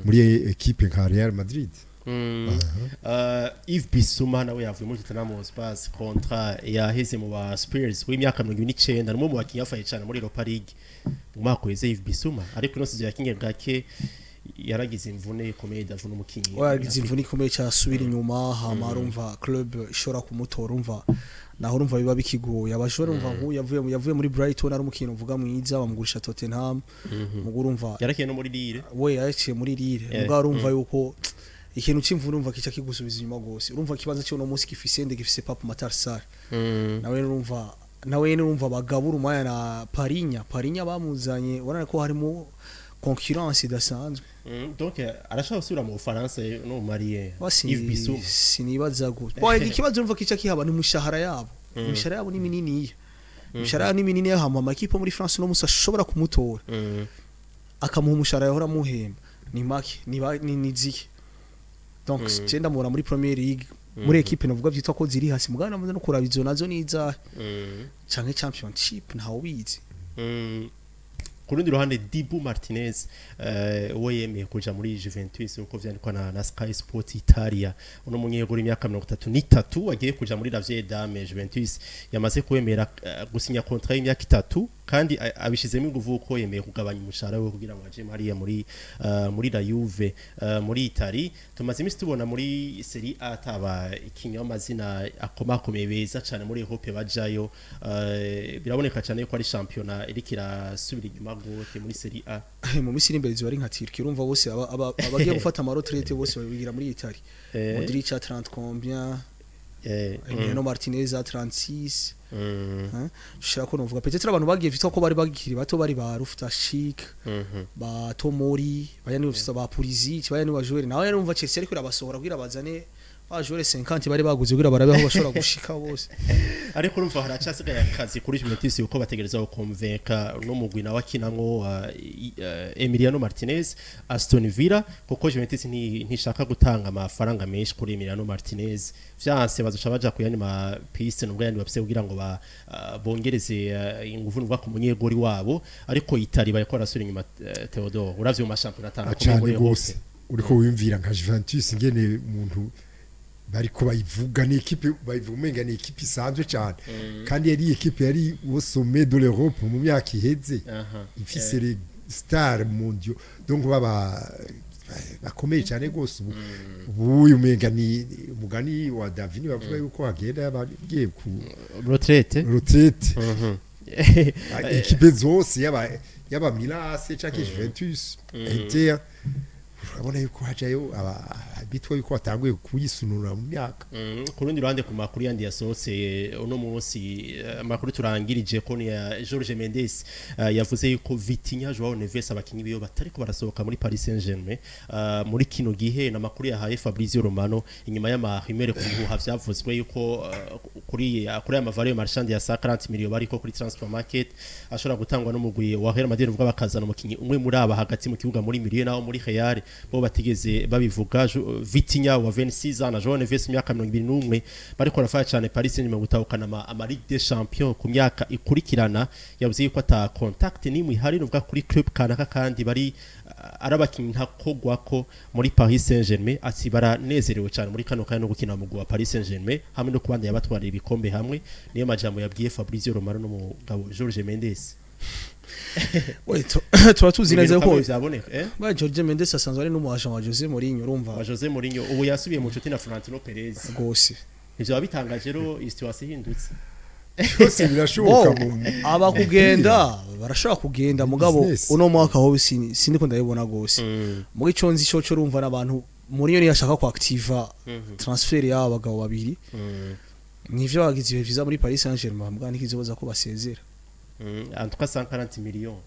muri équipe nka Real Madrid. Yves Bissouma nawe yavuye muri Tottenham Hotspur, contrat yaheze mu ba Spurs, w'imyaka 29, numwe mu bakinyi yafaye cyane muri Europa League mu mwaka uheze Yves Bissouma. Ariko ino saison yakinye gake, yaragize imvune ikomeye, davuna umukinyi. Yagize imvune ikomeye cyasubira inyuma, hama urumva club ishobora kumutora, urumva naho urumva biba bikigoye abashobora. Urumva nk'uyu yavuye muri Brighton ari umukino uvuga mwiza, bamugurisha Tottenham. Mugo urumva yarakiye no muri Lille. We yaciye muri Lille. Mugo urumva yuko ikintu c'imvune urumva kica kigusubiza inyuma gose. Urumva ikibazo cyo no munsi gifise nde? Gifise Pape Matar Sarr. Nawe urumva bagabura umwanya na Parinya. Parinya bamuzanye, ubona ko harimo concurrence idasanzwe. Donc arashaka gusubira mu Bufaransa no mu Mali Basi Yves Bissouma. Sinibaza gute. Bon, ikibazo urumva kica kihaba ni umushahara yabo. Imishahara yabo ni minini, imishahara yabo ni minini, hama amakipe muri France no musa ashobora kumutora akamuha umushahara yahora amuhemba ni make, ni zike. Donc je ndamubona muri Premier League, muri équipe navuga vyitwa ko ziri hasi, mugana no kuraba izo nazo niza canke Championship, ntawe ubizi. Ku rundi ruhande Dibu Martinez, we yemeye kuja muri Juventus nkuko vyandikwa na Sky Sport Italia. Uno munyeguri imyaka 33 agiye kuja muri La Vieille Dame Juventus, yamaze kwemera gusinya contrat y'imyaka 3, kandi abishizemo inguvu ko yemeye kugabanya umushahara we kugira ngo aje hariya muri La Juve, muri Italy. Tumaze iminsi tubona muri Serie A ataba ikinyamazina akomakomeye beza cyane muri Europe bajayo. Biraboneka cyane ko ari championnat iriko irasubira inyuma gose muri Serie A. Mu minsi iri imbere ziba ari nka Turquie. Urumva bose abagiye gufata ama retraite bose babigira muri Italy. Modric a 30 combien, Emiliano Martinez a 36. Hein? Ushira ko novuga peut-être abantu bagiye vitwa ko bari bagikiri bato, bari ba Loftus-Cheek, ba Tomori, baya ni ba Pulisic, baya ni ba joueur. Nawe yarumva Chelsea ariko irabasohora kugira bazane ba joueur 50 bari baguze kugira barabe aho bashobora gushika bose. Ariko urumva haracasigaye akazi kuri Juventus, kuko bategereza gukonvenka no mugwi nawe akinamwo, Emiliano Martinez, Aston Villa, kuko Juventus ntishaka gutanga amafaranga menshi kuri Emiliano Martinez. Vyanse bazoca baja ku yandi ma piste, nubwo yandi bafise kugira ngo bongereze inguvu nuvuga ku munyegori wabo. Ariko Italy bariko barasubira inyuma, Theodore, uravye mu mashampiyona atanu akomeye cyane muri Europe. Gose. Uriko wiyumvira nka Juventus, ingene umuntu bariko bayivuga, ni équipe bayivuga umenga ni équipe isanzwe cyane, kandi yari équipe yari au sommet de l'Europe mu myaka iheze, ifise les stars mondiaux, donc baba bakomeye cyane rwose. Ubu uyu umenga ni umugani wa Davini bavuga yuko hagenda yabagiye ku retraite. Retraite. Équipe zose, yaba Milan AC canke Juventus, Inter, urabona yuko hajayo bitwa yuko batanguye kuyisunura mu myaka. Ku rundi ruhande, ku makuru yandi yasohotse uno munsi, amakuru turangirije ko ni ya Jorge Mendes, yavuze yuko Vitinha, Joao Neves, abakinyi biyo batariko barasohoka muri Paris Saint-Germain muri kino gihe. Na makuru yahaye Fabrizio Romano inyuma y'ama rumeurs, ku bihuha vyavuzwe yuko kuri aya ma valeur marchande ya 140 millions bariko kuri transfer market ashobora gutangwa n'umugwi wa Real Madrid, uvuga bakazana umukinyi umwe muri aba hagati mu kibuga muri milieu. Naho muri Real bo batigeze babivuga. Vitinha wa 26 ans na Joao Neves imyaka 21 bariko barafasha cyane Paris Saint-Germain gutahukana ama Ligue des Champions ku myaka ikurikirana. Yavuze yuko ata contact nimwe ihari nuvuga kuri club kanaka, kandi bari ari abakinyi ntakogwako muri Paris Saint-Germain. Ati baranezerewe cyane muri kano kanya no gukina mu mugwi wa Paris Saint-Germain hamwe no kubandanya batwarira ibikombe hamwe. Niyo majambo yabwiye Fabrizio Romano n'umugabo Jorge Mendes. We, tuba tuzi neza Ibintu ko kamwe vyaboneka. Ba Jorge Mendes asanzwe ari n'umu agent wa Jose Mourinho, urumva. Wa Jose Mourinho, ubu yasubiye mu nshuti na Florentino Perez. Rwose. Ivyo bitangaje rero, situation ihindutse. Byose birashoboka Bo, mu aba kugenda barashobora kugenda, mugabo Business. uno mwaka ho sindiko ndabibona gose. Muri ico nzi cyo urumva n'abantu Mourinho niyo ashaka ku activa transfer y'aba bagabo babiri. Nivyo bagize ibihe vyiza muri Paris Saint-Germain, mbwa ntikizobaza ko basezera. En tout cas 140 millions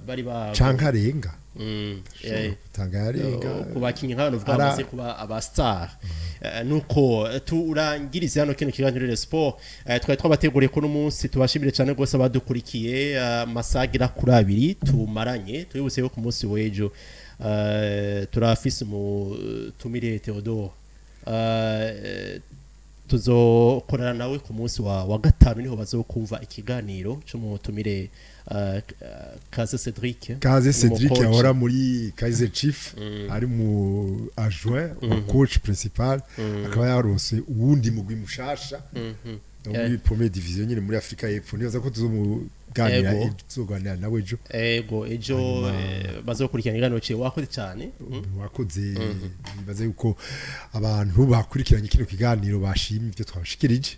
bari ba Canke arenga. Gutanga yarenga. Ku bakinyi nk'abantu uvuga bamaze kuba aba star. Nuko turangirize hano kino kiganiro Rero Sport twari twabateguriye ko n'umunsi. Tubashimire cyane rwose abadukurikiye amasaha agera kuri abiri tumaranye. Tubibutse ko ku munsi w'ejo turafise umutumire Theodore, tuzokorana nawe ku munsi wa gatanu, niho bazokumva ikiganiro c'umutumire Kaze Cedric. Kaze Cedric. Umucoach. Yahora muri Kaizer Chief, ari mu adjoint au coach principal, akaba yaronse uwundi mugwi mushasha muri première division nyine muri Afrika y'Epfo. Nibaza ko tuzomuganira, tuzoganira nawe ejo. Ego, ejo bazokurikirana ikiganiro ciwe. Wakoze cyane. Wakoze. Nibaza yuko abantu bakurikiranye kino kiganiro bashimye ibyo twabashikirije.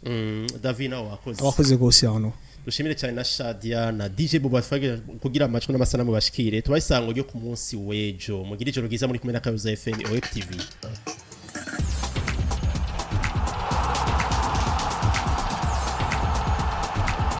David, nawe wakoze. Abakoze gose hano. Dushimire cyane na Shadia na DJ Bobo Fage kugira amajwi n'amasanamu bashikire. Tubahe isango ryo ku munsi w'ejo. Mugire ijoro ryiza muri kumwe na Kayoza FM, OF TV.